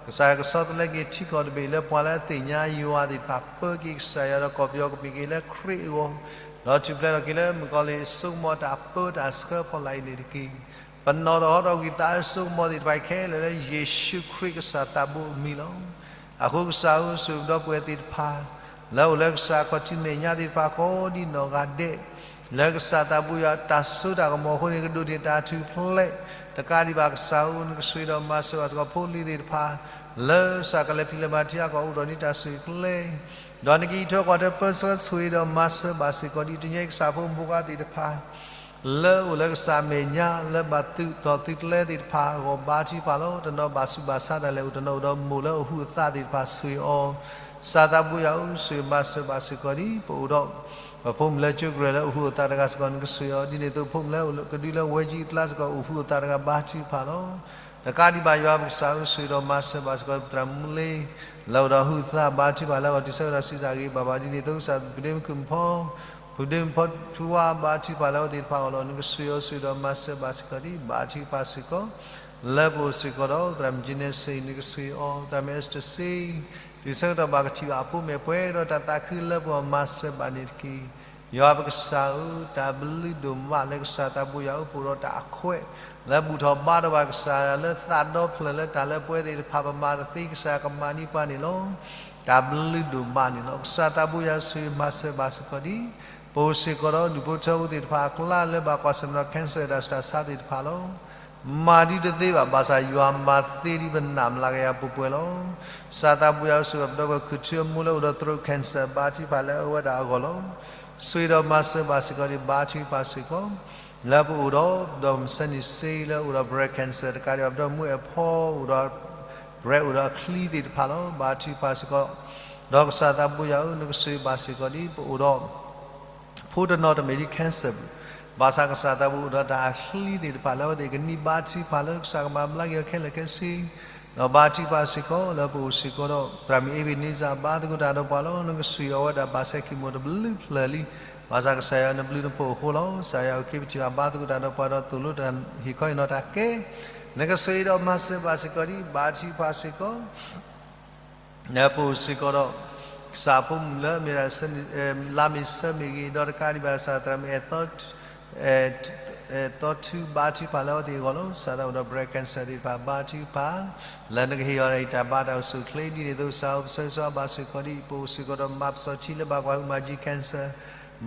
ကစၢ်ယွၤကဆီတလဲက့ၤထံကီၢ်တဘ့ၣ်လၢပှၤလၢအသ့ၣ်ညါယွၤသ့ၣ်တဖၣ် ပၢက့ၤကစၢ်ယွၤဒီးကီၢ်ပယီၤကမ့ၢ်က့ၤလၢခရံာ်အဂီၢ်, ဒီးထူၣ်ဖျဲးထီၣ်က့ၤလၢမုၣ်ကီၤလံၢ်အစိကမီၤတၢ်ပၢတၢ်ဆှၢဖီလာ်အံၤန့ၣ်တက့ၢ်. ပနီၣ်ထီၣ်ဟီထီၣ်ဝံသးအစိကမီၤသ့ၣ်တဖၣ်ခဲလၢာ်လၢယ့ၣ်ၡူးခရံာ်ကစၢ်သးဘိအမံၤလီၤ. အဃိကစၢ်ဧၢ, ဆိၣ်ဂ့ၤဒီပုၢ်ဝဲၢ်သ့ၣ်တဖၣ် လၢအအိၣ်လၢကစၢ်ခီၣ်ထံးမဲာ်ညါသ့ၣ်တဖၣ်ကိးဒ်နီၢ်ဂၤဒဲး, လၢကစၢ်သးဘိယွၤတၢ်စိတၢ်ကမီၤအဃိန့ၣ် ကဒိးန့ၢ်တၢ်ထူၣ်ဖျဲး, တကးဒံးဘၣ်ကစၢ်ဧၢ, နကဆိၣ်ဂ့ၤဒီးမၤစၢၤဘၣ်စ့ၢ်ကီးဖိလံၤသ့ၣ်တဖၣ် လၢကစၢ်ကလဲၤဖံးလဲၤမၤထံအကီၢ်အိၣ်ဒီးန့ၢ်တၢ်ဆိၣ်ဂ့ၤကျဲ, ဒီးနကအံးထွဲကွၢ်ထွဲပၢဆှၢဆိၣ်ဂ့ၤဒီးမၤစၢၤဘၣ်စ့ၢ်ကီးဒံး တညီကစၢ်ဖိမုၣ်ဖိခွါသ့ၣ်တဖၣ် လၢအအိၣ်လၢကစၢ်မဲာ်ညါ လၢဘၣ်သုးထီၣ်သုးကျဲသ့ၣ်တဖၣ်အဂီၢ် ဘါထုကဖၣ်လီၤ. တနီၤဘၣ်ဆူးဘၣ်ဆါတၢ်လဲၤအိၣ်, တနီၤအိၣ်ဒီးမိၢ်လၢအဟုးအသးသ့ၣ်တဖၣ် ဆိၣ်ဂ့ၤအီၤ, ကစၢ်သးဘိယွၤဧၢ, ဆိၣ်ဂ့ၤမၤစၢၤဘၣ်စ့ၢ်ကီးဒံး ပအိၣ်ဒီး ပဖိမုၣ်လၢကၠိကရၢၢ်လၢအဟုးအသးတဂၤစ့ၢ်ကီး နကဆိၣ်ဂ့ၤအီၤ, ဒ်န့ၣ်အသိးဖိမုၣ်လၢကဒုလၢဝဲကၠံအကျါစ့ၢ်ကီး အိၣ်ဟုးအသးတဂၤ ဘါထုကဖၣ်လီၤ. တကးဒံးဘၣ်ယွၤပကစၢ်ဧၢ, ဆိၣ်ဂ့ၤဒီးမၤစၢၤဘၣ်စ့ၢ်ကီး ပသရၣ်မူလ့ လၢအအိၣ်ဒီးဟုးသး ဘါထုကဖၣ်လၢအဂီၢ် တုၤဆၢကတီၢ်ဆံးစၢ်ဂ့ၤဘၣ်ဘၣ်, ဒ်န့ၣ်အသိးကစၢ် ပဒ့မုၣ်ခုၣ်မုၣ်ဖီ ပဒ့မုၣ်ဖီထူဝါ ဘါထုကဖၣ်လၢအဝဲသ့ၣ်တဖၣ်အဂီၢ်လီၤ. နကဆိၣ်ဂ့ၤအီၤ, ဆိၣ်ဂ့ၤဒီးမၤစၢၤဘၣ်စ့ၢ်ကီးဒံး ဘါထုကဖၣ်စ့ၢ်ကီး လၢပအိၣ်စ့ၢ်ကီးဒီး သရၣ်မုၣ်ကၠ့နဲစ့ နကဆိၣ်ဂ့ၤအီၤ, သရၣ်မုၣ်အ့စတၢၢ်စ့ တုၤဆၢကတီၢ်ဘၣ်ကထံၣ်ဘၣ်အဖိမဲာ်ပှဲၤဒီးတၢ်သးခုလၢပဂီၢ် မၤစၢၤဘၣ်န့ၣ်တက့ၢ်. ယွၤပကစၢ်ဧၢ, တၢ်ဘျုးဒိၣ်မးလၢကစၢ်သးဘိယွၤအိၣ် ပအိၣ်ဒီးတၢ်အခွဲး လၢဘူၣ်ထီၣ်ဘါထီၣ်ဘၣ်ကစၢ်ယွၤလၢသးဒီဖျၢၣ်လၢတၢ်လၢပဝဲသ့ၣ်တဖၣ်ပမၤတသ့ ကစၢ်ယွၤကမၤန့ၢ်ပှၤန့ၣ်လီၤ. တၢ်ဘျုးဒိၣ်မးန့ၣ်လီၤ. ကစၢ်သးဘိယွၤဆိၣ်ဂ့ၤမၤစၢၤဘၣ်စ့ၢ်ကီးဒံး ပအိၣ်စ့ၢ်ကီးဒီးဒူၣ်ဖိထၢဖိသ့ၣ်တဖၣ်အကျါလၢဘၣ်ကွၢ်ဆၢၣ်မဲာ်ဒီး cancer တၢ်ဆူးတၢ်ဆါသ့ၣ်တဖၣ်လီၤ. မၤဒ်တသ့ဘၣ်, ဘၣ်ဆၣ်ယွၤမၤသ့ဒ်ပနၢ်မျးကယၤပှဲၤပှဲၤလီၤ. ကစၢ်သးဘိယွၤဆိၣ်ဂ့ၤပဒီပုၢ်ဝဲၢ်ခူၣ်ထူအမိၢ်လၢအိၣ်ဒီး throat cancer ဘါထုကဖၣ်လၢအဝဲဒၣ်အဂီၢ်လီၤ. ဆိၣ်ဂ့ၤဒီးမၤစၢၤဘၣ်စ့ၢ်ကီးဒံး ဘါထုကဖၣ်စ့ၢ်ကီး လၢပအိၣ်ဒီး ဒီးမုၢ်ဆၢနံၤစ့လၢအိၣ်ဒီး breast cancer တကးဒံးဘၣ် ပဒီပုၢ်ဝဲၢ်အဖီအိၣ်ဒီး breast အိၣ်ဒီးအချံသ့ၣ်တဖၣ်လီၤ. ဘါထုကဖၣ်စ့ၢ်ကီး ဒီးကစၢ်သးဘိယွၤဧၢ, နကဆိၣ်ဂ့ၤဘၣ်စ့ၢ်ကီးဒံး ပအိၣ်ဒီး ဖိတနီၤတမ့ၢ်ဒ် cancer ဘၣ်, ဘၣ်ဆၣ်ကစၢ်သးဘိအိၣ်ဒီးတၢ်အချံသ့ၣ်တဖၣ် လၢအဝဲသ့ၣ်ကနံၣ်ဘါထုကဖၣ်လၢကစၢ်ကမၤဘျါက့ၤအီၤခဲလၢာ်ခဲဆ့, ဒီးဘါထုကဖၣ်စ့ၢ်ကီး လၢပအိၣ်စ့ၢ်ကီးဒီး သရၣ်မုၣ်အ့ဘ့းန့စၢ် ဘါသကိးတၢ်ဒီးပှၤလီၤ. နကဆိၣ်ဂ့ၤအီၤဝဲဒၣ် ဘၣ်ဆဲး chemo တဘျုးဖျၢၣ်လံ. ဘၣ်ဆၣ်ကစၢ်ယွၤနဘျုးနဖှိၣ်အဃိလီၤ. ကစၢ်ယွၤအုၣ်က့ၤပထံၣ်ဘၣ် ဘါသကိးတၢ်ဒီးပှၤဒီးသိၣ်လိတၢ်ဟ့ၣ်ခီဟ့ၣ်နီၤတၢ်ကဲ, နကဆိၣ်ဂ့ၤဒီးမၤစၢၤဘၣ်စ့ၢ်ကီးဒံး ဘါထုကဖၣ်စ့ၢ်ကီး လၢပအိၣ်စ့ၢ်ကီးဒီး ကစၢ်ဖိမုၣ်လၢအမ့ၢ်ဒၣ် လါမ့ၤဆၢမ့ၢ်ဂ့ၤ, ဒီးတကးဒံးဘၣ်ကစၢ်သရၣ်မုၣ် အဲၣ်သီထူ ဘါထုကဖၣ်လၢအဝဲသ့ၣ်အဂီၢ်လီၤ. ကစၢ်သးအိၣ်ဒီး breast cancer သ့ၣ်တဖၣ် ဘါထုကဖၣ် လၢနကဟ့ၣ်အီၤတၢ်ဘါတၢ်အိၣ်ဆူၣ်အိၣ်ချ့ဒ်န့ၣ်အသိး ကစၢ်ဧၢ ပဆၢဂ့ၤဆၢဝါဘၣ်စ့ၢ်ကီးဒံး ပအိၣ်စ့ၢ်ကီးဒီးမၤပစီၣ်ထံလၢဘၣ်ကွၢ်ဟုမၤကၠံ cancer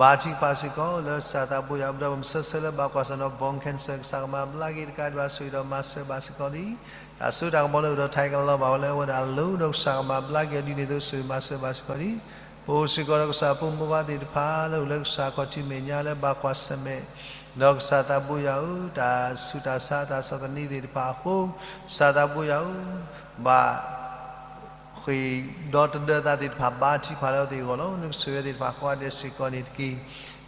ဘါထုကဖၣ်စ့ၢ်ကီး လၢကစၢ်သးဘိယွၤ ပဒီပုၢ်ဝဲၢ်မုၢ်ဆၢဆၢလၢဘၣ်ကွၢ်ဆၢၣ်နီၤ bone cancer ကစၢ်ကမၤဘျါက့ၤ တကးဒံးဘၣ်ဆိၣ်ဂ့ၤဒီးမၤစၢၤဘၣ်စ့ၢ်ကီးဒံး တၢ်စိတၢ်ကမီၤလၢအိၣ်ဒီး ထံကလီၤဘၣ်ဝဲလၢအဝဲဒၣ်အလိၤ ဒီးကစၢ်ကမၤဘျါက့ၤအီၤဒ်န့ၣ်အသိး ဆိၣ်ဂ့ၤမၤစၢၤဘၣ်စ့ၢ်ကီးဒံး ပအိၣ်စ့ၢ်ကီးဒီးကစၢ်ဖိမုၣ်ဖိခွါသ့ၣ်တဖၣ် လၢအိၣ်လၢကစၢ်ခီၣ်ထံးမဲာ်ညါလၢဘၣ်ကွၢ်ဆၢၣ်မဲာ် ဒီးကစၢ်သးဘိယွၤဧၢ, တၢ်ဆူးတၢ်ဆါတၢ်ဆီၣ်သနံးသ့ၣ်တဖၣ်အဃိ ကစၢ်သးဘိယွၤဧၢ, ဘၣ် ဃ့ၢ်ဒီတဒၢသးသ့ၣ်တဖၣ် ဘါထုကဖၣ်လၢအဝဲသ့ၣ်အဂီၢ်လီၤ. နကဆိၣ်ဂ့ၤသ့ၣ်တဖၣ်ကိးဂၤဒဲးစ့ၢ်ကီးန့ၣ်တက့ၢ်.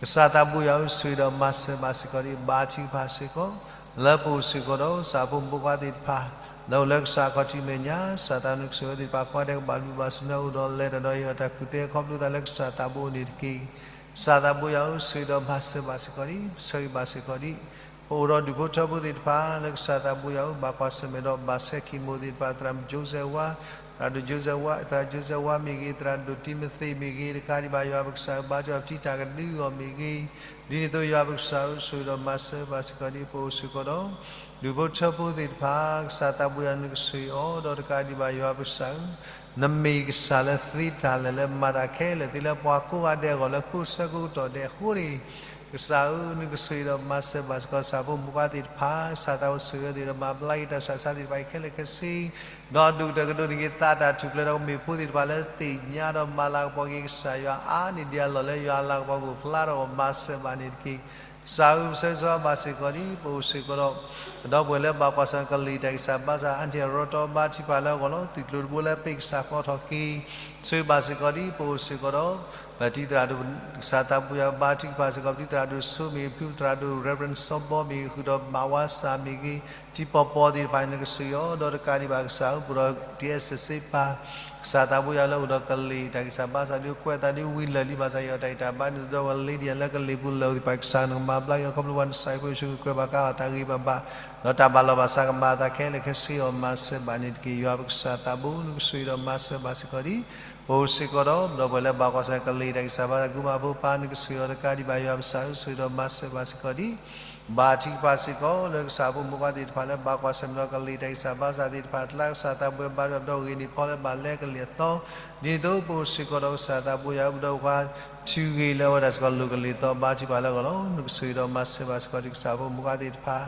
ကစၢ်သးဘိယွၤဧၢ, ဆိၣ်ဂ့ၤဒီးမၤစၢၤဘၣ်စ့ၢ်ကီးဒံး ဘါထုကဖၣ်စ့ၢ်ကီး လၢပအိၣ်စ့ၢ်ကီးဒီး ကစၢ်ဖိမုၣ်ဖိခွါသ့ၣ်တဖၣ် လၢအိၣ်လၢကစၢ်ခီၣ်ထံးမဲာ်ညါ ကစၢ်သးနကဆိၣ်ဂ့ၤသ့ၣ်တဖၣ်ကိးဂၤဒဲးကဘၣ်ဘျုးဘၣ်ဆိၣ်ဂ့ၤ အိၣ်ဒီးလဲၤတၢ်ဒီးဟ့ၣ်အီၤတၢ်ကူၣ်သ့ခီဖျိသးလၢကစၢ်သးဘိအအိၣ်န့ၣ်တက့ၢ်. ကစၢ်သးဘိယွၤဧၢ, ဆိၣ်ဂ့ၤဒီးမၤစၢၤဘၣ်စ့ၢ်ကီးဒံး ဆၢဂ့ၤဘၣ်စ့ၢ်ကီးဒံး ပအိၣ်ဒီးဒူၣ်ဖိထၢဖိသ့ၣ်တဖၣ် လၢကစၢ်သးဘိယွၤဧၢ ဘၣ်ကွၢ်ဆၢၣ်မဲာ်ဒီး ဘၣ်ဆဲးခံမိၢ်သ့ၣ်တဖၣ် သရၣ် Joseph ဝါ, သရၣ်ဒိၣ် Joseph ဝါ, သရၣ် Joseph ဝါမ့ၢ်ဂ့ၤ, သရၣ်ဒိၣ်တံၤမသ့းမ့ၢ်ဂ့ၤ, တကးဒံးဘၣ်ယွၤပကစၢ်ဧၢ ဘါထုကဖၣ်ပထံၣ်တၢ်ကဒုအီၤမ့ၢ်ဂ့ၤ, ဒ်န့ၣ်အသိးယွၤပကစၢ်ဧၢ ဆိၣ်ဂ့ၤဒီးမၤစၢၤဘၣ်စ့ၢ်ကီးဒံး ပအိၣ်စ့ၢ်ကီးဒီး ဒူၣ်ဖိထၢဖိသ့ၣ်တဖၣ် ကစၢ်သးဘိယွၤနကဆိၣ်ဂ့ၤအီၤ ဒီးတကးဒံးဘၣ်ယွၤပကစၢ်ဧၢ နမ့ၢ်ကစၢ်လၢသ့တၢ်လၢာ်လၢမၤတၢ်ခဲလၢာ်သ့လၢပှၤကိးဂၤဒဲးအဂီၢ်လၢကိးဆၢကိးကတီၢ်ဒဲးအဃိန့ၣ် ကစၢ်ဧၢ, နကဆိၣ်ဂ့ၤဒီးမၤစၢၤဘၣ်စ့ၢ်ကီး ကစၢ်ဖိမုၣ်ခွါသ့ၣ်တဖၣ်, ကစၢ်သးဘိယွၤဆိၣ်ဂ့ၤဒီးမၤဘျါက့ၤတၢ်ဆူးတၢ်ဆါသ့ၣ်တဖၣ်ခဲလၢာ်ခဲဆ့, ဒီးဒိၣ်ကတၢၢ်ကဒိၣ်န့ၢ်က့ၤသးတၢ်ထူၣ်ဖျဲးဒီးကမ့ၢ်ဖိသ့ၣ်တဖၣ်လၢသ့ၣ်ညါဒီးမၤလၤကပီၤက့ၤကစၢ်ယွၤအါန့ၢ်ဒံးအလီၢ်လၢယွၤအလၤကပီၤကအိၣ်ဖျါထီၣ်အဂီၢ် မၤစၢၤဘၣ်န့ၣ်တက့ၢ်. ကစၢ်ဧၢ, ပဆၢဂ့ၤဆၢဝါဘၣ်စ့ၢ်ကီးဒံး ပအိၣ်စ့ၢ်ကီးဒီး ပဒီပုၢ်ဝဲၢ်လၢဘၣ်ကွၢ်ဆၢၣ်ကလံၤတၢ်ဂံၢ်စၢ်ဘါစၢ် အါန့ၢ်အရီတီဘါထုကဖၣ်လၢအဂီၢ်လီၤ. သုးကျိၤတဘိလၢပ့ၢ်ကစၢ်ကီထီၣ်က့ၤ ဆိၣ်ဂ့ၤဘၣ်စ့ၢ်ကီးဒံး ပအိၣ်စ့ၢ်ကီးဒီး ပတံၤသရၣ်ဒိၣ် ကစၢ်သးဘိယွၤ ဘါထုကဖၣ်စ့ၢ်ကီး ပတံၤသရၣ်ဒိၣ်ဆိမ့ၢ်ဂ့ၤ ပတံၤသရၣ်ဒိၣ် Reverend စီၤဘီမ့ၢ်ဂ့ၤ ဃုာ်ဒီးမၤဝါစၢ်မ့ၢ်ဂ့ၤ တံၤပီၢ်ပီၢ်သ့ၣ်တဖၣ်န့ၣ် နကဆိၣ်ဂ့ၤအီၤ ဒီးတကးဒံးဘၣ်ကစၢ်ဧၢ ပအိၣ်ဒီး T S တစ့ပၢ် ကစၢ်သးဘိယွၤလၢအိၣ်ဒီးကလံၤတၢ်ဂံၢ်စၢ်ဘါစၢ် ဒ်ကွဲးသးဒ်ဝံၤလၢာ်လံဘၣ်ဆၣ် ယွၤတၢ်ဂံၢ်တၢ်ဘါန့ၣ် ဒီးဝဲလံဒံးလၢကလံၤပူၤလၢာ်သ့ၣ်တဖၣ် ကစၢ်နကမၤဘျါက့ၤအီၤ ခီဖျိပှၤနစၢ်ဖိယ့ၣ်ၡူးခရံာ်ကွဲးဘၣ်ကါဘၣ်သးဂ့ၤဘၣ်ဘၣ် ဒီးတၢ်ဘၣ်လီၤဘၣ်စးကမၤအသးခဲလၢာ်ခဲဆ့အီၤ မၤစၢၤဘၣ်န့ၣ်တက့ၢ်. ယွၤပကစၢ်သးဘိ နကဆိၣ်ဂ့ၤဒီးမၤစၢၤဘၣ်စ့ၢ်ကီးဒံး ပအိၣ်စ့ၢ်ကီးဒီး ပဒီပုၢ်ဝဲၢ်လၢဘၣ်ကွၢ်ဆၢၣ်ကလံၤတၢ်ဂံၢ်စၢ်ဘါစၢ် ကုမၤဖိပၢ် နကဆိၣ်ဂ့ၤအီၤတကးဒံးဘၣ် ယွၤပကစၢ်ဧၢ ဆိၣ်ဂ့ၤဒီးမၤစၢၤဘၣ်စ့ၢ်ကီးဒံး ဘါထုကဖၣ်စ့ၢ်ကီး လၢကစၢ်ဖိမုၣ်ခွါသ့ၣ်တဖၣ်လၢဘၣ်ကွၢ်ဆၢၣ်မဲာ်ဒီးကလံၤတၢ်ဂံၢ်စၢ်ဘါစၢ်သ့ၣ်တဖၣ် တလါကစၢ်သးဘိယွၤဘါထုကဖၣ်ဒီးဂ့ၤန့ၢ်ဖီလၢဘၣ်လဲကလံၤအသီ ဒ်န့ၣ်အသိး ပအိၣ်စ့ၢ်ကီးဒီးကစၢ်သးဘိယွၤ ပဒီပုၢ်ဝဲၢ် ထုးဂ့ၤလၢအဝဲဒၣ်စ့ၢ်ကီးလိၤကလံၤသီဘါထုကဖၣ်လၢအဂီၢ်လီၤ. နကဆိၣ်ဂ့ၤဒီးမၤစၢၤဘၣ်စ့ၢ်ကီးဒံး ကစၢ်ဖိမုၣ်ခွါသ့ၣ်တဖၣ်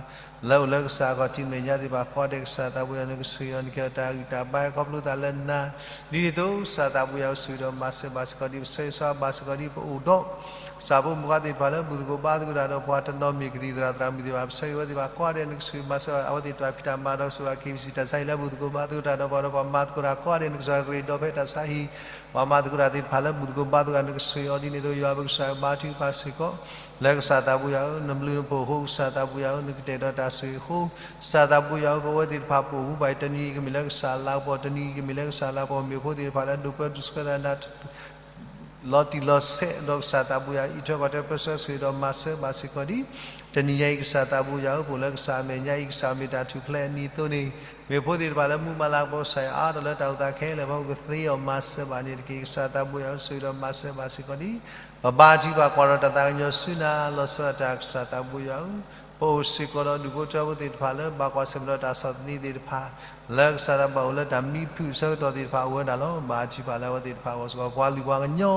လၢအိၣ်လၢကစၢ်အခီၣ်ထံးမဲာ်ညါသ့ၣ်တဖၣ် ကိးဂၤဒဲး ကစၢ်သးဘိယွၤ နကဆိၣ်ဂ့ၤအီၤ နကဟ့ၣ်အီၤတၢ်ဂံၢ်တၢ်ဘါ ခီဖျိသးလၢနၤ ဒ်န့ၣ်အသိး ကစၢ်သးဘိယွၤ ဆိၣ်ဂ့ၤဒီးမၤစၢၤဘၣ်စ့ၢ်ကီးဒံး ပဆၢဂ့ၤဆၢဝါဘၣ်စ့ၢ်ကီးဒံး ပအိၣ်ဒီး ကစၢ်ဖိမုၣ်ခွါသ့ၣ်တဖၣ်လၢဘူၣ်သကိးဘါသကိးတၢ်ဒီးပှၤတနီၤမ့ၢ်ကသံၣ်သရၣ်သရၣ်မုၣ်သ့ၣ်တဖၣ် ပဆၢဂ့ၤဝဲသ့ၣ်တဖၣ်ကိးဂၤဒဲး နကဆိၣ်ဂ့ၤမၤစၢၤအဝဲသ့ၣ်တဖၣ်ဖံးတၢ်မၤဒီးဆိၣ်ဂ့ၤက့ၤ ပစံးတၢ်ဆါဟံၣ်လၢဘူၣ်သကိးဘါသကိးတၢ်ဒီးပှၤဒီးပှၤမၤသကိးတၢ်ကိးဂၤဒဲး နကစၢ်ရ့ဒီဖဲတၢ်ဆါဟံၣ် ပှၤမၤသကိးတၢ်သ့ၣ်တဖၣ်လၢဘူၣ်သကိးဘါသကိးတၢ် နကဆိၣ်ဂ့ၤအီၤဒ်န့ၣ်အသိး ယွၤပကစၢ်ဘါထုကဖၣ်စ့ၢ်ကီး လၢကစၢ်သးဘိယွၤဧၢ နဘျုးနဖှိၣ်အဃိ ကစၢ်သးဘိယွၤဧၢ နကတဲာ်ဒီးတၢ်ဆိၣ်ဂ့ၤအဃိ ကစၢ်သးဘိယွၤဧၢ ပဝဲသ့ၣ်တဖၣ်ပအိၣ်မူဘၣ်အံၤ တနံၤအံၤကမ့ၢ်လၢကစၢ်လၤကပီၤ တနံၤအံၤကမ့ၢ်လၢကစၢ်လၤကပီၤ မ့ၢ်ဖိသ့ၣ်တဖၣ်လၢဒိးပၢဒိးဆှၢသးနၤ လီၤတံၢ်လီၤဆဲးဒီးကစၢ်သးဘိယွၤ အံးထွဲကွၢ်ထွဲပၢဆှၢဆိၣ်ဂ့ၤဒီးမၤစၢၤဘၣ်စ့ၢ်ကီးဒံး တနံၤညါအံၤကစၢ်သးဘိယွၤဧၢ ပအိၣ်လၢကစၢ်အမဲာ်ညါအံၤ ကစၢ်မ့ၢ်တၢ်ထူၣ်ဖျဲးအနံၤအသိးန့ၣ် မ့ၢ်ဖိသ့ၣ်တဖၣ်လၢမူမၤလၤကပီၤကစၢ်ယွၤအါထီၣ်လၢတၢ်အိၣ်သးခဲလၢာ် ပကသ့အီၤမၤစၢၤဘၣ်န့ၣ်တက့ၢ်. ကစၢ်သးဘိယွၤဧၢ ဆိၣ်ဂ့ၤဒီးမၤစၢၤဘၣ်စ့ၢ်ကီးဒံး ပဘါထုကဖၣ်ကွၢ်ဒီးတၢ်သးကညီၤဆူနၤ လီၤဆီဒၣ်တၢ်ကစၢ်သးဘိယွၤဧၢ ပအိၣ်စ့ၢ်ကီးဒီးဒူၣ်ဖိထၢဖိသ့ၣ်တဖၣ်လၢ ဘၣ်ကွၢ်ဆၢၣ်မဲာ်ဒီးတၢ်ဆီၣ်သနံးသ့ၣ်တဖၣ် လၢကစၢ်ဒၣ်ဘၣ်အိၣ်လၢတၢ်မံဖုးအဆၢကတီၢ်သ့ၣ်တဖၣ်အိၣ်ဝဲဒၣ်လီၤ. ဘါထုကဖၣ်လၢအဝဲသ့ၣ်တဖၣ်အဂီၢ်စ့ၢ်ကီး ပှၤလုၢ်ပှၤကညီ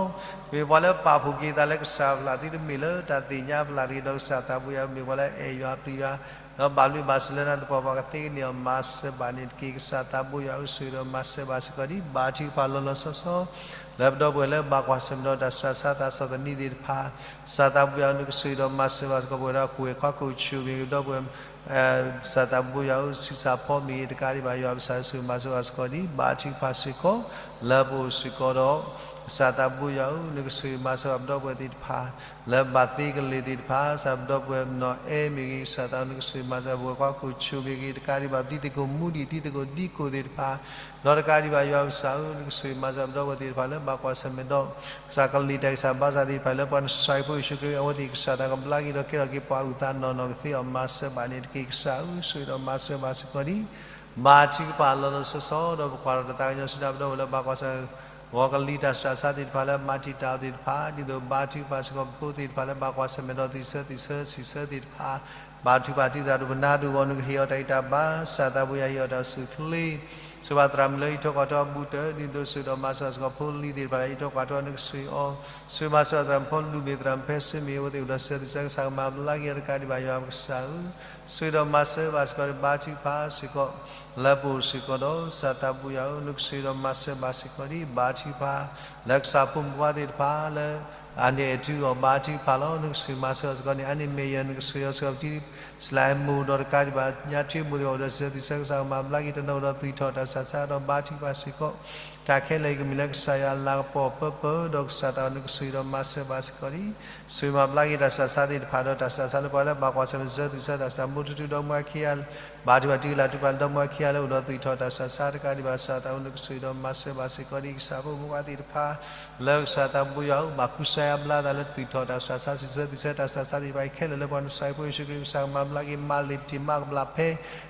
မ့ၢ်ပှၤလၢပာ်ဖှိၣ်က့ၤသးလၢကစၢ်အပျၢ်သုတမ့ၢ်လၢတၢ်သ့ၣ်ညါပျၢ်တဂ့ၤဒီးကစၢ်သးဘိယွၤ မ့ၢ်ပှၤလၢအဲၣ်ယွၤပျံၤယွၤ ဒီးဘၣ်ဘျုးဘၣ်ဆိၣ်လၢနၤသပှၢ်ပှၢ် ကသ့ကန့ၢ်အီၤမၤစၢၤဘၣ်န့ၣ်တက့ၢ်. ကစၢ်သးဘိယွၤဧၢ ဆိၣ်ဂ့ၤဒီးမၤစၢၤဘၣ်စ့ၢ်ကီးဒံး ဘါထုကဖၣ်လီၤလီၤဆီဆီ လၢပဒီပုၢ်ဝဲၢ်လၢဘၣ်ကွၢ်ဆၢၣ်မဲာ်ဒီးတၢ်ဆူးတၢ်ဆါ တၢ်ဆီၣ်သနံးသ့ၣ်တဖၣ် ကစၢ်သးဘိယွၤဧၢ နကဆိၣ်ဂ့ၤဒီးမၤစၢၤဘၣ်စ့ၢ်ကီး ပဝဲဒၣ်ခိၣ်ဝဲၢ်ခွါခိၣ်ဆူၣ်မ့ၢ်ဂ့ၤ ဒီပုၢ်ဝဲၢ် ကစၢ်သးဘိယွၤဧၢ ဆံးစၢ်ဖီမ့ၢ်ဂ့ၤ တကးဒံးဘၣ် ယွၤပကစၢ်ဆိၣ်ဂ့ၤမၤစၢၤဘၣ်စ့ၢ်ကီးဒံး ဘါထုကဖၣ်စ့ၢ်ကီး လၢပအိၣ်စ့ၢ်ကီးဒီး ကစၢ်သးဘိယွၤဧၢ နကဆိၣ်ဂ့ၤမၤစၢၤဘၣ်ပဒီပုၢ်ဝဲၢ်သ့ၣ်တဖၣ် လၢဘၣ်သ့ကလ့ၤသ့ၣ်တဖၣ် ကစၢ်ပဒီပုၢ်ဝဲၢ်နီၢ်အဲၣ်မ့ၢ်ဂ့ၤ ကစၢ်သးဧၢ နကဆိၣ်ဂ့ၤမၤစၢၤ ပဝဲၢ်ခွါခိၣ်ဆူၣ်မ့ၢ်ဂ့ၤ တကးဒံးဘၣ် ပတံၤသကိးမူဒံး တံၤသကိးဒံကိၢ်သ့ၣ်တဖၣ် ဒီးတကးဒံးဘၣ် ယွၤပကစၢ်ဧၢ နကဆိၣ်ဂ့ၤမၤစၢၤပဒီပုၢ်ဝဲၢ်သ့ၣ်တဖၣ်လၢ ဘၣ်ကွၢ်ဆၢၣ်မဲာ်ဒီး ကစၢ်ကလံၤတၢ်ဂံၢ်စၢ်ဘါစၢ်သ့ၣ်တဖၣ်လၢ ပှၤနစၢ်ဖိယ့ၣ်ၡူးခရံာ် အဝဲသ့ၣ်ကစၢ်တၢ်ကဘျါက့ၤဒီးကဲထီၣ်က့ၤပှၤအုၣ်သးနီၢ်နီၢ် ကသ့အီၤမၤစၢၤဘၣ်န့ၣ်တက့ၢ်. ကစၢ်ဧၢ ဆိၣ်ဂ့ၤဒီးမၤစၢၤဘၣ်စ့ၢ်ကီးဒံး ဘါထုကဖၣ်လီၤလီၤဆီဆီ ဒီးပကွၢ်ထီၣ်တၢ်သးကညီၤဆူနၤ ပဒီပုၢ်ဝဲၢ်လၢဘၣ်ကွၢ်ဆၢၣ် ဂီၤကလံၤတၢ်ဆူးတၢ်ဆါသ့ၣ်တဖၣ်လၢမၤတံာ်တာ်အီၤသ့ၣ်တဖၣ် ဒ်သိးဘါထုကဖၣ်စ့ၢ်ကီး ပဖိသ့ၣ်တဖၣ်လၢဘၣ်ကွၢ်ဆၢၣ်မဲာ်ဒီးသုးဆၢသုးဆၢစံးဆၢသ့ၣ်တဖၣ် ဘါထုကဖၣ်တံၤသရၣ်ဒိၣ်ပနါဒိၣ်အဂီၢ် နကဟ့ၣ်အီၤတၢ်ဂံၢ်တၢ်ဘါ ကစၢ်သးဘိယွၤဟ့ၣ်အီၤတၢ်အိၣ်ဆူၣ်အိၣ်ချ့ ဆိၣ်ဂ့ၤဘၣ်သရၣ်မုၣ်လၢအံးထွဲကွၢ်ထွဲအဘူးတၢၢ် ဒ်သိးဆိၣ်ဂ့ၤဒီးမၤစၢၤဘၣ်စ့ၢ်ကီး ဖိလံၤသ့ၣ်တဖၣ်လၢအံးထွဲကွၢ်ထွဲ နကဆိၣ်ဂ့ၤအီၤ ဆိၣ်ဂ့ၤမၤစၢၤဘၣ်သရၣ်မုၣ်ဖီလူၤမ့ၢ်သရၣ်မုၣ်ဖဲစ့မ့ၢ် အဝဲသ့ၣ်အိၣ်ဒီးဆံးဆၢသုးဆၢ ကစၢ်ကမၤဘျါက့ၤအီၤတကးဒံးဘၣ် ယွၤပကစၢ်ဧၢ ဆိၣ်ဂ့ၤဒီးမၤစၢၤဘၣ်စ့ၢ်ကီး ဘါထုကဖၣ်စ့ၢ်ကီး လၢပအိၣ်စ့ၢ်ကီးဒီး ကစၢ်သးဘိယွၤဧၢ နကဆိၣ်ဂ့ၤဒီးမၤစၢၤဘၣ်စ့ၢ်ကီးဒံး ဘါထုကဖၣ် လၢကစၢ်ဖိမုၣ်ဖိသ့ၣ်တဖၣ်လၢ အါန့ၢ်အတုၤအီၤ ဘါထုကဖၣ်လီၤ နကဆိၣ်ဂ့ၤမၤစၢၤဘၣ်စ့ၢ်ကီးန့ၣ် အါန့ၢ်မဲာ်ယၤ နကဆိၣ်ဂ့ၤအီၤစ့ၢ်ကီး ပတံၤစလၢဟဲမိၢ်ဒီးတကးဒံးဘၣ် ညါထွ့မိၢ်သ့ၣ်တဖၣ်အိၣ်ဒီးဆံးဆၢသုးဆၢ ကစၢ်ကမၤဘျါက့ၤတနီၤဒီးသွံၣ်ထီၣ်တၢ်ဆူးတၢ်ဆါဒီး ဘါထုကဖၣ်စ့ၢ်ကီး တၢ်ခဲလၢာ်အံၤကမ့ၢ်လၢကစၢ်ယွၤအလၤကပီၤပၢပၢ ဒီးကစၢ်သးဧၢ နကဆိၣ်ဂ့ၤဒီးမၤစၢၤဘၣ်စ့ၢ်ကီးဒံး ဆိၣ်ဂ့ၤမၤဘျါက့ၤတၢ်ဆူးတၢ်ဆါသ့ၣ်တဖၣ်ဒီး တၢ်ဆူးတၢ်ဆါလၢပှၤလၢဘၣ်ကွၢ်ဆၢၣ်မဲာ် ဆံးဆၢသုးဆၢ တၢ်ဆူးတၢ်ဆါ မိၢ်ထူထူဒီမါဝၤခံဂၤ ဘါထုကဖၣ်တံၤလၤတူၢ်ပာ်လၢဒီမါဝၤခံဂၤလၢအိၣ်ဒီးသွံၣ်ထီၣ်တၢ်ဆူးတၢ်ဆါ တကးဒံးဘၣ် ကစၢ်သးဧၢ နကဆိၣ်ဂ့ၤဒီးမၤစၢၤဘၣ်စ့ၢ်ကီးဒံး ကစၢ်ဖိမုၣ်ဖိသ့ၣ်တဖၣ် လၢကစၢ်သးဘိယွၤဧၢ ဘၣ်ကူစါယါဘျါသးလၢသွံၣ်ထီၣ်တၢ်ဆူးတၢ်ဆါ ဆံးဆၢသုးဆၢ တၢ်ဆူးတၢ်ဆါသ့ၣ်တဖၣ်ခဲလၢာ်လၢပှၤနစၢ်ဖိယ့ၣ်ၡူးခရံာ် ကစၢ်ကမၤဘျါက့ၤ မၤလ့ၤပတံၤမၤကဘျၣ်ဖဲ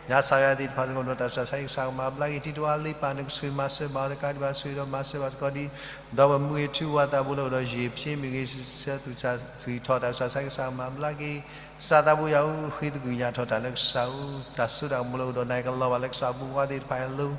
ညါစၢ်ယွၤသ့ၣ်တဖၣ်စ့ၢ်ကီးဒီး တၢ်ဆူးတၢ်ဆါအံၤ ကစၢ်ကမၤဘျါက့ၤ တံၤတဝါလ့ပၢ် နကဆိၣ်ဂ့ၤမၤစၢၤဘၣ်အီၤ တကးဒံးဘၣ် ဆိၣ်ဂ့ၤဒီးမၤစၢၤဘၣ်စ့ၢ်ကီးဒံး ဒီးပမူဂ့ၤထူဝါသးဘိလၢအိၣ်ဒီးယ့ၣ်ဖျ့မ့ၢ်ဂ့ၤ ဆံးဆၢသွံၣ်ထီၣ်တၢ်ဆူးတၢ်ဆါ ကစၢ်ကမၤဘျါက့ၤ ကစၢ်သးဘိယွၤဧၢ ဃ့သကွံာ်ညါထီၣ်တၢ်လၢကစၢ်ဧၢ တၢ်စိတၢ်ကမီၤလၢအိၣ်ဒီးနၤ ကလီၤဘၣ်လၢကစၢ်အပူၤဝါသ့ၣ်တဖၣ်အလိၤ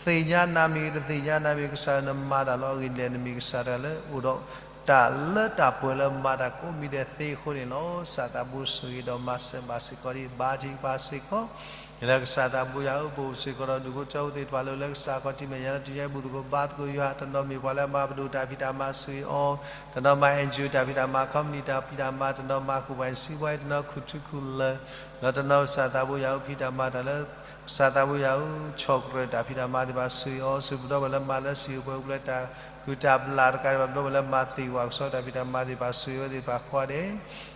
သ့ၣ်ညါနၤမ့ၢ်ဂ့ၤ တသ့ၣ်ညါနၤမ့ၢ်ဂ့ၤ ကစၢ်ဧၢ နမၤတၢ်လီၤအဂ့ၢ်ဒ်လဲၣ် နမ့ၢ်ကစၢ်တဂၤလၢအိၣ်ဒီး တၢ်လၢတၢ်ပှဲၤလၢမၤတၢ်ကိးမံၤဒဲးသ့အဃိန့ၣ်လီၤ. ကစၢ်သးဘိစူၢ်က့ၤဒီးမၤစၢၤဘၣ်စ့ၢ်ကီးဒံး ဘါထုကဖၣ်စ့ၢ်ကီး လၢကစၢ်သးဘိယွၤဧၢ, ပအိၣ်စ့ၢ်ကီးဒီးဒူၣ်ဖိထၢဖိသ့ၣ်တဖၣ်လၢ လၢကစၢ်ခီၣ်ထံးမဲာ်ညါလၢ တနံၤညါအံၤဘူၣ်သကိးဘါသကိးယွၤ, တနီၤမ့ၢ်ပှၤလၢအမၤပဒိၣ်တၢ်ဖံးတၢ်မၤဆူၣ်အီၤ, တနီၤမၤ NGO တၢ်ဖံးတၢ်မၤ, company တၢ်ဖံးတၢ်မၤ, တနီၤမၤ company စံးဘှါတနီၤခူၣ်ထူခူၣ်လၢာ်, ဒီးတနီၤကစၢ်သးဘိယွၤဧၢ ဖံးတၢ်မၤတၢ်လၢ ကစၢ်သးဘိယွၤဧၢ ဆီၣ်ကြၢးတၢ်ဖံးတၢ်မၤသ့ၣ်တဖၣ်ဆူၣ်အီၤ, ဆူပဒီပုၢ်ဝဲၢ်လၢမၤလၢစံာ်အိၣ်ပှဲၤပူၤလၢတၢ်ဂုၢ်တၢ်ဘျၣ်တကးဒံးဘၣ် ပဒီပုၢ်ဝဲၢ်လၢမၤသ့ၣ်ဝဲကဆီတၢ်ဖံးတၢ်မၤသ့ၣ်တဖၣ်ဆူၣ်အီၤဝဲသ့ၣ်တဖၣ်ဃီဒဲး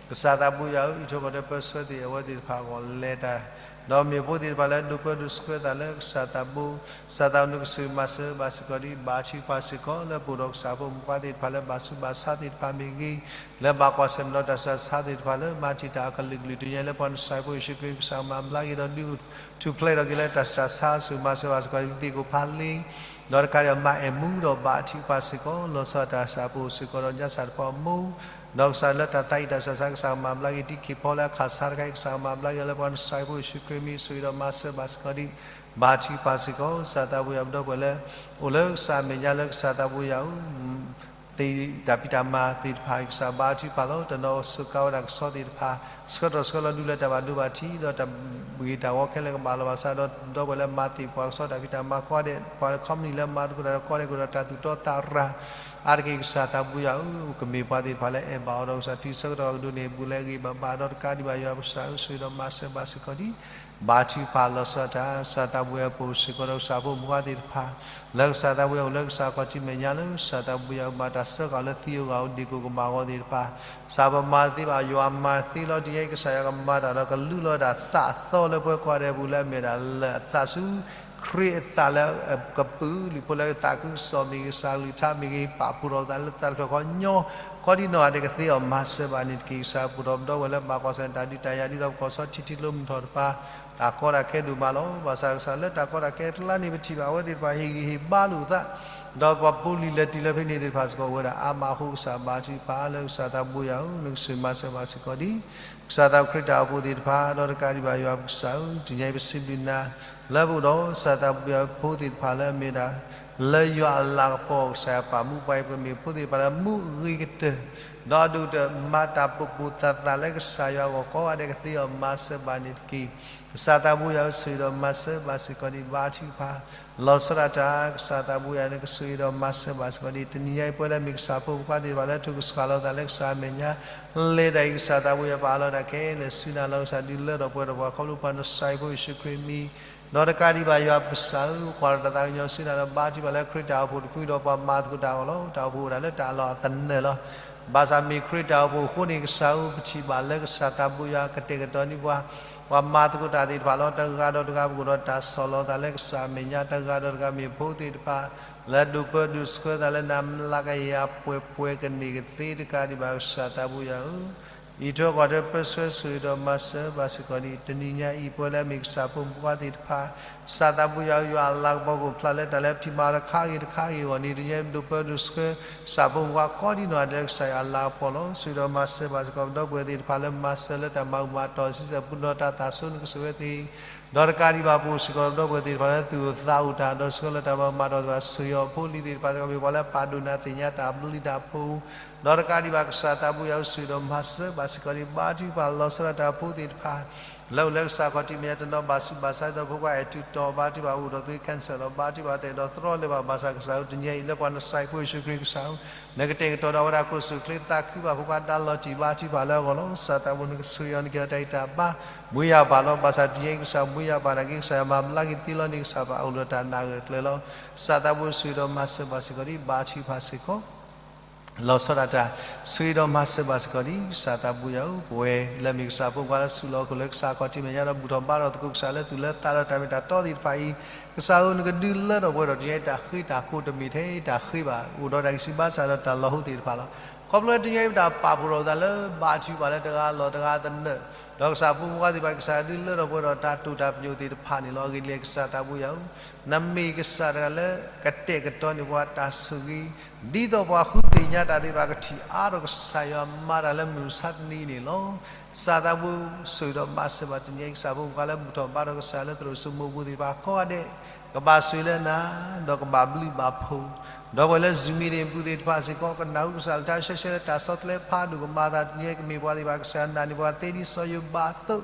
ကစၢ်သးဘိယွၤဧၢ အံးထွဲကွၢ်ထွဲပၢဆှၢသ့ၣ်အဝဲသ့ၣ်တဖၣ်အဂီၢ်လဲၤတၢ်, ဒီးမ့ၢ်ဖိသ့ၣ်တဖၣ်လၢဒိးပၢဒိးဆှၢသးလၢကစၢ်သးဘိ, ကစၢ်သးဘိနကစူၢ်မၤစၢၤဘၣ်စ့ၢ်ကီးဒံး ဘါထုကဖၣ်စ့ၢ်ကီး လၢပအိၣ်ဒီးကစၢ်ဖိမုၣ်ဖိသ့ၣ်တဖၣ်လၢဘၣ်ဆူးဘၣ်ဆါသ့ၣ်တဖၣ်မ့ၢ်ဂ့ၤ, လၢဘၣ်ကွၢ်ဆၢၣ်မဲာ်ဒီးတၢ်ဆူးတၢ်ဆါသ့ၣ်တဖၣ်လၢမၤတံာ်တာ်အကလုာ်ကလုာ် တနံၤညါအံၤလၢပှၤနစၢ်ဖိယ့ၣ်ၡူးခရံာ်ကစၢ်မၤဘျါက့ၤဒီးဒုးထူၣ်ဖျဲးထီၣ်က့ၤလၢတၢ်ဆူးတၢ်ဆါဆူၣ် မၤစၢၤဘၣ်စ့ၢ်ကီးဒံးသ့ၣ်ကိးဖးလံ, ဒီးတကးဒံးဘၣ်မၤအဲၣ်မူဒီးဘါထုကဖၣ်စ့ၢ်ကီး လီၤဆီဒၣ်တၢ်ကစၢ်ဖိစ့ၢ်ကီးဒီးညါစၢ်တဖၣ်အမိၢ်, ဒီးကစၢ်လၢတၢ်သးအံၤတၢ်ဆူးတၢ်ဆါကစၢ်မၤဘျါက့ၤ တံၤခ့ၣ်ဖီလၢအခၣ်ဆါတခါအံၤ ကစၢ်မၤဘျါက့ၤလၢပှၤနစၢ်ဖိယ့ၣ်ၡူးခရံာ်မံၤ စူၢ်က့ၤဒီးမၤစၢၤဘၣ်စ့ၢ်ကီးဒံး ဘါထုကဖၣ်စ့ၢ်ကီး ကစၢ်သးဘိယွၤပဒီပုၢ်ဝဲၢ်လၢ အိၣ်လၢကစၢ်အမဲာ်ညါလၢကစၢ်သးဘိယွၤဧၢ သ့ၣ်တၢ်ဖံးတၢ်မၤသ့ၣ်တဖၣ် ကစၢ်ဘါထုကဖၣ်လီၤ. တနီၤစူးကါဝဲဒၣ်ကဆီသ့ၣ်တဖၣ် ဆှၢထီၣ်ဆှၢလီၤဒုးလၢတၢ်ဘၣ်ဒိဘၣ်ထံး ဒီးတၢ်ဂ့ၢ်တၢ်ဝီခဲလၢာ်ကဘၣ်လီၤဘၣ်စးဒီး ဒီပုၢ်ဝဲၢ်လၢမၤသ့ၣ်ပှၤကဆီတၢ်ဖံးတၢ်မၤကိးဂၤဒဲး ပှၤလၢ company လၢမၤသကိးတၢ်ဒီးကိးဂၤဒဲးကဒီးတၢ်သူၣ်တီသးရၤ အါတက့ၢ်ကစၢ်သးဘိယွၤဧၢ ကမ့ၢ်ပှၤသ့ၣ်တဖၣ်လၢအဲၣ်ဘၣ်အီၤဒီးကစၢ်တုၤဆၢကတီၢ်ကဒိးန့ၢ်ဘူးလၢအဂ့ၤဘၣ်ဘၣ်ဒီးတကးဒံးဘၣ်ယွၤကစၢ်ဧၢ စူၢ်က့ၤဒီးမၤစၢၤဘၣ်စ့ၢ်ကီးဒံး ဘါထုကဖၣ်လီၤဆီဒၣ်တၢ် ကစၢ်သးဘိယွၤပအိၣ်စ့ၢ်ကီးဒီးကစၢ်ဖိမုၣ်ဖိသ့ၣ်တဖၣ် လၢကစၢ်သးဘိယွၤအိၣ်လၢကစၢ်ခီၣ်ထံးမဲာ်ညါလၢ ကစၢ်သးဘိယွၤမၤတၢ်စၢဃာ်လၢသံဧိၤဂၤဧိၤဒ့ၣ်ကိၣ်ကမၣ်အဂီၢ်သ့ၣ်တဖၣ် ကစၢ်ပမၤသ့ဘၣ် ယွၤမၤသ့လီၤ. တနံၤညါအံၤကစၢ်ယွၤကမၤတၢ်ဒီးကလူလီၤဒၣ်သးသီလၢပှၤကိးဂၤဒဲးအပူၤလၢအမ့ၢ်ဒၣ်လၢအသးဆူ ခရံာ်အသးလၢအကပုာ် လုၢ်ဖိလၢသးခုကစီၣ်မ့ၢ်ဂ့ၤ ကစၢ်ကလုၢ်ကထါမ့ၢ်ဂ့ၤ ပာ်ဖှိၣ်ထီၣ်သးလၢတၢ်ချၢဃီညီ ကိးဒံနီၢ်ဂၤဒဲးကသ့အီၤမၤစၢၤဘၣ်န့ၣ်တက့ၢ်. ကစၢ်ပအိၣ်ဒီးပဒီပုၢ်ဝဲၢ်လၢဘၣ်ကွၢ်ဆၢၣ်တၢ်ဒုးတၢ်ယၤဒ်သိးပကီၢ်စီထံထံကျိမုၢ်ထီၣ်တဖၣ် တၢ်ကီတၢ်ခဲဒိၣ်မးလီၤ. ဘၣ်ဆၣ်ကစၢ်လၢတၢ်ကီတၢ်ခဲအကျါန့ၣ် ပထံၣ်ဘၣ်အဝဲသ့ၣ်တဖၣ်ဟ့ၣ်ဂံၢ်ဟ့ၣ်ဘါလိာ်သး ဒီးပှၤဖိလံၤလဲၤတုၤလၢဖဲန့ၣ်သ့ၣ်တဖၣ်စ့ၢ်ကီး အိၣ်ဝဲဒၣ်အါမးအဃိ ကစၢ်ဘါထုကဖၣ်လၢကစၢ်သးဘိယွၤဧၢ နကစူၢ်မၤစၢၤဘၣ်စ့ၢ်ကီးဒံး ကစၢ်သးခရံာ်တၢ်အိၣ်ဖှိၣ်သ့ၣ်တဖၣ် ဒီးတကးဒံးဘၣ်ယွၤပကစၢ်ဧၢ တနံၤညါအံၤပစံးဘျုးနၤ လၢပအိၣ်ဒီးကစၢ်သးဘိယွၤဖိသ့ၣ်တဖၣ်လၢအမ့ၢ်ဒၣ် လၢယွၤအလၤကပီၤ ကစၢ်ယွၤပာ်မူပှၤအံၤ ပကမ့ၢ်ဖိသ့ၣ်တဖၣ်လၢမူအဂ့ၤကတၢၢ် ဒီးအဒိၣ်ကတၢၢ် မၤတၢ်ပာ်ဖှိၣ်သးသးလၢကစၢ်ယွၤအဂီၢ် ကိးဂၤဒဲးကသ့အီၤမၤစၢၤဘၣ်န့ၣ်တက့ၢ်. ကစၢ်သးဘိယွၤဧၢ ဆိၣ်ဂ့ၤဒီးမၤစၢၤဘၣ်စ့ၢ်ကီးဒံး ဘါထုကဖၣ် လီၤဆီဒၣ်တၢ် ကစၢ်သးဘိယွၤ နကဆိၣ်ဂ့ၤဒီးမၤစၢၤဘၣ်စ့ၢ်ကီးဒံး တနံၤညါအံၤ ပဝဲလၢမ့ၢ်ကစၢ်ဖိမုၣ်ဖိသ့ၣ်တဖၣ်လၢထိၣ်ကစှၤလီၤသးလၢကစၢ်အမဲာ်ညါ လဲၤတၢ်အံၤ ကစၢ်သးဘိယွၤပာ်လီၤတၢ်ခဲလၢာ်ဆူနၤလီၤ. ကစၢ်ဒုးလၢထီၣ်ပှဲၤထီၣ်ပှၤခီဖျိပှၤနစၢ်ဖိယ့ၣ်ၡူးခရံာ်မံၤ ဒီးတကးဒံးဘၣ်ယွၤပကစၢ်ဧၢ ကွၢ်ထီၣ်တၢ်သးကညီၤဆူနၤဒီးဘါထုကဖၣ်လၢခရံာ်တၢ်အိၣ်ဖှိၣ်တဖုဒီးပှၤမၤသကိးတၢ်အဂီၢ်လီၤ. တၢ်အိၣ်ဖှိၣ်အိၣ်ဒၣ်လၢတၢ်လီၢ်အသနၢၣ်လီၤ. ဘၣ်ဆၣ်မ့ၢ်ခရံာ်တၢ်အိၣ်ဖှိၣ်အဃိန့ၣ် ကစၢ်ဧၢ ပထံၣ်ဘၣ်လၢကစၢ်သးဘိယွၤကတဲာ်ကတီၤန့ၢ်ပှၤ ပှၤမၤသကိးတၢ်သ့ၣ်တဖၣ်လီၤ. တဂၤဒီးတဂၤပကအိၣ်ဒီးတၢ်ဆီၣ်လီၤသးလၢကစၢ်အမဲာ်ညါ တဂၤဒီးတဂၤမ့ၢ်ဖိသ့ၣ်တဖၣ် လၢဒိးပၢဒိးဆှၢသးလၢနၤမျးကယၤပှဲၤပှဲၤကန့ၢ်ကသ့တကးဒံးဘၣ် ကစၢ်သးဘိယွၤဧၢ အံးထွဲကွၢ်ထွဲပၢဆှၢ ဆိၣ်ဂ့ၤဒီးမၤစၢၤဘၣ်စ့ၢ်ကီးဒံး တနံၤညါအံၤ ပဝဲလၢအမ့ၢ်ကစၢ်ဖိမုၣ်ဖိခွါသ့ၣ်တဖၣ် ကစၢ်သးဘိယွၤဧၢ ယွၤအလၤကပီၤကအိၣ်ဖျါလၢတၢ်လၢပထံၣ်မၤတခါဂ့ၤတခါဂ့ၤအဂီၢ်န့ၣ် တနံၤညါအံၤ ဒိးပၢဒိးဆှၢ ကစၢ်ဖိမုၣ်ဖိခွါကိးဒံနီၢ်ဂၤဒဲးလၢကစၢ်ယွၤအလၤကပီၤလီၤ. ဆိၣ်ဂ့ၤဒီးမၤစၢၤဘၣ်စ့ၢ်ကီး ပဒီပုၢ်ဝဲၢ်သ့ၣ်တဖၣ်လၢမၤစၢၤလၢတၢ်မၤအုၣ်မၤတီၢ်ဆံဆဲၣ်ပူၤဒီးတၢ်သးဆိနကဆိၣ်ဂ့ၤဝဲသ့ၣ် ဒီးတကးဒံးဘၣ်ပအိၣ်စ့ၢ်ကီး ပဒီပုၢ်ဝဲၢ်သ့ၣ်တဖၣ်လၢသူၣ်အိၣ်သးအိၣ်တၢ်ဒီးဆှၢလၢတၢ်မၤအုၣ်မၤတီၢ်သ့ၣ်တဖၣ် ဆိၣ်ဂ့ၤအီၤဖိလံၤသ့ၣ်တဖၣ်စ့ၢ်ကီး မ့ၢ်ပှၤလၢပာ်ဒိၣ်နၤသ့ၣ်ညါတၢ်ဘျုးတၢ်ဖှိၣ် ဒီးတကးဒံးဘၣ်ကစၢ်သးဘိယွၤဧၢ ဆိၣ်ဂ့ၤဒီးမၤစၢၤဘၣ်စ့ၢ်ကီးဒံး ဘါထုကဖၣ်လီၤဆီဒၣ်တၢ် ဖိသ့ၣ်တဖၣ် လၢအိၣ်လၢကစၢ်ခီၣ်ထံးမဲာ်ညါ တနီၤဘၣ်ဆူးဘၣ်ဆါဒီးဖိခွါအဲၣ်တူၢ်တီၢ် ဘါထုကဖၣ်အိၣ်ဒီးသွံၣ် cancer လီၤ ဘါထုကဖၣ်တအဲၣ်ဒိးသြီလၢၤဘၣ် ဘၣ်ဆၣ်ကစၢ်ဧၢ တနံၤညါအံၤလၢပှၤနစၢ်ဖိယ့ၣ်ၡူးခရံာ်ကစၢ်ဧၢ နကတဲာ်ကတီၤဒၣ်ဝဲဒၣ်ခိၣ်ဆူၣ်ချ့သးခုဘၣ်ဖိခွါဒါလီၤတံၢ် ဘါထုကဖၣ်လၢအဂီၢ်လီၤ. ကစၢ်သးဘိနကဆိၣ်ဂ့ၤအီၤ နကဟ့ၣ်အီၤတၢ်ဂံၢ်တၢ်ဘါ မူယါပာ်လီၤ ဘၣ်ဆၣ်တနံၤညါအံၤကစၢ်မူယါပာ်နာ်က့ ကစၢ်ယွၤမၤဘျါက့ၤသ့လီၤန့ၣ် ကစၢ်ဘၣ်အိၣ်လၢတၢ်နာ်ဂၢၢ်ကျၢၤလီၤ. ကစၢ်သးဘိဆိၣ်ဂ့ၤဒီးမၤစၢၤဘၣ်စ့ၢ်ကီးဒံး ဘါထုကဖၣ်စ့ၢ်ကီး လီၤဆီဒၣ်တၢ် ဆိၣ်ဂ့ၤဒီးမၤစၢၤဘၣ်စ့ၢ်ကီးဒံး ကစၢ်သးဘိယွၤဧၢ ပဝဲလၢမ့ၢ်ကစၢ်ဖိခွါလၢဆူၣ်လီၤခိၣ်လၢကစၢ်ခီၣ်ထံးမဲာ်ညါဒီးဘူၣ်ထီၣ်ဘါထီၣ်သကိးကစၢ်လၢသူၣ်လၢသးဒီးတၢ်မ့ၢ်တၢ်တီသ့ၣ်တဖၣ်အံၤ ကစၢ်ဧၢ နကဒုးလၢထီၣ်ပှဲၤထီၣ်တနံၤညါအံၤ တၢ်ဃ့တၢ်ကိးတမ့ၢ်ထဲအံၤတၢ်ဃ့ဘၣ် အိၣ်ဒီးတၢ်ဂံၢ်ဆူၣ်ဘါဆူၣ်ဒီးတၢ်လီၤဟိသ့ၣ်တဖၣ်လီၤ. ခီဖျိလၢတနံၤညါအံၤပတၢ်ပာ်ဖှိၣ်ထီၣ်သးလၢဘါထုကဖၣ်လၢတဂၤလီၤတဂၤသနၢၣ် ဒီးကစၢ်ဖိမုၣ်ဖိခွါသ့ၣ်တဖၣ် ကစၢ်ဒုးလၢထီၣ်ပှဲၤထီၣ်တၢ်တိာ်တၢ်ပညိၣ်သ့ၣ်တဖၣ်န့ၣ်လီၤ. အဂ့ၢ်ဒ်လဲၣ် ကစၢ်သးဘိယွၤဧၢ နမ့ၢ်ကစၢ်တဂၤလၢကတဲာ်ကတီၤန့ၢ်ပှၤတၢ်ဆိၣ်ဂ့ၤ ဒ်သိးပှၤဃုသ့ၣ်ညါတၢ်သ့ၣ်တဖၣ် ကထံၣ်အါထီၣ်ကစၢ်ယွၤမၤတၢ်လၢမုၢ်မဆါတနံၤအံၤန့ၣ်လီၤ. ကစၢ်သးဘိ ဆိၣ်ဂ့ၤဒီးမၤစၢၤဘၣ်တနံၤအံၤ ကစၢ်ဖိမုၣ်ဖိခွါလၢမုၢ်ထီၣ်ဘါထီၣ်ကစၢ်လၢသရိာ်စိမိၤပူၤသ့ၣ်တဖၣ်ကိးဂၤဒဲး ကဘၣ်ဆိၣ်ဂ့ၤလၢနၤ ဒီးကဘၣ်ဘျုးဘၣ်ဖှိၣ်, ဒီပုၢ်ဝဲၢ်လၢ Zoom meeting ပူၤသ့ၣ်တဖၣ်စ့ၢ်ကီး ကနၢ်ဟူကစၢ်အကလုၢ်ကထါ ရှဲရှဲလၢတၢ်ဆီတလဲဖးဒိၣ်ကမၤအသးတနံၤအံၤ ကမ့ၢ်ပှၤသ့ၣ်တဖၣ်ကစၢ်နာ်န့ၢ်ပှၤသ့ဒ်စီၤယိၤဘးအသိး,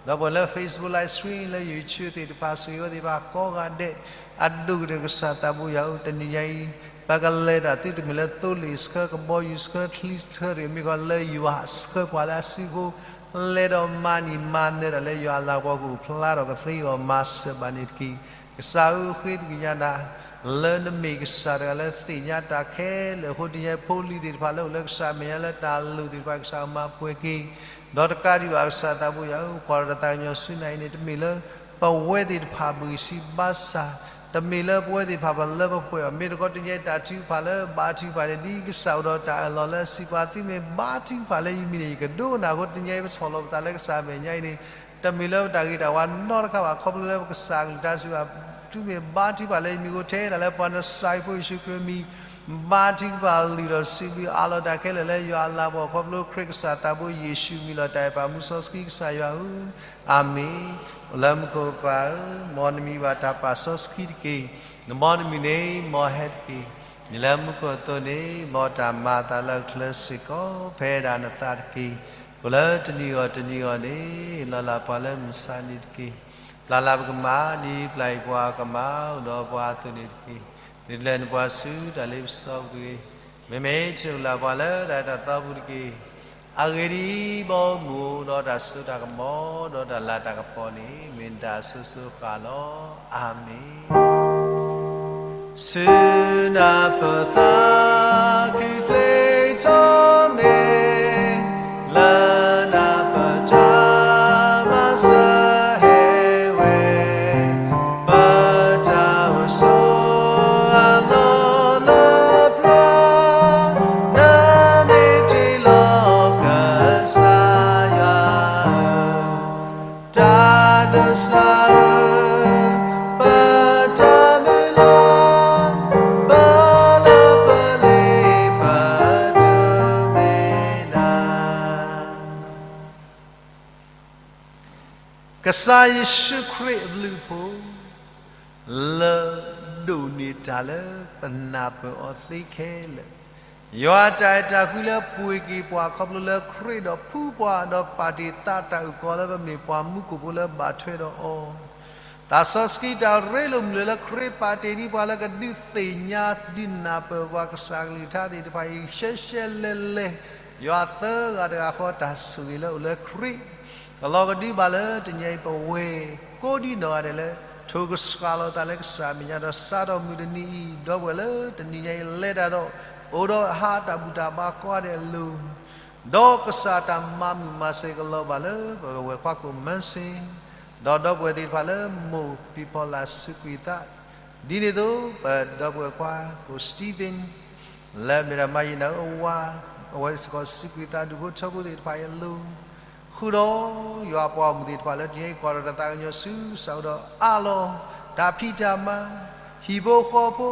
ဒီပုၢ်ဝဲၢ်လၢ Facebook live stream လၢ YouTube သ့ၣ်တဖၣ် ဆိၣ်ဂ့ၤအဝဲသ့ၣ်တဖၣ်ကိးဂၤဒဲး အဒိၣ်ကတၢၢ်ကစၢ်သးဘိယွၤဧၢ, တနံၤညါအံၤ ပကလဲၤတၢ်သုတမ့ၢ်လၢသိလ့ၣ်ဆှၢ ကဘီယူၤဆှၢ ချံဆှၢတဂ့ၤ, မ့ၢ်ကီးလၢယွၤဆှၢပှၤလၢအစုဖိ လဲၤဒီးမၤန့ၢ်မၤနၢၤတၢ်လၢယွၤအလၤကပီၤကအိၣ်ဖျါထီၣ်ကသ့အဂီၢ် မၤစၢၤဘၣ်န့ၣ်တက့ၢ်. ကစၢ်ဧၢ ဃ့သကညးနၤ လၢနမ့ၢ်ကစၢ်တဂၤလၢသ့ၣ်ညါတၢ်ခဲလၢာ်အဃိ တနံၤညါအံၤဖိလံၤသ့ၣ်တဖၣ်လၢအိၣ်လၢကစၢ်အမဲာ်ညါလၢတၢ်လိၣ်သ့ၣ်တဖၣ် ကစၢ်မၤပှဲၤက့ၤ ဒီးတကးဒံးဘၣ် ကစၢ်သးဘိယွၤဧၢ, ကွၢ်ထီၣ်တၢ်သးကညီၤဆူနၤအံၤန့ၣ် တမ့ၢ်လၢပဝဲသ့ၣ်တဖၣ်ဘှံးဆံးဘါစၢ်, တမ့ၢ်လၢပဝဲသ့ၣ်တဖၣ်ပလၢပပှဲၤဘၣ်, မ့ၢ်တခီတနံၤညါအံၤတၢ်ထုကဖၣ်လၢဘါထုကဖၣ်န့ၣ် ဒ်ကစၢ်အိၣ်ဒီးတၢ်အၢၣ်လီၤလၢအစံးပာ် သုမ့ၢ်ဘါထုကဖၣ်လၢယမံၤန့ၣ် ယကဒိကနၣ်အဃိ တနံၤညါအံၤပဆီၣ်လီၤပသးလၢကစၢ်အမဲာ်ညါအံၤန့ၣ် တမ့ၢ်လၢပတၢ်ဂ့ၤတၢ်ဝါနီတခါဘၣ်, ခီဖျိလၢပကစၢ်အကလုၢ်ကထါစံးဘၣ် သုမ့ၢ်ဘါထုကဖၣ်လၢယမံၤအဃိ ထဲဒၣ်လၢပှၤနစၤရ့းဖိယ့ၣ်ၡူးခရံာ်မံၤ ဘါထုကဖၣ်လုၢ်ထီၣ်စံးဘျုးအးလီၤတၢ်ခဲလၢာ်လၢယွၤအလၤကပီၤ ခီဖျိခရံာ်ကစၢ်သးဘိယ့ၣ်ၡူးမံၤလီၤတၢ်အဲၣ်ပာ်မူစီဆှံကစၢ်ယွၤဧၢ, အၤမ့ၣ်. အိၣ်လၢမူခိၣ်ပၢ်ဧၢ, မ်နမံၤဘၣ်တၢ်ပာ်စီဆှံတက့ၢ်. နမ်နမံၤန့ၣ် မ်ဟဲတက့ၢ်. မ့ၢ်လၢမူခိၣ်အသိးန့ၣ် မ်တၢ်မၤအသးလၢအချၢစ့ၢ်ကီး ဖဲဒၣ်နသးတက့ၢ်. အိၣ်လၢတနံၤအဂီၢ်တနံၤအဂီၢ်န့ၣ် လီၤလးပှၤလၢမုၢ်ဆါနံၤတက့ၢ်. ပျၢ်လၢပကမၤဒ်ပျၢ်အံၤပှၤကမၤအိၣ်ဒီးပှၤအသိးန့ၣ်တက့ၢ်. ဒုးလဲၤနပှၤဆူတၢ်လ့ပစီပူၤတဂ့ၤ. မ့မ့ၢ်ထံၣ်လၢပှၤလၢတၢ်အဲၣ်တၢ်သီပူၤတက့ၢ်. အဂ့ၢ်ဒ်အံၤ, ဘီမုၢ်ဒီးတၢ်စိတၢ်ကမီၤ ဒီးတၢ်လၤတၢ်ကပီၤန့ၣ် မ့ၢ်နတၢ်အစိၤစိၤဃၣ်လီၤ. အၤမ့ၣ်. ဆူနၢ်ပၢၢ်သးခုကျဲထီၣ်န့ၣ် လၢနၢ်ပၢၢ်တၢ်မၤစၢၤဟဲဝဲ ပတၢ်အိၣ်ဆိးအလီၢ်လၢပျၢၤ နမ့ၢ်တ့လီၤကစၢ်ယွၤဧၢ, တၢ်ဒိးစၢ်ဧၢ, ပတၢ်မုၢ်လၢ်, ပလၢပလ့ပတမ့ၢ်နၤ ကစၢ်ယ့ၣ်ၡူးခရံာ်အဘျုးအဖှိၣ် လၢဒိးန့ၢ်တၢ်လၢပနၢ်ပၢၢ်အီၤသ့ခဲလၢာ်, ယွၤအတၢ်အဲၣ်တၢ်ကွံလၢပှ့ၤက့ၤပှၤ ခီဖျိလၢခရံာ်ဒီးဖှူပှၤဒီးပာ်တ့ၢ်သးတၢ်အုၣ်ကီၤလၢပမ့ၢ်ပှၤမူခိၣ်ဖိလၢဘၣ်ထွဲဒီးအီၤ, သးစီဆှံတၢ်ရ့လိာ်မုာ်လၢခရံာ်ပာ်တ့ၢ်ဒ်ပှၤလၢကဒုးသ့ၣ်ညါဒုးနၢ်ပၢၢ်ပှၤ ကစၢ်အကလုၢ်ကထါသ့ၣ်တဖၣ်အံၤ ရှဲရှဲလဲၤလဲၤ ယွၤသၢဂၤတဂၤဃီ တၢ်ဆိၣ်ဂ့ၤလၢအိၣ်လၢခရံာ် ကလီၤကဒုဘၣ်လၢတနံၤအံၤ ပဝဲကိးဒံနီၢ်ဂၤဒဲးလၢ ထိၣ်ကစှၤလီၤသးလၢကစၢ်အမဲာ်ညါဒီး စးထီၣ်မုၢ်တနံၤအံၤ ဒီပုၢ်ဝဲၢ်လၢတနံၤညါအံၤ လဲၤတၢ်ဒီး အိၣ်ဒီးဟးတၢ်ဘူၣ်တၢ်ဘါကိးဂၤဒဲးအလိၤ, ဒီးကစၢ်တၢ်မၤမုာ်မၤစၢၤကလီၤဘၣ်လၢပဝဲၢ်ခွါကိၣ်မၢစ့ၣ် ဒီးဒီပုၢ်ဝဲၢ်သ့ၣ်တဖၣ်လၢမိၢ်ပံၤဖီလာ်စူးကွံာ်သး, ဒ်န့ၣ်အသိး ပဒီပုၢ်ဝဲၢ်ခွါကိၣ် Stephen လၢအမ့ၢ်ဒၣ်မၤယံာ်နၤဧၢအဝၤ, အဝဲစ့ၢ်ကီးစူးကွံာ်သးဒူၣ်ဖိထၢဖိသ့ၣ်တဖၣ်အံၤအလိၤ, ဃုာ်ဒီးယွၤအပှၤဂီၢ်မုၢ်သ့ၣ်တဖၣ်လၢတနံၤအံၤ ကွၢ်ထီၣ်တၢ်သးကညီၤဆူစးအိၣ်ဒီးအးလီၤ, တၢ်ဖံးတၢ်မၤ, ဟံၣ်ဖိ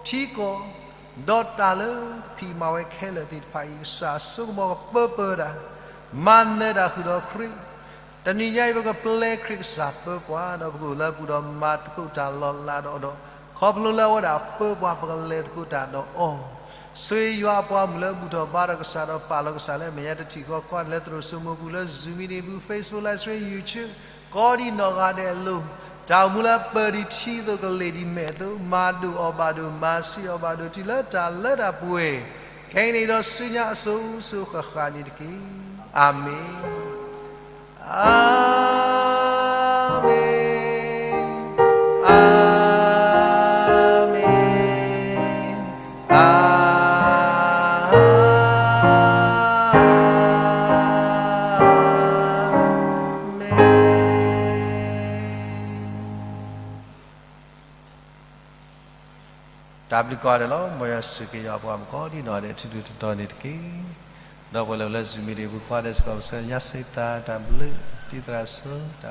ဃီဖိ, ထံကီၢ်, ဒီးတၢ်လၢဖံးမၤဝဲခဲလၢာ်သ့ၣ်တဖၣ်အံၤ ကစၢ်ဆိကမိၣ်ကပၢပၢတၢ်, မၤနၢၤတၢ်ဃုာ်ဒီးခရံာ် တနံၤညါအံၤ ပကပျဲခရံာ်ကစၢ်ပၢပှၤ ဒီးပကအိၣ်လၢအပူၤဒီးမၤသကိးတၢ်လီၤလးဒီးအီၤဒီး ခီဖျိလၢအဝဲဒၣ်ပၢပှၤ ပကလဲၤသကိးတၢ်ဒီးအီၤ, ဆိၣ်ဂ့ၤယွၤအပှၤဂီၢ်မုၢ်လၢဘူၣ်ထီၣ်ဘါထီၣ်ကစၢ်ဒီးပာ်လီၤကစၢ်လၢအမဲာ်ညါတထံၣ်ဃီ ကိးဂၤဒဲးလၢသရိာ်စိမိၤပူၤလၢ Zoom meeting ပူၤ Facebook live stream YouTube ကိးဒံနီၢ်ဂၤဒဲးအလိၤ, တၢ်အိၣ်မူလၢပၢၢ်ဒံးထံအသိး ကလ့ၣ်ဒံးမဲာ်အသိး မၤဒိၣ်အီၣ်ဘၣ်ဒိၣ် မၤဆံးအီၣ်ဘၣ်ဒိၣ် တုၤလၢတၢ်လၢတၢ်ပှဲၤ ခဲအံၤန့ၣ်ဒီးဆူညါအစိၤစိၤဃၣ်ဃၣ်န့ၣ်တက့ၢ်. အၤမ့ၣ်, အၤမ့ၣ်, အၤမ့ၣ်, အၤမ့ၣ်, အၤမ့ၣ်. တၢ်ဘျုးကိးဂၤဒဲးလီၤ. မ်ယွၤဆိၣ်ဂ့ၤယွၤအပှၤမုၣ်ကိးဒံနီၢ်ဂၤဒဲး ထူထူတီတီန့ၣ်တက့ၢ်. ဒီပုၢ်ဝဲၢ်လၢအိၣ်လၢ Zoom meeting ပူၤ ကိးဂၤဒဲးစ့ၢ်ကီး ပဆၢညါစံးသး တၢ်ဘျုးတံၢ်သရၣ်စိၤ